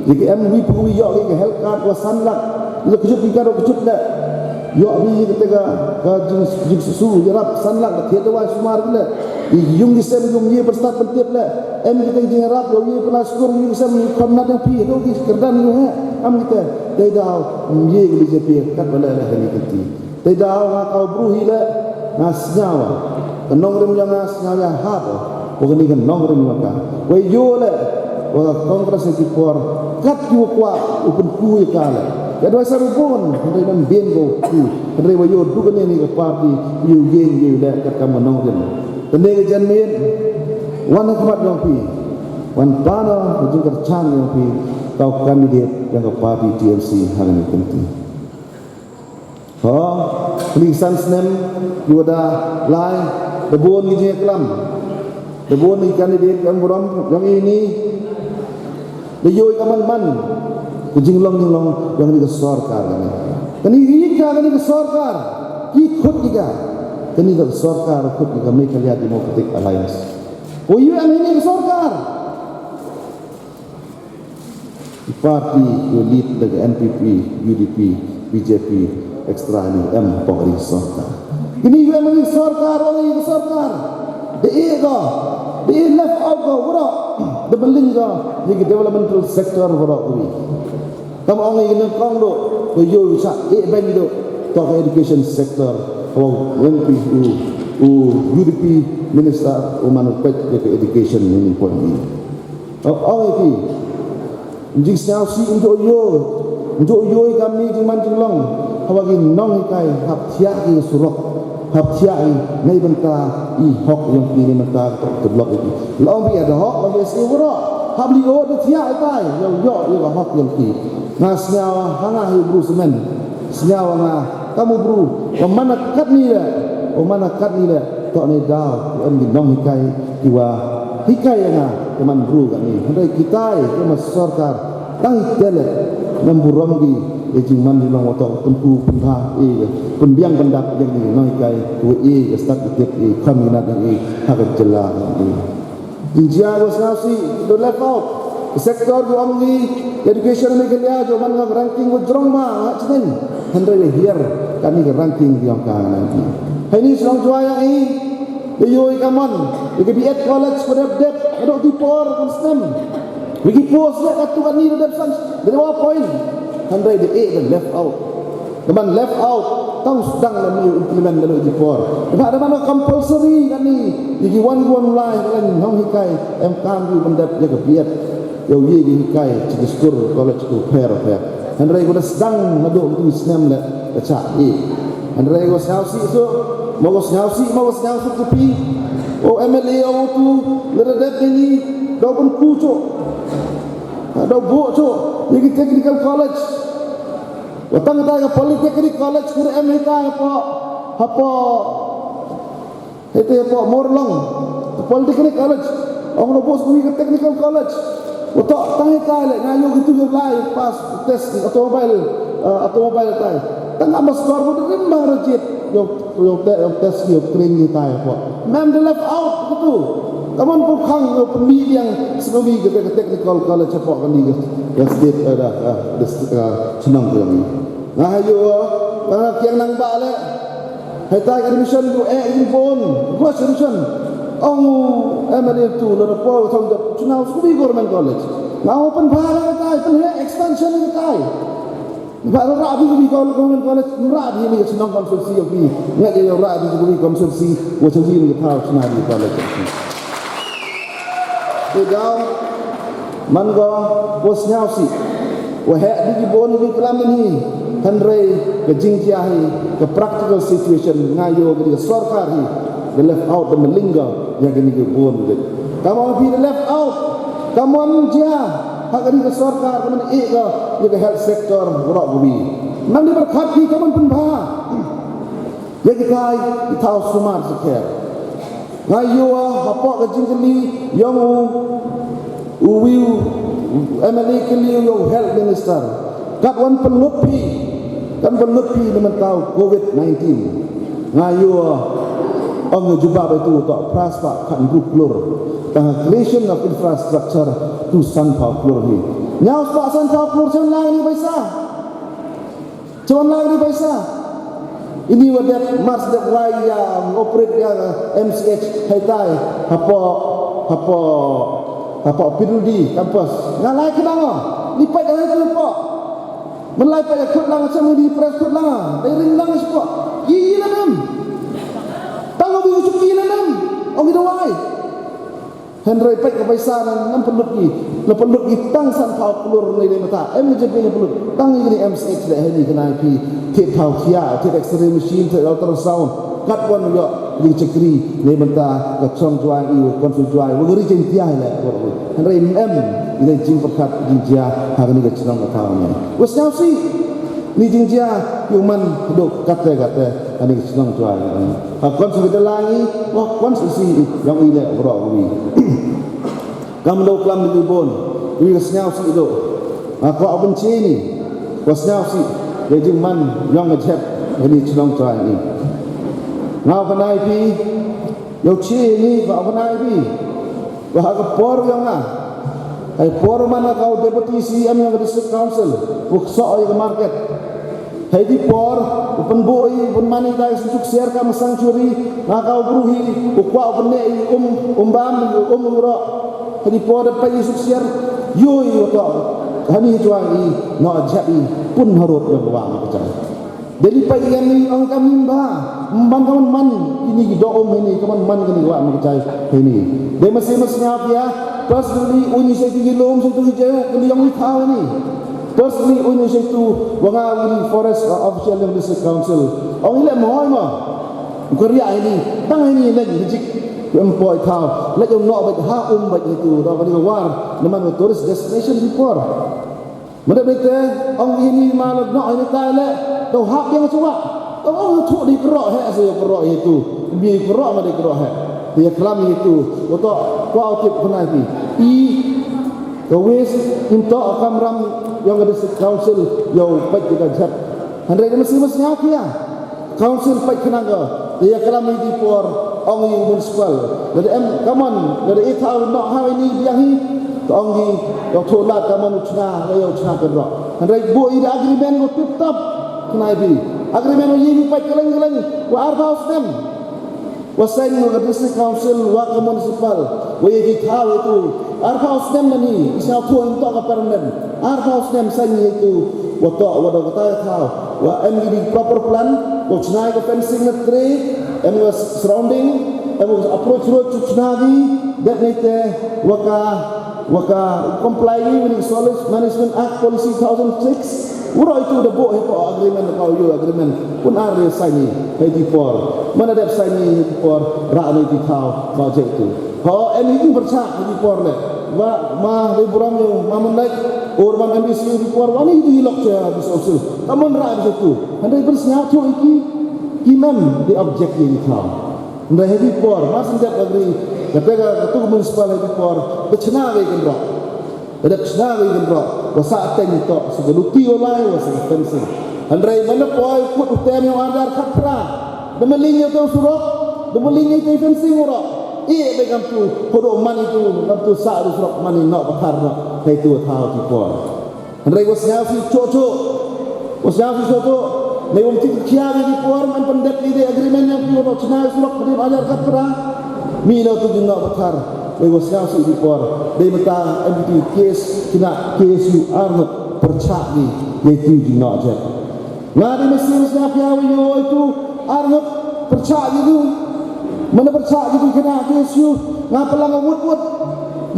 ye ka em wi pu wi yo, ye ka health card, wa san lak. Ye ka kjut, ye ka ro kjut le. Yo wi ye ka te ka, ka jing, jing susu, ye rap san lak, ka thiet wa sumar le. Ye yung ye sem, yung ye perstat pentip le. Em ye ka te jing rap, yo ye pernah syukur, yung sem, yung kham nat yang pi, do ki kerdan yung he. Am ye te, te daw, ye ka BJP, kat wa le le, he ni kenti. Te daw nga kau bru hi le, nga sngaw. Ka nongrim yong nga sngaw ya hap. Ko kani ka nongrim yong ka. Wei yo le, wa ka Congress ki por, kat ki wa kwah, u pynku ya ka le. Ya doi sa rubon, hynrei nan bien ko ku. Hynrei wa yo du kani ni ka party, yo yen yo le, kat kam ka nongrim. Kani ka janmiet, wan khmat yong pi. Wan pano, ka jingkyrchan yong pi. Kau candidate yong ka party TMC, ha kani kenti. Ho, pli san snem, yu da lai, da bun ki jingklam. Da bun ki candidate yong burom, yong ini. Da yoh ka man man. Ka jinglong jinglong, yong ini ka sorkar kani. Kani ki ka, kani ka sorkar. Ki khut ki ka. Kani ka sorkar, khut ki ka Meghalaya Democratic Alliance. Ko yu em ini ka sorkar. Party ko lead da ka NPP, UDP, BJP, extra ni em pok ri sorkar. Kini ko em ri sorkar, ong ri sorkar. De e ko, de e left out ko, waro, de beling ko, ye ki developmental sector waro ko ri. Kam ong ri ni kong do, ko yo sa e beng do, to ka education sector, ko MP, u, u UDP minister, u manu pek ye ka education ni ni pon ni. Ong ong i ki. Jing sñiaw si njo yo. Njo yo i kam ni jingman jinglong. Hawa ki nonghikai hap thiah ki surok. Hap thiah ki nei bynta i hok yong ki nei bynta to block i ki. Long bi ada hok, long bi si waro. Hap li o de thiah i tai. Yo yo yo ka hok yong ki. Nga sñiaw ha nga hi bru semen. Sñiaw nga, kam u bru, wa man a katni le, wa man a katni le, to ni daw, u em ki nonghikai, ki wa hikai ya nga, ki man bru katni. Hynrei kitai, ki man sorkar, tang i tele, nam burom ki, e jingman jinglong wa to, pynku, pynbha, e, pynbiang pyndap, yang ki nonghikai, ki wa e, ki stat ki tip, e, kham ki nat yang e, ha ka jylla, yang e. India ko sñiaw si, do left out. Sector ko ong ni, education ni Meghalaya, jo man ngam ranking ko jrong ma, ha chnen. Hynrei le hiar, kani ka ranking yong ka nang ki. Hai ni song jua yang i, le yo i kamon, le ka B Ed college ko dep dep, ado di por kon snem. Le ki post le katu kani le dep san, le wa point. Hynrei de e le left out. Teman left out, tang sdang la mi implement la di por. Ba da man compulsory kani, i ki wan wan lai, kani nonghikai, em kam yu pyndep ya ka B Ed. Yow ye ki hikai, chi ki skur, college ko pher pher. Hynrei ko da sdang na do tu snem le, ka cha e. Hynrei ko sñiaw si so, mo ko sñiaw si, mo ko sñiaw si ko pi. O MLA o tu, le da dep ni, do pun ku cho. Do bo cho, ye ki technical college. Wa tang tai ka Polytechnic College, kur em hitai hapo, hapo, hete hapo Morlong. Polytechnic College, ong lo bos kui ka Technical College. Wa to tang hitai le, nga yo kitu yo lai pass test automobile, eh, automobile tai. Tang ama score bo rim bang rejit, yo, yo te, yo test yo train hitai hapo. Mem de left out kitu. Kaman ko khang yo pynbiang sngowi ka Technical College hapo kani ka, ka state, eh, da, eh, district, eh, chnong ko ni. Nga ha yo, nga kiang nang ba le. Hei tai ka admission ko e yung bon. Rush admission. Ong u M L A tu, lada poi u thong dep chna u Subi Government College. Nga u pynbha la ka tai, pynheh expansion ka tai. Ba la rah di Subi Government College, rah di ni ka chnong constituency u pi. Nga ya rah di Subi constituency, wa cha wi ni ka thaw chna di college. Te daw, man ko, wa sñiaw si. Wa heh di ki bun ki klam ni, hynrei ka jingjia hi, ka practical situation, nga yoh ka di ka sorkar hi, ka left out, ka malinga, ya ka ni ki bun ki. Ka mon phi ka left out, ka mon jia, ha ka di ka sorkar, ka mon e ka, ya ka health sector, waroh ka wi. Nang di berkhat ki, ka mon pynbha. Ya ki tai, ki thaw sumar sakher. Nga yoh, hapoh ka jingkylli, yong u, u wi u, M L A kylli u yong u health minister. Kat wan pynlut phi, kat pynlut phi na mynta u covid nineteen. Nga yoh, ong u jubab itu toh phra spah khatynru klur. Tang creation of infrastructure to sanphaw klur ni. Ñiaw spah sanphaw klur chan lang ni paisa. Chon lang ni paisa. Ini wa dep mars dep wai ya, operate ya M C H hei tai. Hapoh, hapoh, hapoh P W D campus. Nga lai khnang o. Ni pait ya tu po. Men lai pait ya khut lang, cham ni press khut lang. Dei ring lang spo. Ki la nem. Tang o bi u ki la nem. Ong i da wai. Hynrei peit ka paisa na ngam pynlut ki, la pynlut ki tang sanphaw klur nei dei mata, em je phi la pynlut, tang i ni M C H le hei ni khnai phi, thied thaw khia, thied X-ray machine, thied ultrasound, kat wan yoh, di chakri, nei mata, ka chong Jowai i, ka council Jowai, wa gari jeng tia le, wa wi. Hynrei em, i dei jingpyrkhat, jingjia, ha kani ka chnong ka thaw ne. Wa sñiaw si, ni jingjia, yow man, duk, kate, kate, kani ka chnong Jowai. Ha kwan sa ka jylla ngi, wa kwan sa si, yong i le, bro, wi. Kam do klam di bun, wi ka sñiaw si do. Nga kwah u pynche ni, wa sñiaw si, ya jingman, yong ka jhep, ya ni chnong Jowai ni. Nga u khnai phi, yow che ni, kwah u khnai phi. Wa ha ka por yong nga. Hei por man nga ka u Deputy C E M yong ka District Council, u ksoh ya ka market. Hei di por, u pynbooh i, u pynman i dei ka suksiar ka ma sanctuary, nga ka u bru hi, u kwah u pynneh i, um, um bam i, um u roh. Hei di por da peit i suksiar, yoh i u toh, hani Jowai i, noh jhep i, pun harud yong ka wa ma ka jai. Dei li peit i yani, ong ka mim ba, man ka man man, ini ki doh um ini, ka man man kani wa ma ka jai, ini. Dei masi mas sñiaw phi ya, personally, u ni se ki lum, se tu ki je, kani yong i thaw ini. Personally, u ni se tu, wa nga u ni forest, uh, official yong District Council. Ong i le mohoi ma. U kariah ini, tang ini leng, jik. Em poi thaw, le yong noh bait ha um bait itu, da kani war, naman tourist destination di por. Mada bete, ong ini ma la noh ini tai le, to hap yang chuwa. To ong thu di kro he, se kro itu. Bi kro ma di kro he. Di klam itu, wa to, kwah u tip khnai phi. I, Ka wis, ym toh kamram yong ka District Council, yow peit ka jhep. Hynrei ka masi mas sñiaw phi ya. Council peit khnang ka. Te ya klam i di por, ong i municipal. Lada em, ka man, lada i thaw noh ha ini biang hi. Ka ong i, yow thoh lad ka man u chna, ka yow chna ka roh. Hynrei booh i da agreement ko tip top. Khnai phi. Agreement ko yi peit ka leng ka leng. Wa arphaw snem. Wa sign wa ka District Council, wa ka Municipal, wa ya ki thaw itu. Arphaw snem na ni, i sñiaw thoh ym toh ka permanent. Arphaw snem sign itu, wa toh, wa da ka tai thaw. Wa em ki di proper plan, wa chna ka fencing na tre, em wa surrounding, em wa approach road chu chna di, dep ni te, wa ka, wa ka comply ni, with the Solid Management Act Policy two thousand six, Waroh itu da booh hi ko agreement, ko u agreement. Pun ar re sign ni, hei di por. Mana dep sign ni hei di por, rah ni di thaw, ba je itu. Ho, em i pyrchah hei di por le. Wa, ma, dei burom yow, ma mun lek, ur man M D C di por, wa ni di lok che, di sosul. Ka mun rah di itu. Hynrei pynsñiaw tu iki, ki mem di object di thaw. Hynrei hei di por, ma sendep agri, kata ka, katu municipal hei di por, da chna ka i kynroh. Ka dep chna ka i kynroh, wa sah teng toh, sa ka luti u lai, wa sa ka fencing. Hynrei man da poi, kut u tem yong u ar hajar khatphra. Da maliñ ya u te u surok, da maliñ ya u te fencing u roh. I, dei kam tu, hodo man itu, kam tu sah u surok, man i noh pathar noh, hei tu thaw di por. Hynrei wa sñiaw si choh choh, wa sñiaw si choh choh, nei wym tip khia di por, man pyndep i de agreement yong ki wa toh chna u surok, ka dei ar hajar khatphra. Mi no tu jingnoh pathar, wei wa sñiawsih di por, dei mata em tu case, kina case u arngut pyrchah di, yei tu jingnoh jet. Nga di masi sñiaw pia wa yoh tu arngut pyrchah di tu. Mana pyrchah di tu kina case u, nga pynlang wut wut.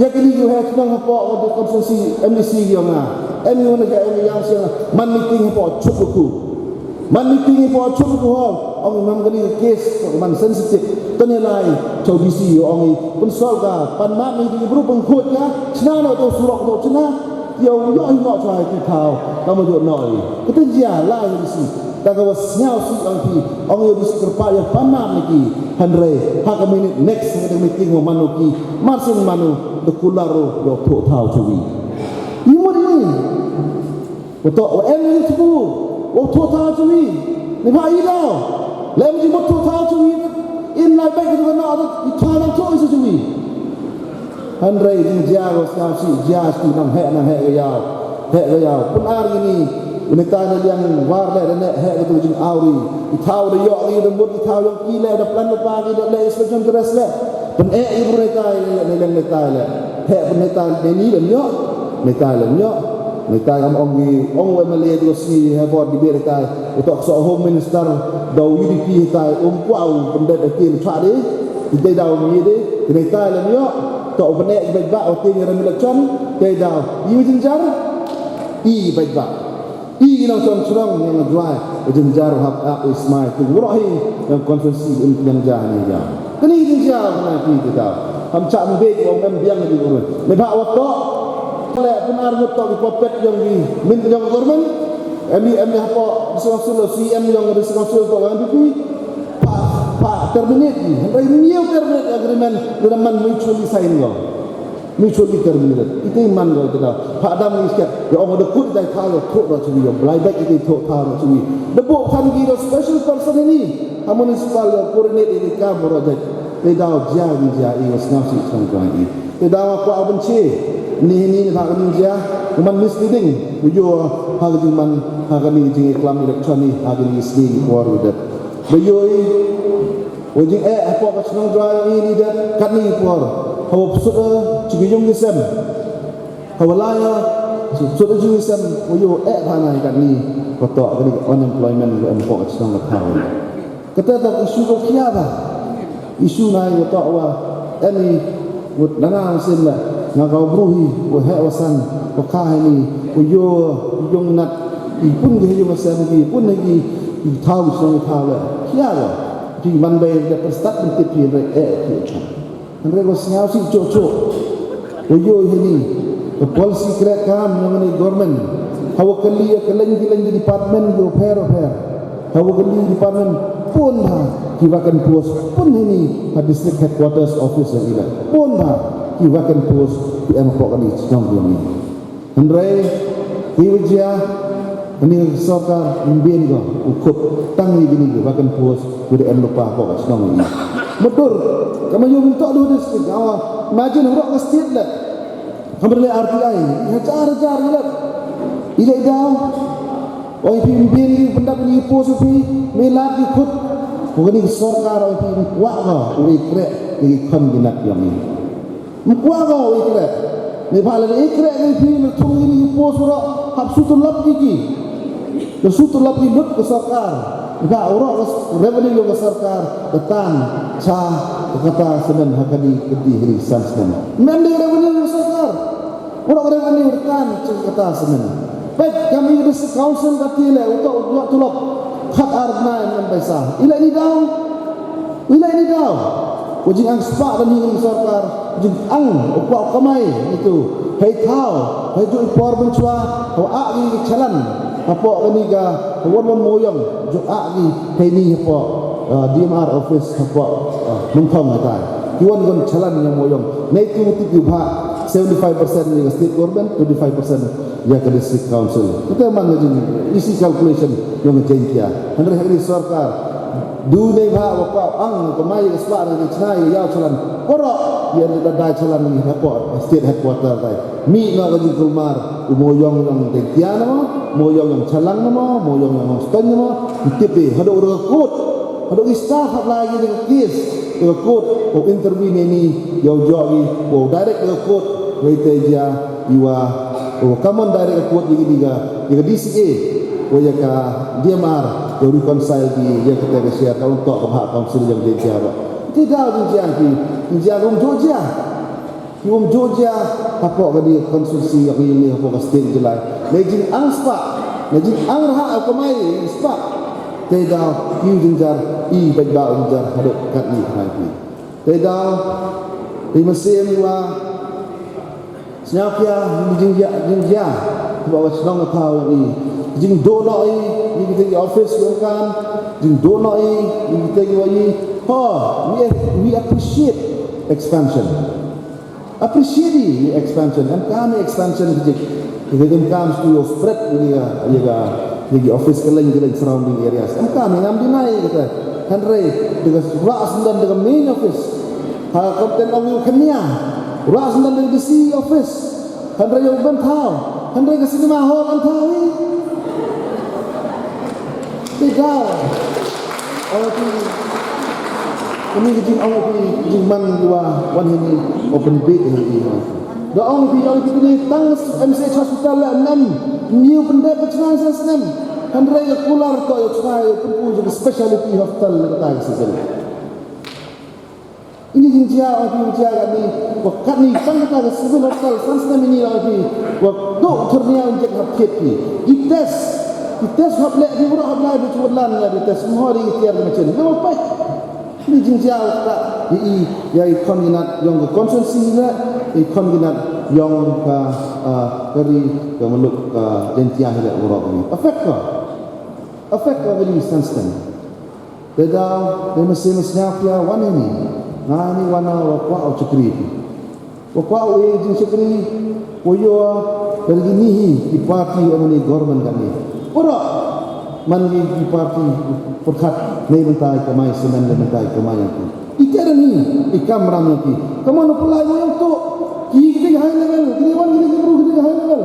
Ya kini u he chnong hapoh wa di constituency M D C yong nga. Em u na ka em yang siang man meeting hapoh chup ku. Man meeting i po chup ku hall, ong i man kani ka case, man sensitive. Tani lai, chaw D C ong i, pynsolve ka, pan map ni ki bru pynkhot ka, chna no to surok to chna, yow yoh i no chwa i thaw, ka ma jot no i. Kata jia lai D C, ta ka wa sñiawsih ong phi, ong yow D C kyrpad yow pan map ni ki, hynrei, ha ka minute next, ha ka meeting wa manu ki, marsin manu, the kular ro, yow pho thaw chwi. I mut ni. Wa toh, wa em ni tu, wa thoh thaw chwi. Ni ba i daw. Lem ji mut thoh thaw chwi. In lai bek tu na tu, i thaw nang thoh i sa chwi. Hynrei jing jia wa sñiawsih, jia sti nang heh, nang heh ka yaw. Heh ka yaw. Pun ar ini, ini ta na liang war le, ne heh ka tu jing awri. I thaw da yoh i da mut, i thaw yong ki le, da plan da pa ki da le, inspection dress le. Pun eh i bru ne tai le, ne leng ne tai le. Heh pun ne tai le, ne ni le nyoh. Ne tai le nyoh. Ni tai kam ong ki, ong wa M L A tu si ha bor di bere tai. Utok so Home Minister, daw U D P tai, um kwau, pendet ati le chwa de. Ni tai daw mi de, ni tai le myo, to u bene bait ba, u tin ram le chon, tai daw. I u jinjar, i bait ba. I nang chon chrong, nang jwai, u jinjar, hap, hap, ismai, tu, wuro hi, yang konstituensi, yang jah ni ya. Kani jing jia, kani ki kita. Ham cha mbek, wa mem biang di guru. Ni ba wa to. Le, pun ar ngut to, ki puppet yong ki, min yong government. Em ni, em ni hapo, District Council, C M yong District Council to, M P P. Pa, pa, terminate ni. Hynrei ni yow terminate agreement, ni da man mutually sign yong. Mutually terminated. Ite man ko ite da. Pha dam ni sket. Ya ong da kut dai thaw, thoh da chwi. Ya blai bek ite thoh thaw da chwi. Da bok than ki da special person ini. Ha municipal ya coordinate ini ka boro jai. Te daw jia ni jia i wa sñiawsih chong kwang i. Te daw wa kwa ban che. Ni ni ni pha ni jia. Kuman misleading. Ujo ha ka jing man, ha ka ni jing iklam election ni, ha ka ni sni ni por udet. Ba yoh i. Wa jing eh hapoh ka chnong Jwai i ni da katni por. Hawa psut, eh, chi ki yung ki sem. Hawa lai, eh, psut, psut chi ki sem. Wa yoh eh bha na katni. Wa toh kani unemployment wa em hapoh ka chnong ka thaw. Kata toh issue ko khia ba. Issue na wa toh wa em i wa danga sem la. Nga ka wa bru hi, wa heh wa san, wa kha hi ni, wa yoh, yung nat, i pun ki yung sem ki, pun ki, i thaw, i chnong i thaw la. Khia ba. Ki man bai da pyrstad ban tip hi bai eh ki chan. Hynrei wa sñiawsih choh choh. Wa yoh hi ni. Ka policy kreh kam yong ni government. Hawa kali ya ka leng ki leng ki department yow pher yow pher. Hawa kali department pun ha ki vacant post pun hi ni ha district headquarters office yong i la. Pun ha ki vacant post ki em hapoh kani chnong yong i. Hynrei, ki wa jia, kani ka sorkar, ym bien ko, u khup, tang i kini ki vacant post, ki da em lypa ko ka chnong i. Madur, ka ma yung toh du district, awa, imagine hurok ka state le. Ka ma le R T I, hajar, hajar, i le. I le daw. Oi phi ym bien ki, pyndap ni post phi, me lad ki khup. Ko kani ka sorkar, oi phi ym kwah ko, u i kreh, ki khon ki nat yong i. Ym kwah ko i kreh. Ni pha le i kreh ni phi, na thung ni i post ro, hap su tulop ki ki. Na su tulop ki lut ka sorkar. Ni pha ro ka revenue yong ka sorkar, ka tan, cha, ka kata semen, ha kani, kati, hiri, san semen. Mem ni revenue yong ka sorkar. Ro ka revenue, ka tan, cha, ka kata semen. Peit, kami di District Council kati le, uto, uto tulop, khat ar bnai, mem paisa. I le ni daw. I le ni daw. Wa jingangspah da ni sorkar, jingang u kwah kamai itu. Hei thaw, hei ju i por bynchwa, hawa ah ki chalan. Hapoh kani ka, hawa mon moyong, ju ah ki, hei ni hapoh, uh, D M R office hapoh, uh, Mynthong hatai. Ki wan gon chalan yang moyong. Nei tu ti ki bha, seventy-five percent ni ka state government, twenty-five percent ya ka district council. Kita man ka jing, easy calculation yong ka jingkia. Hynrei hynrei sorkar, du nei bha wa pa ang, ka mai ka spa na ka chna ya yaw chalan. Koro, ya da dai chalan ni hapoh state headquarter tai. Mi na ka jingkulmar, u moyong yong jingkia na mo, moyong yong chalan na mo, moyong yong stone na mo, tip i, hadu ro kut. Hadooh ki staff hap lai ki da ka case da ka court, wow intervene ini, yow jooh ki, wow direct da ka court, wei te jia, iwa, wow command direct da ka court ya ki da ka, ya ka D C A, wa ya ka D M R, yow reconcile ki, ya ka te ka share, ka ung toh ka bhah council yong Jaiñtia ba. Te daw jingjia ki, jingjia rum jooh jia. Ki um jooh jia, hapoh ka di constituency, ya ki ni hapoh ka state jilai. Na jingangspah, na jingangrah ka kamai spah. Te daw, ki jingjar, i bait ba jingjar, hadooh katni kamai ki. Te daw, i masem wa, sñiawkhia, i jingjia, jingjia, hapoh ka chnong ka thaw i. Jingdooh noh i, i kita ki office yong kam, jingdooh noh i, i kita ki wa i. Ho, we, we appreciate expansion. Appreciate i expansion, em kam i expansion ki jik. Ki em kam stu yow spread i ya, ya ka, ya ki office ka leng, ka leng surrounding areas. Em kam i ngam deny kata. Hynrei, da ka rah syndon da ka main office. Ha, konten ong yow khania. Rah syndon da ka D C office. Hynrei yow ban thaw. Hynrei ka cinema hall an thaw i. Te daw. Ong ki, ini ki jingong ki, jingman ki wa wan hini, open bed hini. Da ong ki, ong ki ni tang M C H hospital la nem, ni open bed pa chna sa snem. Hynrei ka kular toh yow chna, yow pynku jooh ka specialty hospital la ka ta ka civil. Ini jingjia, ong ki jingjia katni, wa katni tang kata ka civil hospital, san snem ini ong ki, wa dooh thyrnia un jek hap thied ki. I test, i test hap leh ki, waroh hap lai, bi chuwat lan ya di test, mhor i tiar ki machin. Wa pai. Ini jingjia wa kata, i, i, ya i khon ki nat yong ka constituency hi leh, i khon ki nat yong ka, ah, ka ri, ka muluk, ka Jaiñtia hi leh waroh ni. Affect ka. Affect ka very sensitive. Te daw, te masi mas sñiawkhia wan ini. Nga ini wan wa kwah u chakri. Wa kwah u e jingchakri, wa yoh, da lagi ni hi, ki party wa ini government kani. Waroh, man ki, ki party, pyrkhat, nei bynta i kamai, semen nei bynta i kamai yong ki. I karen hi, i kamram yong ki. Kammon u pynlai mo yong to, ki, ki high level, ki wan ki bru, ki high level.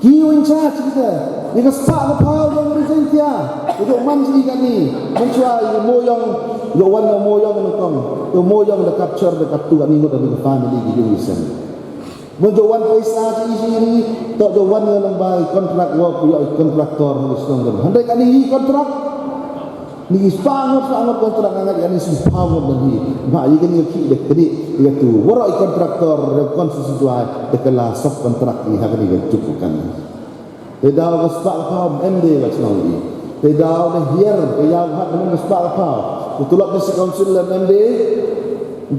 Ki u in charge kita. Ni ka spah ka phaw yong ka ri Jaiñtia. Ka jooh man chi kani. Man chwa i mo yong, yow wan na mo yong na kong. Yow mo yong da capture da katu kani ngut da ka family ki yung isen. Mo jooh wan paisa chi i chi ni. Toh jooh wan na lang bai contract work, yow i contractor ni song. Hynrei kani hi contract. Ni spah ngut, spah ngut kontrak nga ngat, ya ni spah ngut na hi. Ba, ya kani ki da kani, ya tu. Waroh i kontraktor, ya konstitusi tuai, da ka la sub kontrak ni ha kani ka juk kan. Te daw ka spah ka phaw em de ka chnong i. Te daw da hiar, ka yaw hat, ka spah ka phaw. Ka tulop ni si council la em de.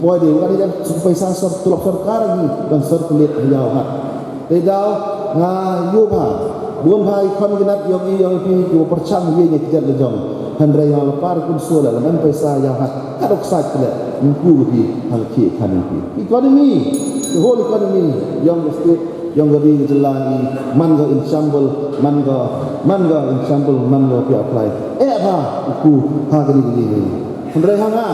Poi de, wa ni jan suk paisa sor, tulop sorkar ni, ban circulate ha yaw hat. Te daw, nga yoh bha. Bun bha i khon ki nat yong i yong i phi, ki wa pyrchang ye ni ki jat la jong. Hynrei yong la par kun so la, la em paisa yaw hat. Ka dok sait le, nku ki, ha ki khan ki. Economy, the whole economy, yong the state, yong the ri, the jylla i, man ka in shamble, man ka, man ka in shamble, man ka pi apply. Eh bha, ku, ha ka ni ka ni. Hynrei ha nga,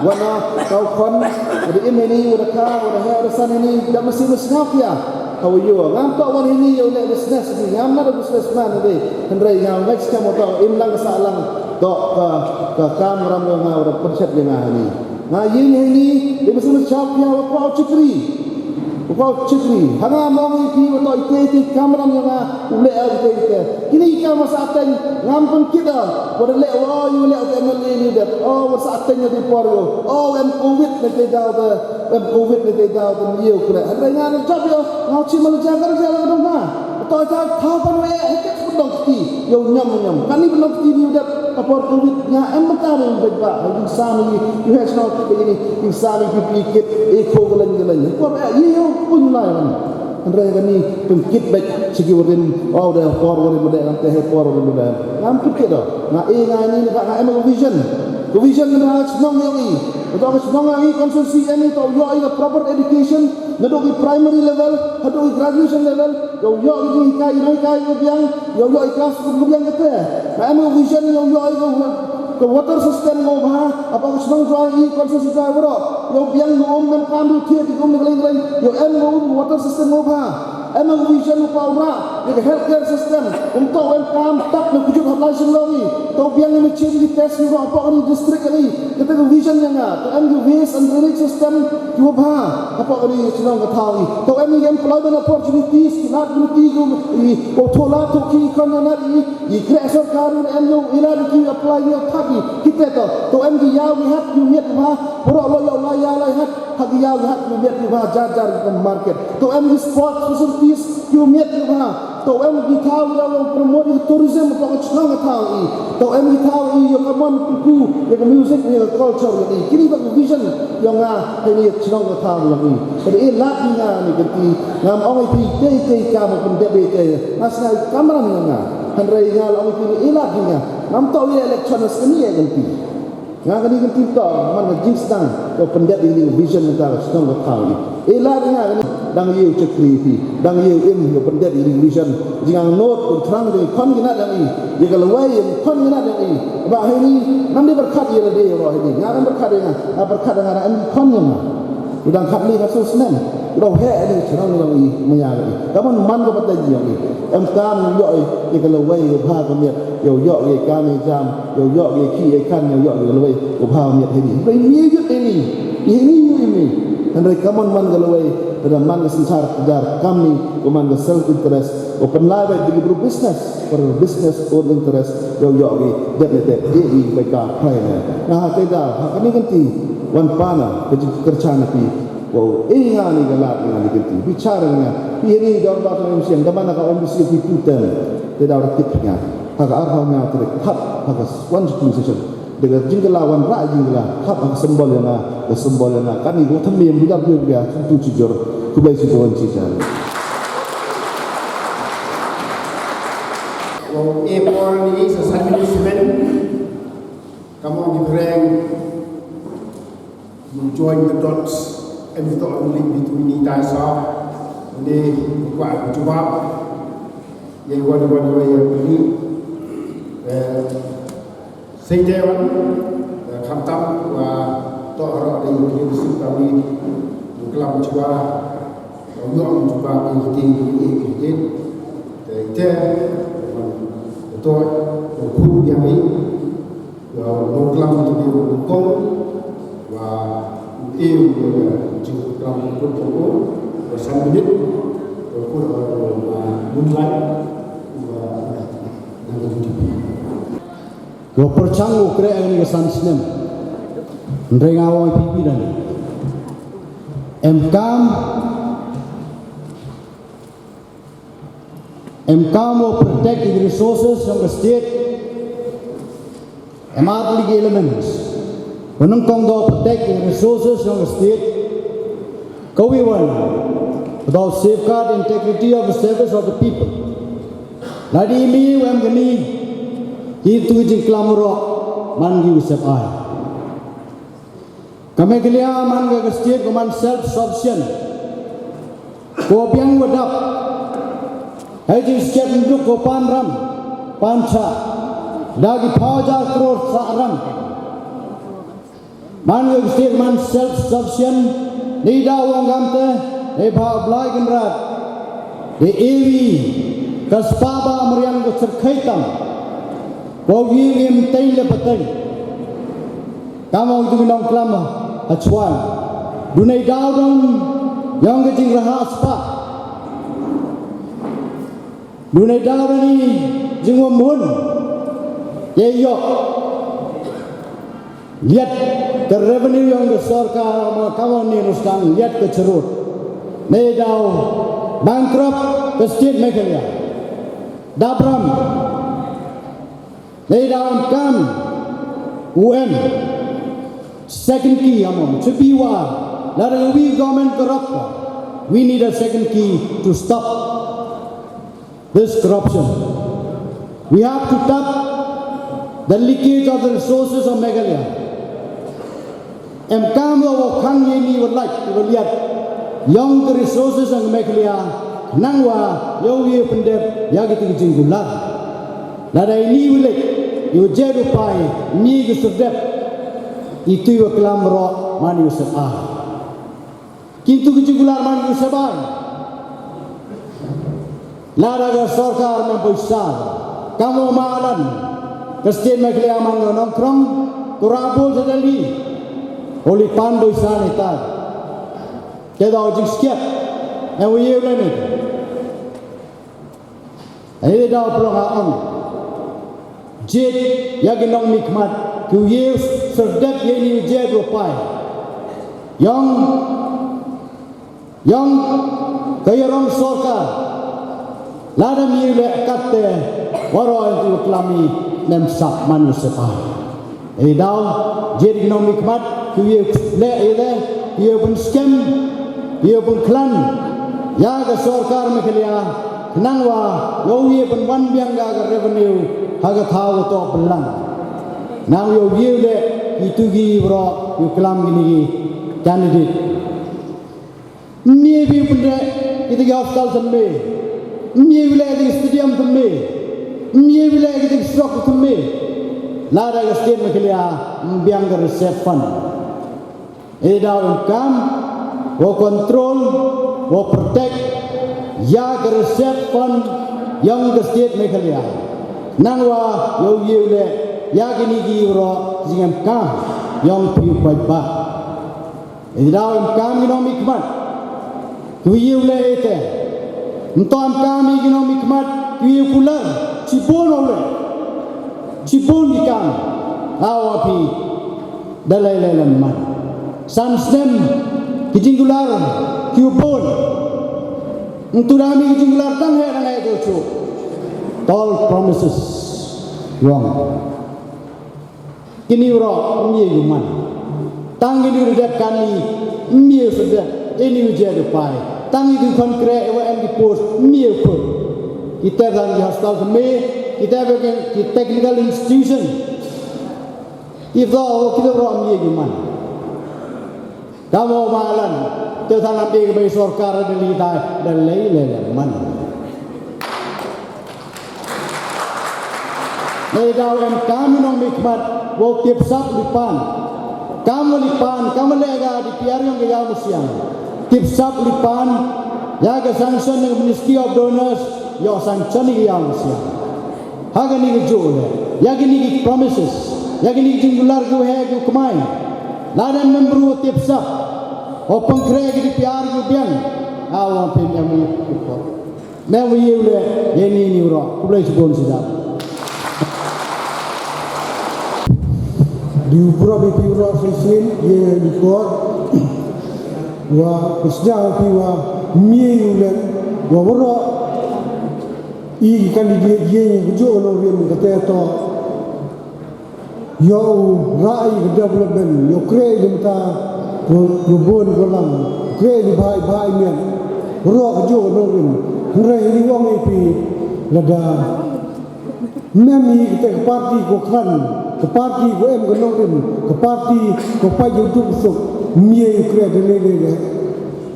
wa na, kaw khon, wa da im hini, wa da kha, wa da he, wa da san hini, da masi wa sngap ya. Hawa yoh, ngam toh wan hini, yow leh business ni, ngam na da businessman ni. Hynrei ngam ngai skam wa toh, im lang sa lang, toh ka, ka kam ram wa nga, wa da pyrchet ya nga hini. Nga ying hini, da masi wa sngap ya, wa kwah chikri. Wa kwah chikri. Ha nga mong i phi, wa toh ite, ite, kam ram ya nga, u leh ite, ite. Kini ka masa teng, ngam pynkit da, wa da leh wa, yow leh wa M L A ni da, o, wa sa teng ya di por yow, o, em covid na te daw da, em covid na te daw da yow kre. Hynrei nga na jop yow, nga chi mal ja kar ja la dong ha. To ja thaw pan wa e, he ket pynlong kti, yow ñiom ñiom. Kani pynlong kti ni da, a por covid, nga em mata ni bad ba, yung sa ni, yung he sno kit ni, yung sa ni kit kit, e ko galan galan. Por e, yow, pun lai man. Hynrei kani pynkit beit, chi ki warim, o, da por warim da, te he por warim da. Ngam pynkit da. Nga e nga ni, nga em ka vision. Ka vision na chnong yong i. Ka chnong yong i, constituency em i, toh yoh i ka proper education, nadooh ki primary level, hadooh ki graduation level, yow yoh i jinghikai, i hikai, yow biang, yow yoh i classroom, yow biang kate. Nga em ka vision, yow yoh i ka, ka water system nga bha, apa ka chnong jooh i, constituency jooh waroh, yow biang, yow um, em kam, yow thied, yow um, ni ka leng leng, yow em, yow um, water system nga bha. Em ka vision u pa u rah, Ka healthcare system, um toh em kam tak na kujut hap lai sien long i. Toh biang i machine ki test i wa hapoh kani district kani. Kata ka vision ya nga. Toh em ki waste and drainage system ki wa bha hapoh kani chnong ka thaw i. Toh em ki employment opportunities, ki lad ki ki ki, i, o thola thoki khon na i, i kreh sorkar em yow i lad ki apply yow thap i. Kita toh, toh em ki yaw ki hat ki miat ki bha, puro lo yow la yaw la hat, ha ki yaw ki hat ki miat ki bha, jar jar ki market. Toh em ki sports facilities ki miat ki bha. Toh em ki thaw ya long promote i tourism hapoh ka chnong ka thaw i. Toh em ki thaw i ya ka mon ku, ya ka music, ya ka culture ya i. Kini toh ka vision yong nga heini ya chnong ka thaw yong i. Ka dei i lad i nga ni ka ti, ngam ong i phi tei tei kam pyndep i tei. Nga sngai kamram yong nga. Hynrei nga la ong i phi ni i lad i nga. Ngam toh i election na skani ya ka ti. Nga kani ka ti toh man ka jingsdang yow pyndep i ni vision na ka chnong ka thaw i. E la nga kani dang yow chakri phi, dang yow im yow pyndep i ni vision. Jingang not ko thrang de khon ki na dang i. Ye ka lawei ye khon ki na dang i. Ba heini nam de berkat ye la de ro heini. Nga kan berkat de nga, nga berkat de nga em khon ye ma. Dang khat li ka sus nem. Ro he ni chnong ni dang i maya ni. Ka man man ko patai ji i. Em kam yow i, ye ka lawei yow bha ka miat, yow yoh ye kam i jam. Yow yoh ki ki e kan, yow yoh ki lawei, u bha miat heini. Hynrei mi yut heini, heini yut heini. Hynrei ka mon man ka lawei, ka da man ka synshar jar kam ni, ka man ka self interest, u pynlai bai ki bru business, per business own interest, yow yoh ki dep ne dep, e i bai ka phai ne. Nga ha te da, ha kani kan ti, wan pana, ka jingkyrchan ki, Wow, e nga ni ka lad nga ni ka ti. Bichar nga. Pi heini dorbar ka M C M, da man ka M C M pi tu ten. Te da ora tip nga. Ha ka arphaw nga te khap, ha ka one sitting session. Da ka jingkylla wan ra jingkylla. Khap ha ka symbol ya nga, ka symbol ya nga. Kani ko thymme em bidar bidar, tu chijor. Khublei chibun chijan. Wow, e por ni sa san minit seven. Kammon ki pyrshang. Nong join the dots, em toh nong link between ni tai sa, ni kwah jubab, ye wan wan wan ye ni, eh, sei te wan, eh, khamtam, wa toh ro de ni sik tam ni, klam jubab, wa yong jubab ni ti ni ti, te te, toh, khut yang ni, Wa nongklam tu di nongkong, wa u e u jingklam kut kut, wa san minit, wa kut, wa moonlight, wa nang tu di. Wa pyrchang u kreh ni ka san snem. Hynrei nga ong phi phi dan. Em kam Em kam wow protect i resources yong ka state. Em ar tylli ki elements. Wa nyngkong da protect i resources yong ka state. Kawi wan, da safeguard integrity of the service of the people. Lada i mi wa em kani, ki tu jingklam roh, man ki u sep ai. Ka Meghalaya man ka ka state ko man self sufficient. Ko biang wa dap. Hei jingsiat nduk ko pan ram, pan cha. Da ki phaw hajar crore sa ram. Man ka ka state man self sufficient. Ni da wong kam te, ni bha u Blai Kynrad. Ni ewi, ka spah ba mariang ko syrkhei tam. Ko wi wi mtei le pateng. Kam ong tu ki nongklam ha chwa. Du nei daw dang yong ka jingrah spah. Du nei daw dang i jingwam hun. Ye yoh. Liat ka revenue yong ka sorkar, ma kam ong ni nuskan, liat ka cherut. Nei daw bankrupt ka state Meghalaya. Dabram. Nei daw em kam u em second key hamon. Chibi wa, lada wi government corrupt, we need a second key to stop this corruption. We have to tap the leakage of the resources of Meghalaya. Em kam yow wa khang ye ni wa lait wa liat yong ka resources yong Meghalaya, nang wa yow ye pyndep ya ki tu jingkular. Lada i ni wa lait yow je du pai ni ki surdep, i tu wa klam roh man yow sep ai. Kintu ki jingkular man yow sep ai. Lada ka sorkar em poisa, kam u malan, ka state Meghalaya man ka Nongkrong, ko rah bul sa Delhi, u li pan poisa neita. Te daw jingskiat, em u ye u le ni. Ai daw pynlong ha ong. Jied ya ki nongmihkhmat, ki u ye u serdep ya ini u jied u pai. Yong, yong ka yaroh sorkar. Lada mi le katte, waroh tu klami nem sap man u sepai. Ei daw, jied ki nongmihkhmat, ki u ye u le, ei le, ki u ye u pynskhem, ki u ye u pynkhlan ya ka sorkar Meghalaya, khnang wa yow ye u pynwan biang ka, ka revenue ha ka thaw ka toh pynlang. Nang yow ye u le, itu ki waroh u klam kini ki candidate. Mye bi pynreh kiti ki hospital thymme. Mye bi leh kiti ki stadium thymme. Mye bi leh kiti ki sdok thymme. Lada ka state Meghalaya ym biang ka reserve fund. Ei daw em kam, wow control, wow protect ya ka reserve fund yong ka state Meghalaya. Nang wa yow ye u le ya kini ki waroh jingem kam yong phi u paidbah. Ei daw em kam ki nongmihkhmat, ki u ye u le ite. Ym toh em kam ki nongmihkhmat, ki u ye u kular, chibun u le. Chibun ki kam. Awa phi, da le le le man. San snem, ki jingkular, ki u bun. Ym tu da mi ki jingkular, tang he, tang he, tu chu. Tall promises. Wrong. Kini waroh, ym ye u man. Tang kini u dep kani, ym ye u sdep, ini u jied u pai. Tang i ki khon kreh, wa em ki post, ym ye u khon. Ki te dan ki hospital thymme, ki te ki, ki technical institution. I do, ki do waroh, ym ye u man. Kam u malan, te than am e ka bei sorkar da li tai, da lei le le man. Nei daw em kam i nongmihkhmat, wow tip sap li pan. Kam wa li pan, kam wa le ka DPR yong ka Yaw Musiang. Tip sap li pan, ya ka sanction yong Ministry of Donors, yow sanction i ka Yaw Musiang. Ha kani ka juh le, ya kini ki promises, ya kini ki jingkular ki u he ki u kmai. Lada em member u tip sap, u pynkhreh ki DPR ki u biang. Awa phi em u, me u ye u le, ye ni ni u ro, khublei chibun sida. Di u bro bi phi u ro shisien, ye ni por. Wa, kusnya phi wa, mye u le, wa waroh. I ki candidate ye ngi kujooh nongrim kate toh. Yow rah i ka development, yow kreh i ka bynta, yow, yow bun ka lang, kreh i bha i bha i miat. Waroh kujooh nongrim. Hynrei ini wong i phi lada. Mem i kate ka party ko khlan, ka party ko em ka nongrim, ka party ko pait yow duk suk, mye i kreh de le le le.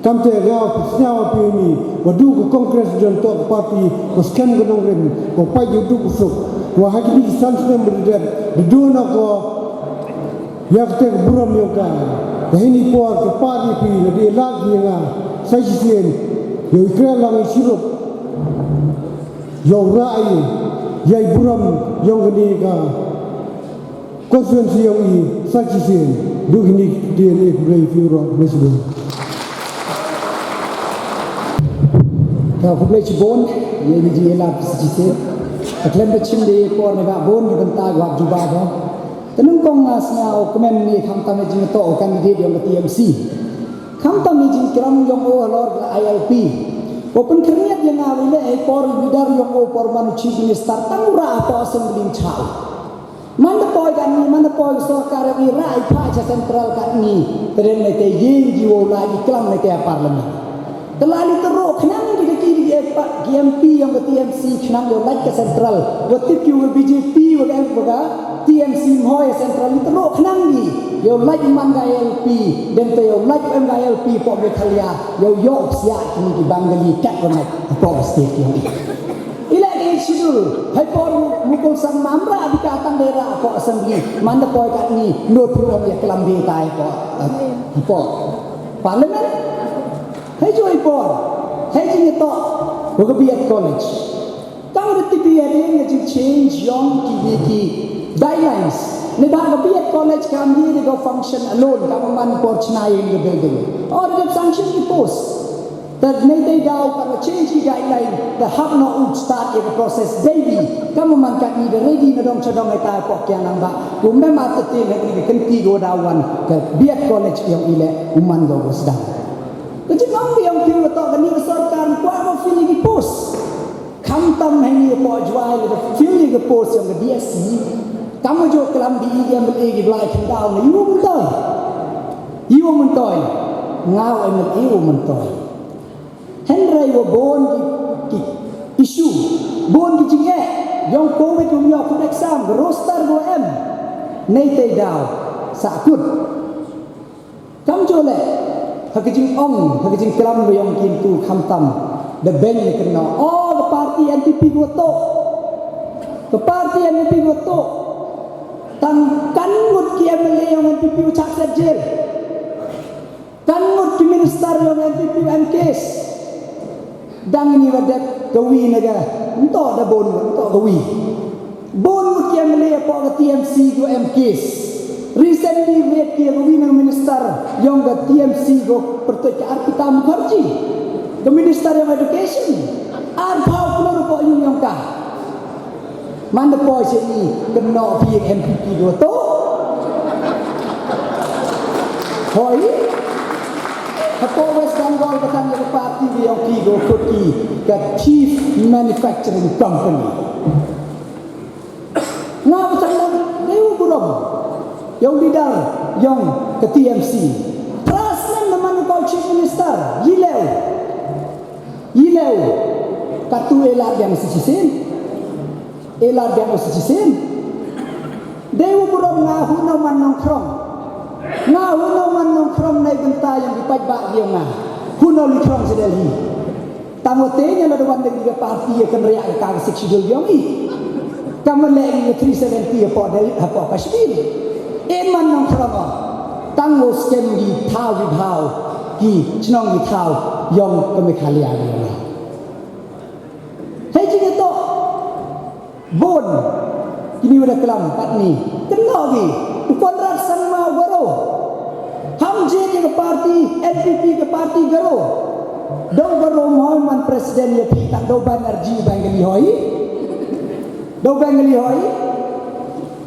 Kamte nga u pynsñiaw phi ini, wa du ka Congress jon toh ka party, ko skhem ka nongrim, ko pait yow duk suk, wa ha kini ki san snem wa dadep, da du na ko, ya kate ka burom yong ka, wa hini por ka party phi, na di lad ya nga, sa chisien, yow i kreh lang i chirup, yow rah i, ya i burom yong kani ka, Constituency yong i sa chisien, du kini ki D N A khublei phi u ro, khublei chibun. Ka khublei chibun, ye ni ji ela phi sa chisien. Ka khlem da chim de por ne ka bun ki bynta ka wap juba ko. Te nyngkong nga sñiaw u kmen ni khamtam i jingtoh u candidate yong ka T M C. Khamtam i jingkyrmen yong u halor ka I L P. Ko pynkhyrniat ya nga wile i por leader yong u por man u chief minister tang u rah hapoh assembly chah u. Man da poi katni, man da poi sorkar i rah i phah cha central katni, te dang neite yeng ji wow lai i klam neite ha parliament. Te la li te ruh khnang ki da ki di ki pa, ki M P yong ka T M C khnang yow lait ka central, wa tip ki wa B J P wa ka em wa ka T M C mhoi central, li te ruh khnang di, yow lait man ka I L P, dang te yow lait em ka I L P poh Meghalaya, yow yoh psiah kini ki Bengali kat wa ngat poh state yong i. Ila ka Eighth Schedule, hei por Mukul Sangma ym rah bika tang de rah hapoh assembly, man da poi katni, no phi ong ya klam de tai hapoh, eh, hapoh parliament. Hei jooh i por, hei jingtoh, Wa ka B.Ed College. Kam da tip i hadien ka jing change yong ki, ki, ki guidelines. Neibhah ka B.Ed College kam ye de ka function alone, kam man por chna ye ka building. Or da sanction ki post. Te neitei daw kam change ki guideline, te hap noh u start ya ka process daily. Kam man katni da ready na dong cha dong, ita pok kiang nang ba. Ku mem ar te te ne ka kynti ko daw wan ka B.Ed College yong i le u man ko ko sdang. Ka jingong ka yong phi wa toh kani ka sorkar kwah ko fill ya ki post. Khamtam heini ka poh Jwai le da fill ya ka post yong ka D S C. Kam wa jooh klam di i ki M L A ki blai khyndaw ne, i wa myntoi. I wa myntoi. Nga wa M L A wa myntoi. Hynrei wa bun ki, ki issue, bun ki jingeh yong COVID, um yoh kut exam, ka roster ko em. Neitei daw sahkut. Kamjooh le ha ka jingong, ha ka jingklam yong ki, tu khamtam da beiñ ne kynnoh, o ka party N P P ko toh. Ka party N P P ko toh. Tang kan ngut ki M L A yong N P P u chah set jail. Kan ngut ki minister yong N P P u em case. Dang ini wa dep ka wi na ka, nto da bun ngut, nto ka wi. Bun ngut ki M L A hapoh ka T M C ko em case. Recently rape ki ka wi na ka minister yong ka T M C ko pyrtuit ka Arpita Mukherjee, ka minister yong education. Arphaw klur hapoh yung yong ka. Man da poi se i kynnoh phi M P P ko toh. Hoi. Hapoh West Bengal ka tang ya ka party yong phi ko khut ki ka Thief Manufacturing Company. Nga ba tang dei u burom yong leader yong ka T M C. Tras nang na man u kau Chief Minister, yi leu. Yi leu. Katu e lad yang si chisien. E lad yang si chisien. Dei u burom nga hu na man Nongkrong. Nga hu na man Nongkrong nei bynta yong ki paidbah yong nga. Hu na li krong si Delhi. Tang wa te ña la da wan dei ka party ya kynriah ka ka Sixth Schedule yong i. Kam le i three seventy hapoh Delhi, hapoh Kashmir. E man Nongkrong o. Tang wa skem ki thaw ki bhaw, ki chnong ki thaw yong ka Meghalaya yong nga. Hei jingtoh. Bun kini wa da klam katni. Kynnoh ki u Conrad Sangma u Garo. Ham jied ya ka party N P P, ka party Garo. Daw Garo mo man president ya phi, tang daw Banerjee Bengali hoi. Daw Bengali hoi.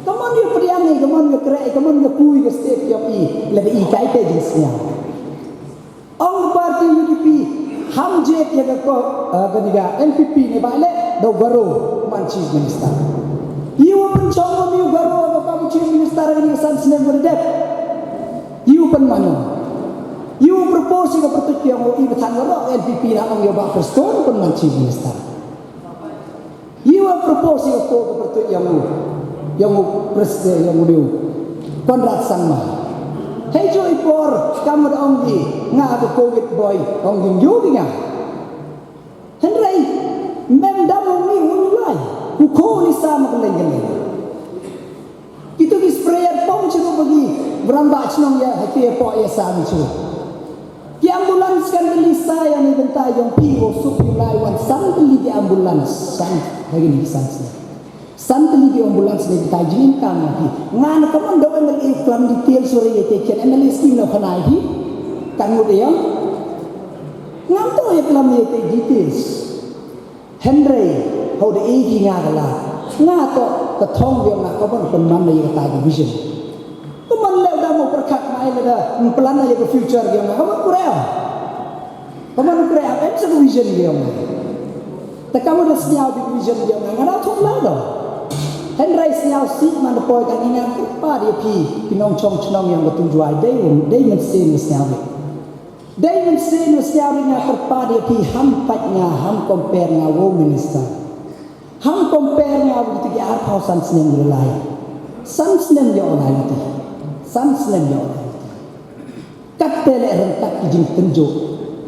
Kammon ya pdiang i, kammon ya kreh i, kammon ya pui ka state ya phi. Lada i kai te jingsñiaw. Ong ka party U D P, ham jied ya ka ko, eh, kani ka N P P neibhah le daw Garo man Chief Minister. Yow pynchong wa mi u Garo ka kam Chief Minister kani ka san snem wa da dep. Yow pynman. Yow propose ya ka pyrtuit yong u i ba than waroh N P P na ong yow Bah Prestone pynman Chief Minister. Yow propose ya ka pyrtuit yong u, yong u president yong u, Conrad Sangma. Hei jooh i por kam da ong ki nga ka COVID boy, ong ki yow ki nga. Hynrei mem dam u mi u lai u ko ni sa ma ka leng ka leng. Kitu ki sprayer pom chirup bagi, brang ba chnong ya, hati ya pok ya sa mi chirup. Ki ambulance kan tylli sa ya ni bynta yong phi, wow suk phi lai wan san tylli ki ambulance, san, lagi ni san sne. San tylli ki ambulance ni bynta jingim kam na phi. Nga na kammon daw M L A klam details wa re ya te kian M L A scheme na phanai phi. Kan ngut ya. Ngam to ya klam ya te details. Hynrei, hau da e ki nga ka la. Nga toh ka thong yong nga kammon pynman na ya ka ta ki vision. Kammon le da mo pyrkhat mai le da, plan na ya ka future yong nga. Kammon kureo. Kammon kureo, em sa ka vision yong nga. Te kammon da sñiaw bi vision yong nga. Nga da thong la do. Hynrei sñiaw si man da poi ka ngi nga pa di phi, ki nongchong chnong yong ka tu Jwai. Dei, dei mynsiem sñiaw bi. Dei mynsiem sñiaw ri nga kyrpad ya phi ham pait nga, ham compare nga wow minister. Ham compare nga wow kiti ki arphaw san snem yow lai. San snem yow lai kiti. San snem yow lai kiti. Katte le ryngkat ki jingtynjuh.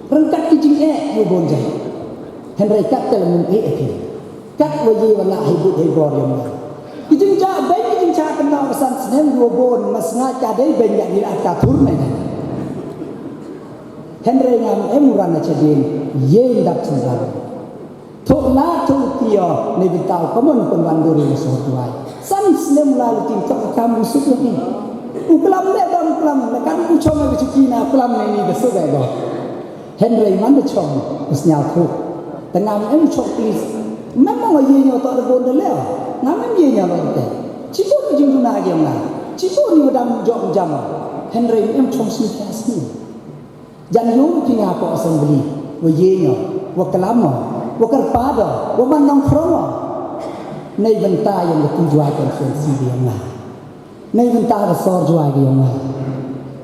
Ryngkat ki jingeh yow bun jai. Hynrei katte le mem eh phi. Kat wa ye wa lah hei bud hei bor yong nga. Ki jingjah beiñ ki jingchah kynnoh ka san snem yow bun, mas nga ka dei beiñ ya ni la ka thur ne. Hynrei ngam em u ran na chadien, ye ndap sendang. Thok la thok tio, neibynta u kammon pynwandur ya ka sor Jowai. San snem la luti, thok ka kam u suk lagi. U klam le dam klam, la kan u chong ka chuki na klam ne ni da suk ai do. Hynrei man da chong, u sñiaw thok. Te ngam em chong, please. Mem mo ye ño to da bon da le. Ngam em ye ño lo te. Chibun jingduna ki yong nga. Chibun ni wa dam jok jam. Hynrei em chong sni ka sni. Jan yoo phi nga ko assembly, wa ye ño, wa klam o, wa kyrpad o, wa man nongkhrong o. Neibynta yong ka tu Jowai constituency ka yong nga. Neibynta ka sor Jowai ka yong nga.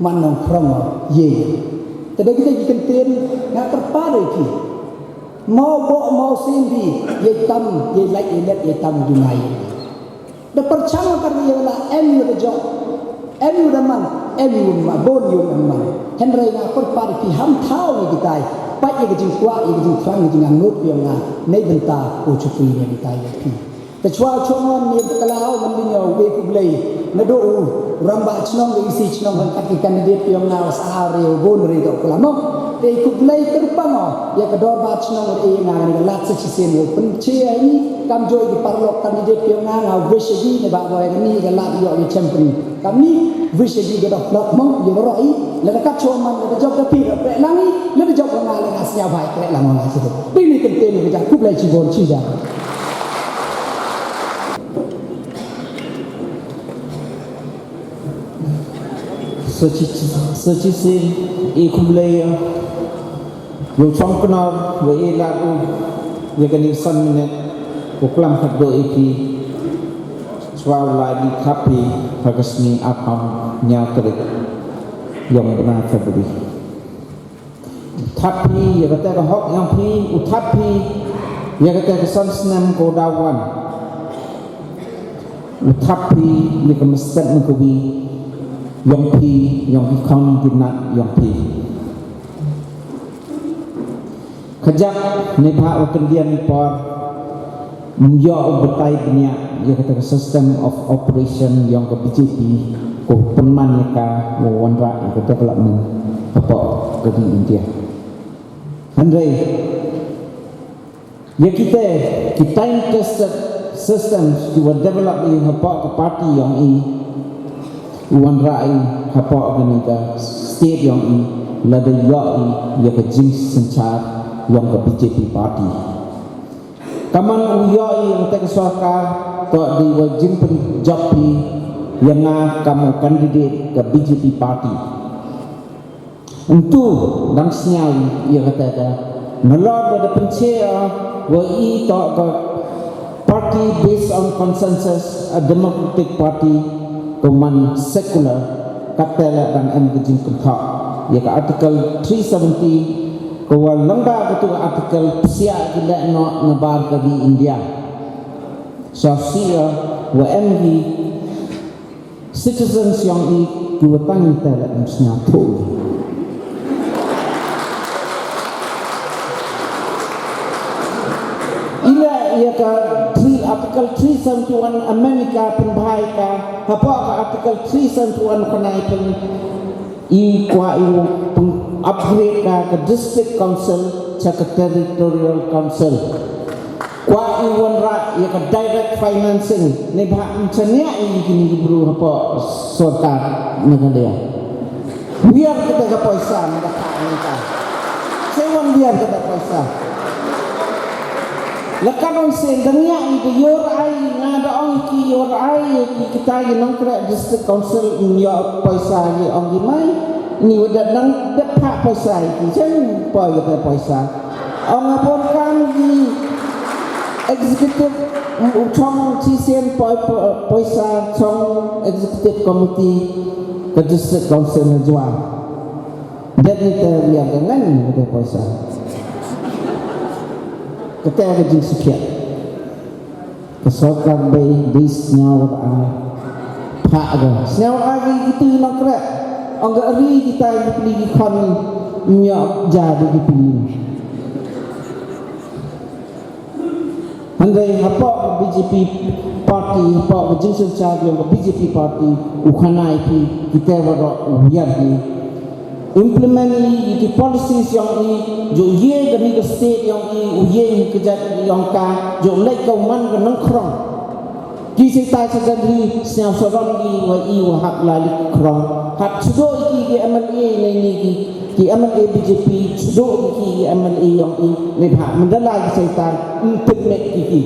Man nongkhrong o, ye ño. Te da ki te ki kyntien, nga kyrpad o phi. Mo bo, mo sien phi, ye tam, ye lait, ye let, ye tam, duna ye. Da pyrchang ka ka yela em yu da jok, em yu da man, em yu ma bon yu em man. Hynrei nga kyrpad phi ham thaw ni kitai, pat ya ka jingkwah, ya ka jingthrang, ya ka jingangnud yong nga, neibynta u chukwi ya kitai ya phi. Te chwa chwa ngon ni ka la haw man ni ño, we khublei, na do u, ramba chnong, we isi chnong, kan kat ki candidate yong nga, sa ha re, u bon re do kala mo. Te khublei kyrpang o, ya ka dorbar chnong, e nga ni ka lat sa chisien, u pynche ai ni, Kam jooh ki paralok candidate yong nga, nga wish ya ki, ne ba boi ka ni ka lad yoh ya champion. Kam ni, wish ya ki ka dok lok mong, ya ka roi, lada ka chwa man, lada jop ka phi, da pre lang i, lada jop ka nga, lada sñiaw bha i pre lang nga sñiaw. Phi ni kyntien ni ka ja, khublei chibun chi ja. Sa chi, sa chisien, i khublei ya. Yow chong kynnoh, wa e lad u, ya kani san minit, u klam khatduh i phi, chwa u lai di thap phi, ha ka sngi arphaw ñiaw tarik, yong u bnai February. Thap phi, ya kata ka hok yong phi, u thap phi, ya kata ka san snem ko daw wan. U thap phi, ya ka mestep na ka wi, yong phi, yong ki khon ki nat, yong phi. Kajak, neibhah wa kyndian i por, ym yoh u batai bniah, ya kata ka system of operation, yong ka B J P, ko pynman ya ka, wa wanrah, ya ka development, hapoh ka ri India. Hynrei, ya kite, ki time tested systems, ki wa develop i hapoh ka party yong i, u wanrah i hapoh kani ka state yong i, lada yoh i ya ka jingsynchar yong ka B J P party. Kamon u yoh i yong te ka sorkar, toh di wa jingpynjop phi ya nga kam u candidate ka B J P party. Ntu, dang sñiaw ya kata ka. Nalor wa da pynche o, wa i toh ka party based on consensus, a democratic party, ko man secular, kata la dang em ka jingkynthok. Ya ka Article three seventy, ko wa lyngba ka tu ka article psiah ki leh noh na bar ka ri India. Sa sia, wa em ki citizens yong i, ki wa tang i te la em sñiaw thooh. Ila ya ka three, Article three seventy-one amend i ka pynbha i ka, hapoh ka Article three seventy-one kani pyn i kwah i wa pyn upgrade ka, ka District Council cha ka Territorial Council. Kwah i wanrah ya ka direct financing, neibhah ym chaniah i kini ki bru hapoh sorkar Meghalaya. Wiar kata ka poisa, na ka thah ni ka. Che wan wiar kata poisa. La ka dang sien dang ya i ka yor ai, nga da ong ki yor ai, ki kita ki nongkreh District Council, ym yoh poisa, ki ong ki mai, ni wa da dang da phah poisa, ki chen poi kata poisa. Ong a por kam ki executive, u chong chisien poi, poi, poisa chong executive committee ka District Council na Jowai. Dep ni te wiar ka ngan ni te poisa. Kata ka jingsukhiat. Ka sorkar bei, bei sñiaw wa ai. Phah ka. Sñiaw wa ai ki tu nongkreh. Ong ka ri kita ki pli ki khon ñiah ja di ki pli. Hynrei hapoh ka B J P party, hapoh ka jingsynchar yong ka B J P party, u khana i phi, kita waroh u wiar hi. Implement i, i ki policies yong i, jooh ye kani ka state yong i, u ye i ka jait yong ka, jooh leh ka u man ka nongkhrong. Ki seitai sa Delhi, sñiaw sarom ki wa i wa hap lai li khrong. Hap chooh i ki ki M L A nei ni ki, ki M L A B J P, chooh i ki ki M L A yong i, neibhah mynda lai ki seitai, ym pynmih ki ki.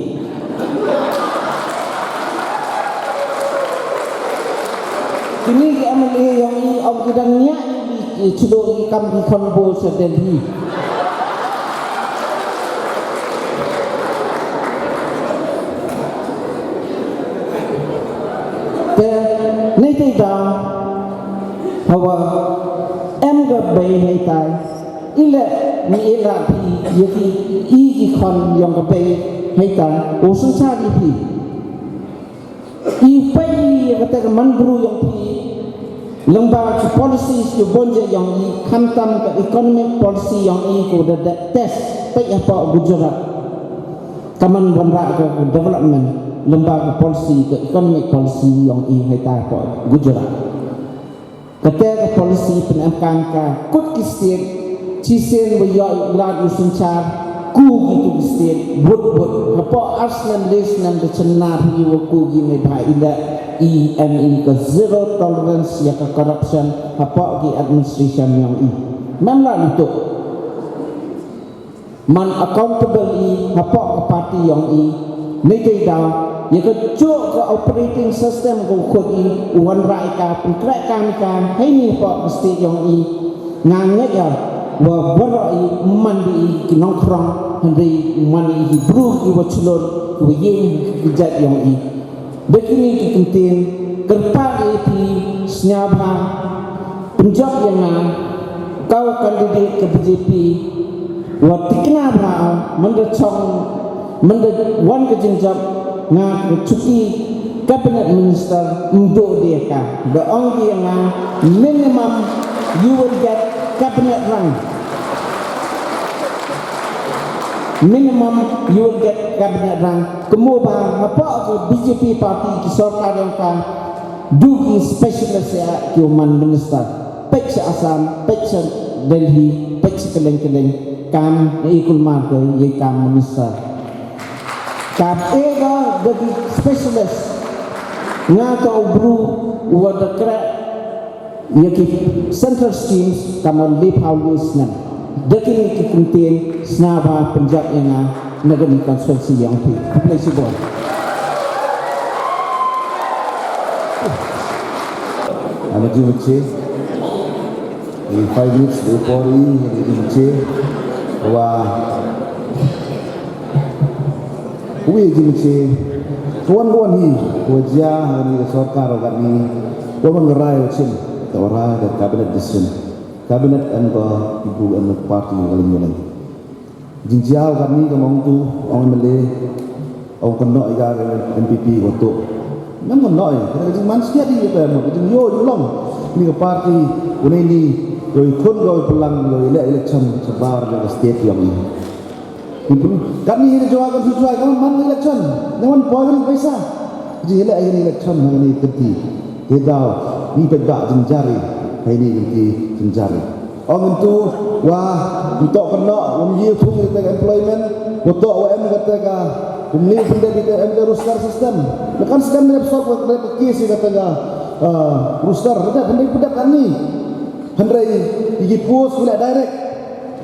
Kini ki M L A yong i, ong ki dang ñiah i, i chooh i kam ki khon boo sa Delhi. Te, neitæ daw, hawa, em ka bei heitai, i leh, ni i leh phi, ya ki, i ki khon yong ka bei heitai, u synchar i phi. I pait i ya katæ ka manbru yong phi, lyngba ki policies ki bonjait yong i, khamtam ka economic policy yong i ko da dep test, pait hapoh Gujarat. Ka man wanrah ka development, lyngba ka policy, ka economic policy yong i heitai hapoh Gujarat. Katæ ka policy pynemkaam ka kut ki state, chisien wa yoh i u laad u synchar, ku ki tu ki state, wut wut, hapoh ar snem le snem da chynna phi wa ku ki neibhah i leh i em i ka zero tolerance ya ka corruption, hapoh ki administration yong i. Ym em la lutuk. Man accountable i, hapoh ka party yong i, neitæ daw, ya ka jooh ka operating system ka u khut i, u wanrah i ka, pynkrehkaam i ka, heini hapoh ka state yong i, nga ngeit ya, wa waroh i, man di i ki nongkhrong, hynrei man i ki bru ki wa chlur, ki wa ye i ki jait yong i. Da kini ki kyntien, kyrpad ya phi, sñiawbha, pynjop ya nga, ka u candidate ka B J P, wa tikna bha, mynda chong, mynda wan ka jingjop, nga ka chuki cabinet minister, ym dooh de ka. Da ong ki ya nga, minimum you will get cabinet rank. Minimum you will get cabinet rank. Kynmoo bha, hapoh ka B J P party ki sorkar yong ka, du ki specialist ya ki u man minister. Peit cha Assam, peit cha Delhi, peit cha kylleng kylleng, kam e kulmar ko ye kam minister. Kam e ko da ki specialist. Nga toh u bru wa da kreh ya ki central schemes kam u le phaw le snem. Da kini ki kyntien, sñiawbha pynjop ya nga, na kani constituency yong phi. Khublei chibun. Ama ji machi. Ni five minutes de por i, ni ji machi. Wa. Wi ji machi. Kawan kawan hi, wa jia, ni sorkar wa ni. Wa man rai wa chin, wa rai da cabinet decision. Cabinet em ko ibu em ko party wa ling ling. Jingjiaw katni ka mong tu, ong M L A, ong kynnoh i ka ka M P P ko tu. Mem kynnoh i, ka jingman siat i ka mo, ka jingyo i long. Ni ka party, une ni, yo i khun, yo i pynlang, yo i leh election, sabar, yo ka state, yo i. Katni hi ka jwa ka jwa, ka man election, ka man poi ka paisa. Jing i leh election, ha ni kynti. Te daw, ni peit ba jingjar i, ha ni kynti, jingjar i. Ong ntu, wa, ntoh kynnoh, wa ym ye thung i te ka employment, wa toh wa em ka te ka, kum ni pyndep i te em ka roster system. Nakan system ni sop wa te ka case i ka te ka, ah, roster, wa te pyndep, pyndep kani. Hynrei, i ki post wa le direct,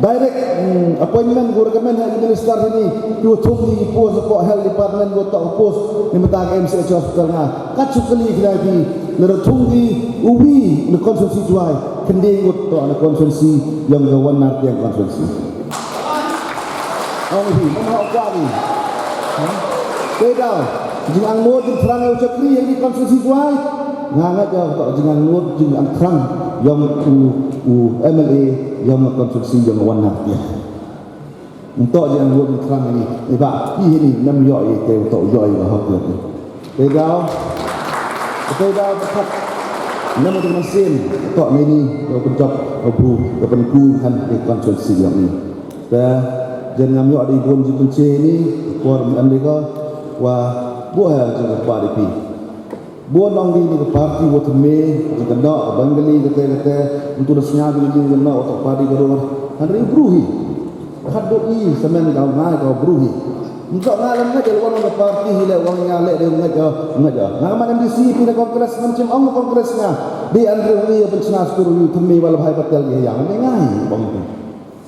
direct, mm, appointment ko recommend ha i minister ni, ki wa thung i ki post ko health department ko toh post, ni mata ka M C H hospital nga. Kat chukali kina ki, na da thung i, u wi, na constituency Jowai. Khyndiat ngut toh na constituency, yong ka Wannar Tiang constituency. Ong hi, man hok kwah ni. Ha? Te daw, jingangnud jingthrang yong u chakri yong ki constituency Jowai. Nga nga jaw toh jingangnud jingthrang yong u, u M L A yong ka constituency yong Wannar Tiang. Ntoh jingangnud jingthrang ni, i ba, i ni, nam yoh i te, toh yoh i ba hok yoh i. Te daw, te daw, te khat, nam te man sien, toh ni ni, toh pynjop, toh bru, toh pynku, han, te constituency yong ni. Te, jan ngam yoh di bun ji pynche ni, por mi am di ko, wa, bu ha, jing ko pa di pi. Bun ong ki ni ka party wa thymme, jingkynnoh ka Bengali kate kate, ym tu da sñiaw ki ni jingkynnoh wa toh party ka dur. Hynrei bru hi. Khadduh i samen ka ngai ka bru hi. Ym toh nga lem nga jel wan ka party hi le wan nga le de nga ja, nga ja. Nga man MDC phi na Congress man chim ong Congress nga. Di Andrew Lee ya pynchna skur yu thymme wa la bhai Patel ya yang. Ngai bong.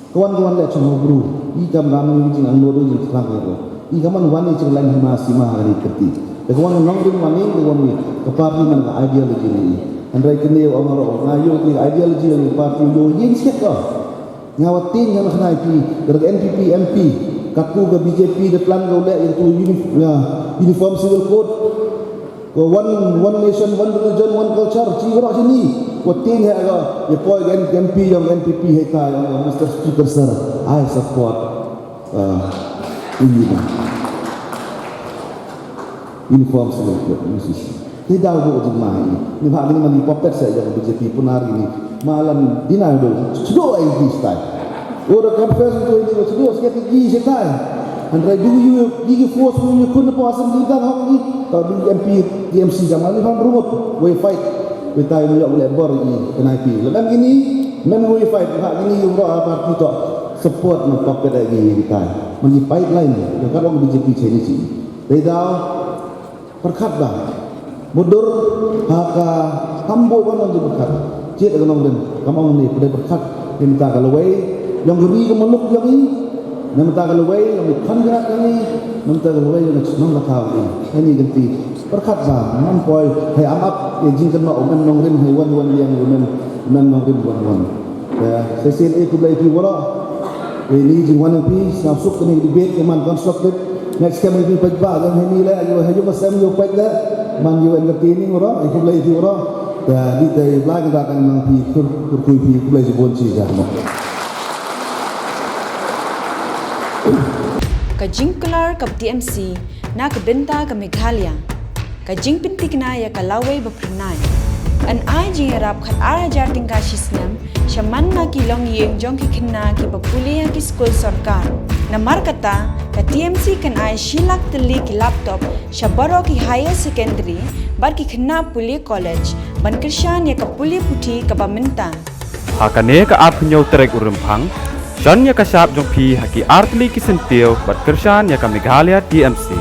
Ka wan ka wan le chong bru. I kam ram ni jingangnud jingkhlang ko. I kam wan wan i jinglang hima sima ha kani ka party. Te ka wan nongrim wan i ka wan i ka party man ka ideology ni. Hynrei kani ong ro nga yoh ki ideology ni party yoh yin siat ko. Nga wa tin nga khnai phi ka NPP MP. Katku ka BJP da plan ko le itu uni-, ya, Uniform Civil Code. Ko one, one nation, one religion, one culture, chi ko chi ni. Ko tin he ko, ye poi ko MP yong NPP he ta yong Mister Speaker sir, I support, uh, ini. Uniform Civil Code, U C C. Te daw ko jingma ini. Ni ba ni mani puppet sa yong BJP punar ini. Malan dina do, sudo ai di style. Ora confess tu ini ko sudo siat ki sitai. Hynrei du yu, di ki force yu kun po assembly da hok ni. Ta du MP, TMC jam ni hon rumut. We fight. We tai mo yok le bor i kenai pi. Lem ini, mem we fight. Ha ini yu ro a party to support man puppet ai di tai. Man di pipeline. Yo ka ong BJP cheni chi. Te daw, pyrkhat ba. Mudur ha ka kam boi wan wan pyrkhat. Chiat ka nongrim, kam ong ni, pyrkhat. Ni mynta ka lawei, yong ka ri ka muluk yong i. Ni mynta ka lawei, yong i khan ka yong i. Ni mynta ka lawei, yong i chnong ka thaw i. Hei ni kynti. Pyrkhat ba, man poi, hei am ap, e jingkynnoh, em nongrim, hei wan wan yang, em, em nongrim wan wan. Ya, session e khublei phi waroh. E ni jingwan phi, sngap suk kani debate ka man constructive. Next time phi pait ba, yang hei ni le, ayo, ayo ka sem yo pait le. Man yo entertaining waroh, e khublei phi waroh. Ya, di te bla ka da kan nang phi, kur, kur kui phi, khublei jibun chi ja mo. Ka jingkular ka TMC, na ka bynta ka Meghalaya. Ka jingpyntikna ya ka lawei ba phyrnai. Yn ai jingyarap khat ar hajar tyngka chi snem, sha man na ki longïing jong ki khynnah ki ba pule ha ki skul sorkar. Namar kata, ka TMC kan ai shi lak tylli ki laptop, sha baroh ki higher secondary, bad ki khynnah pule college, ban kyrshan ya ka pule puthi ka ba mynta. Ha kane ka arphew hynñiew tarik u Rymphang, shan ya ka shap jong phi ha ki artylli ki syntiew bad kyrshan ya ka Meghalaya TMC.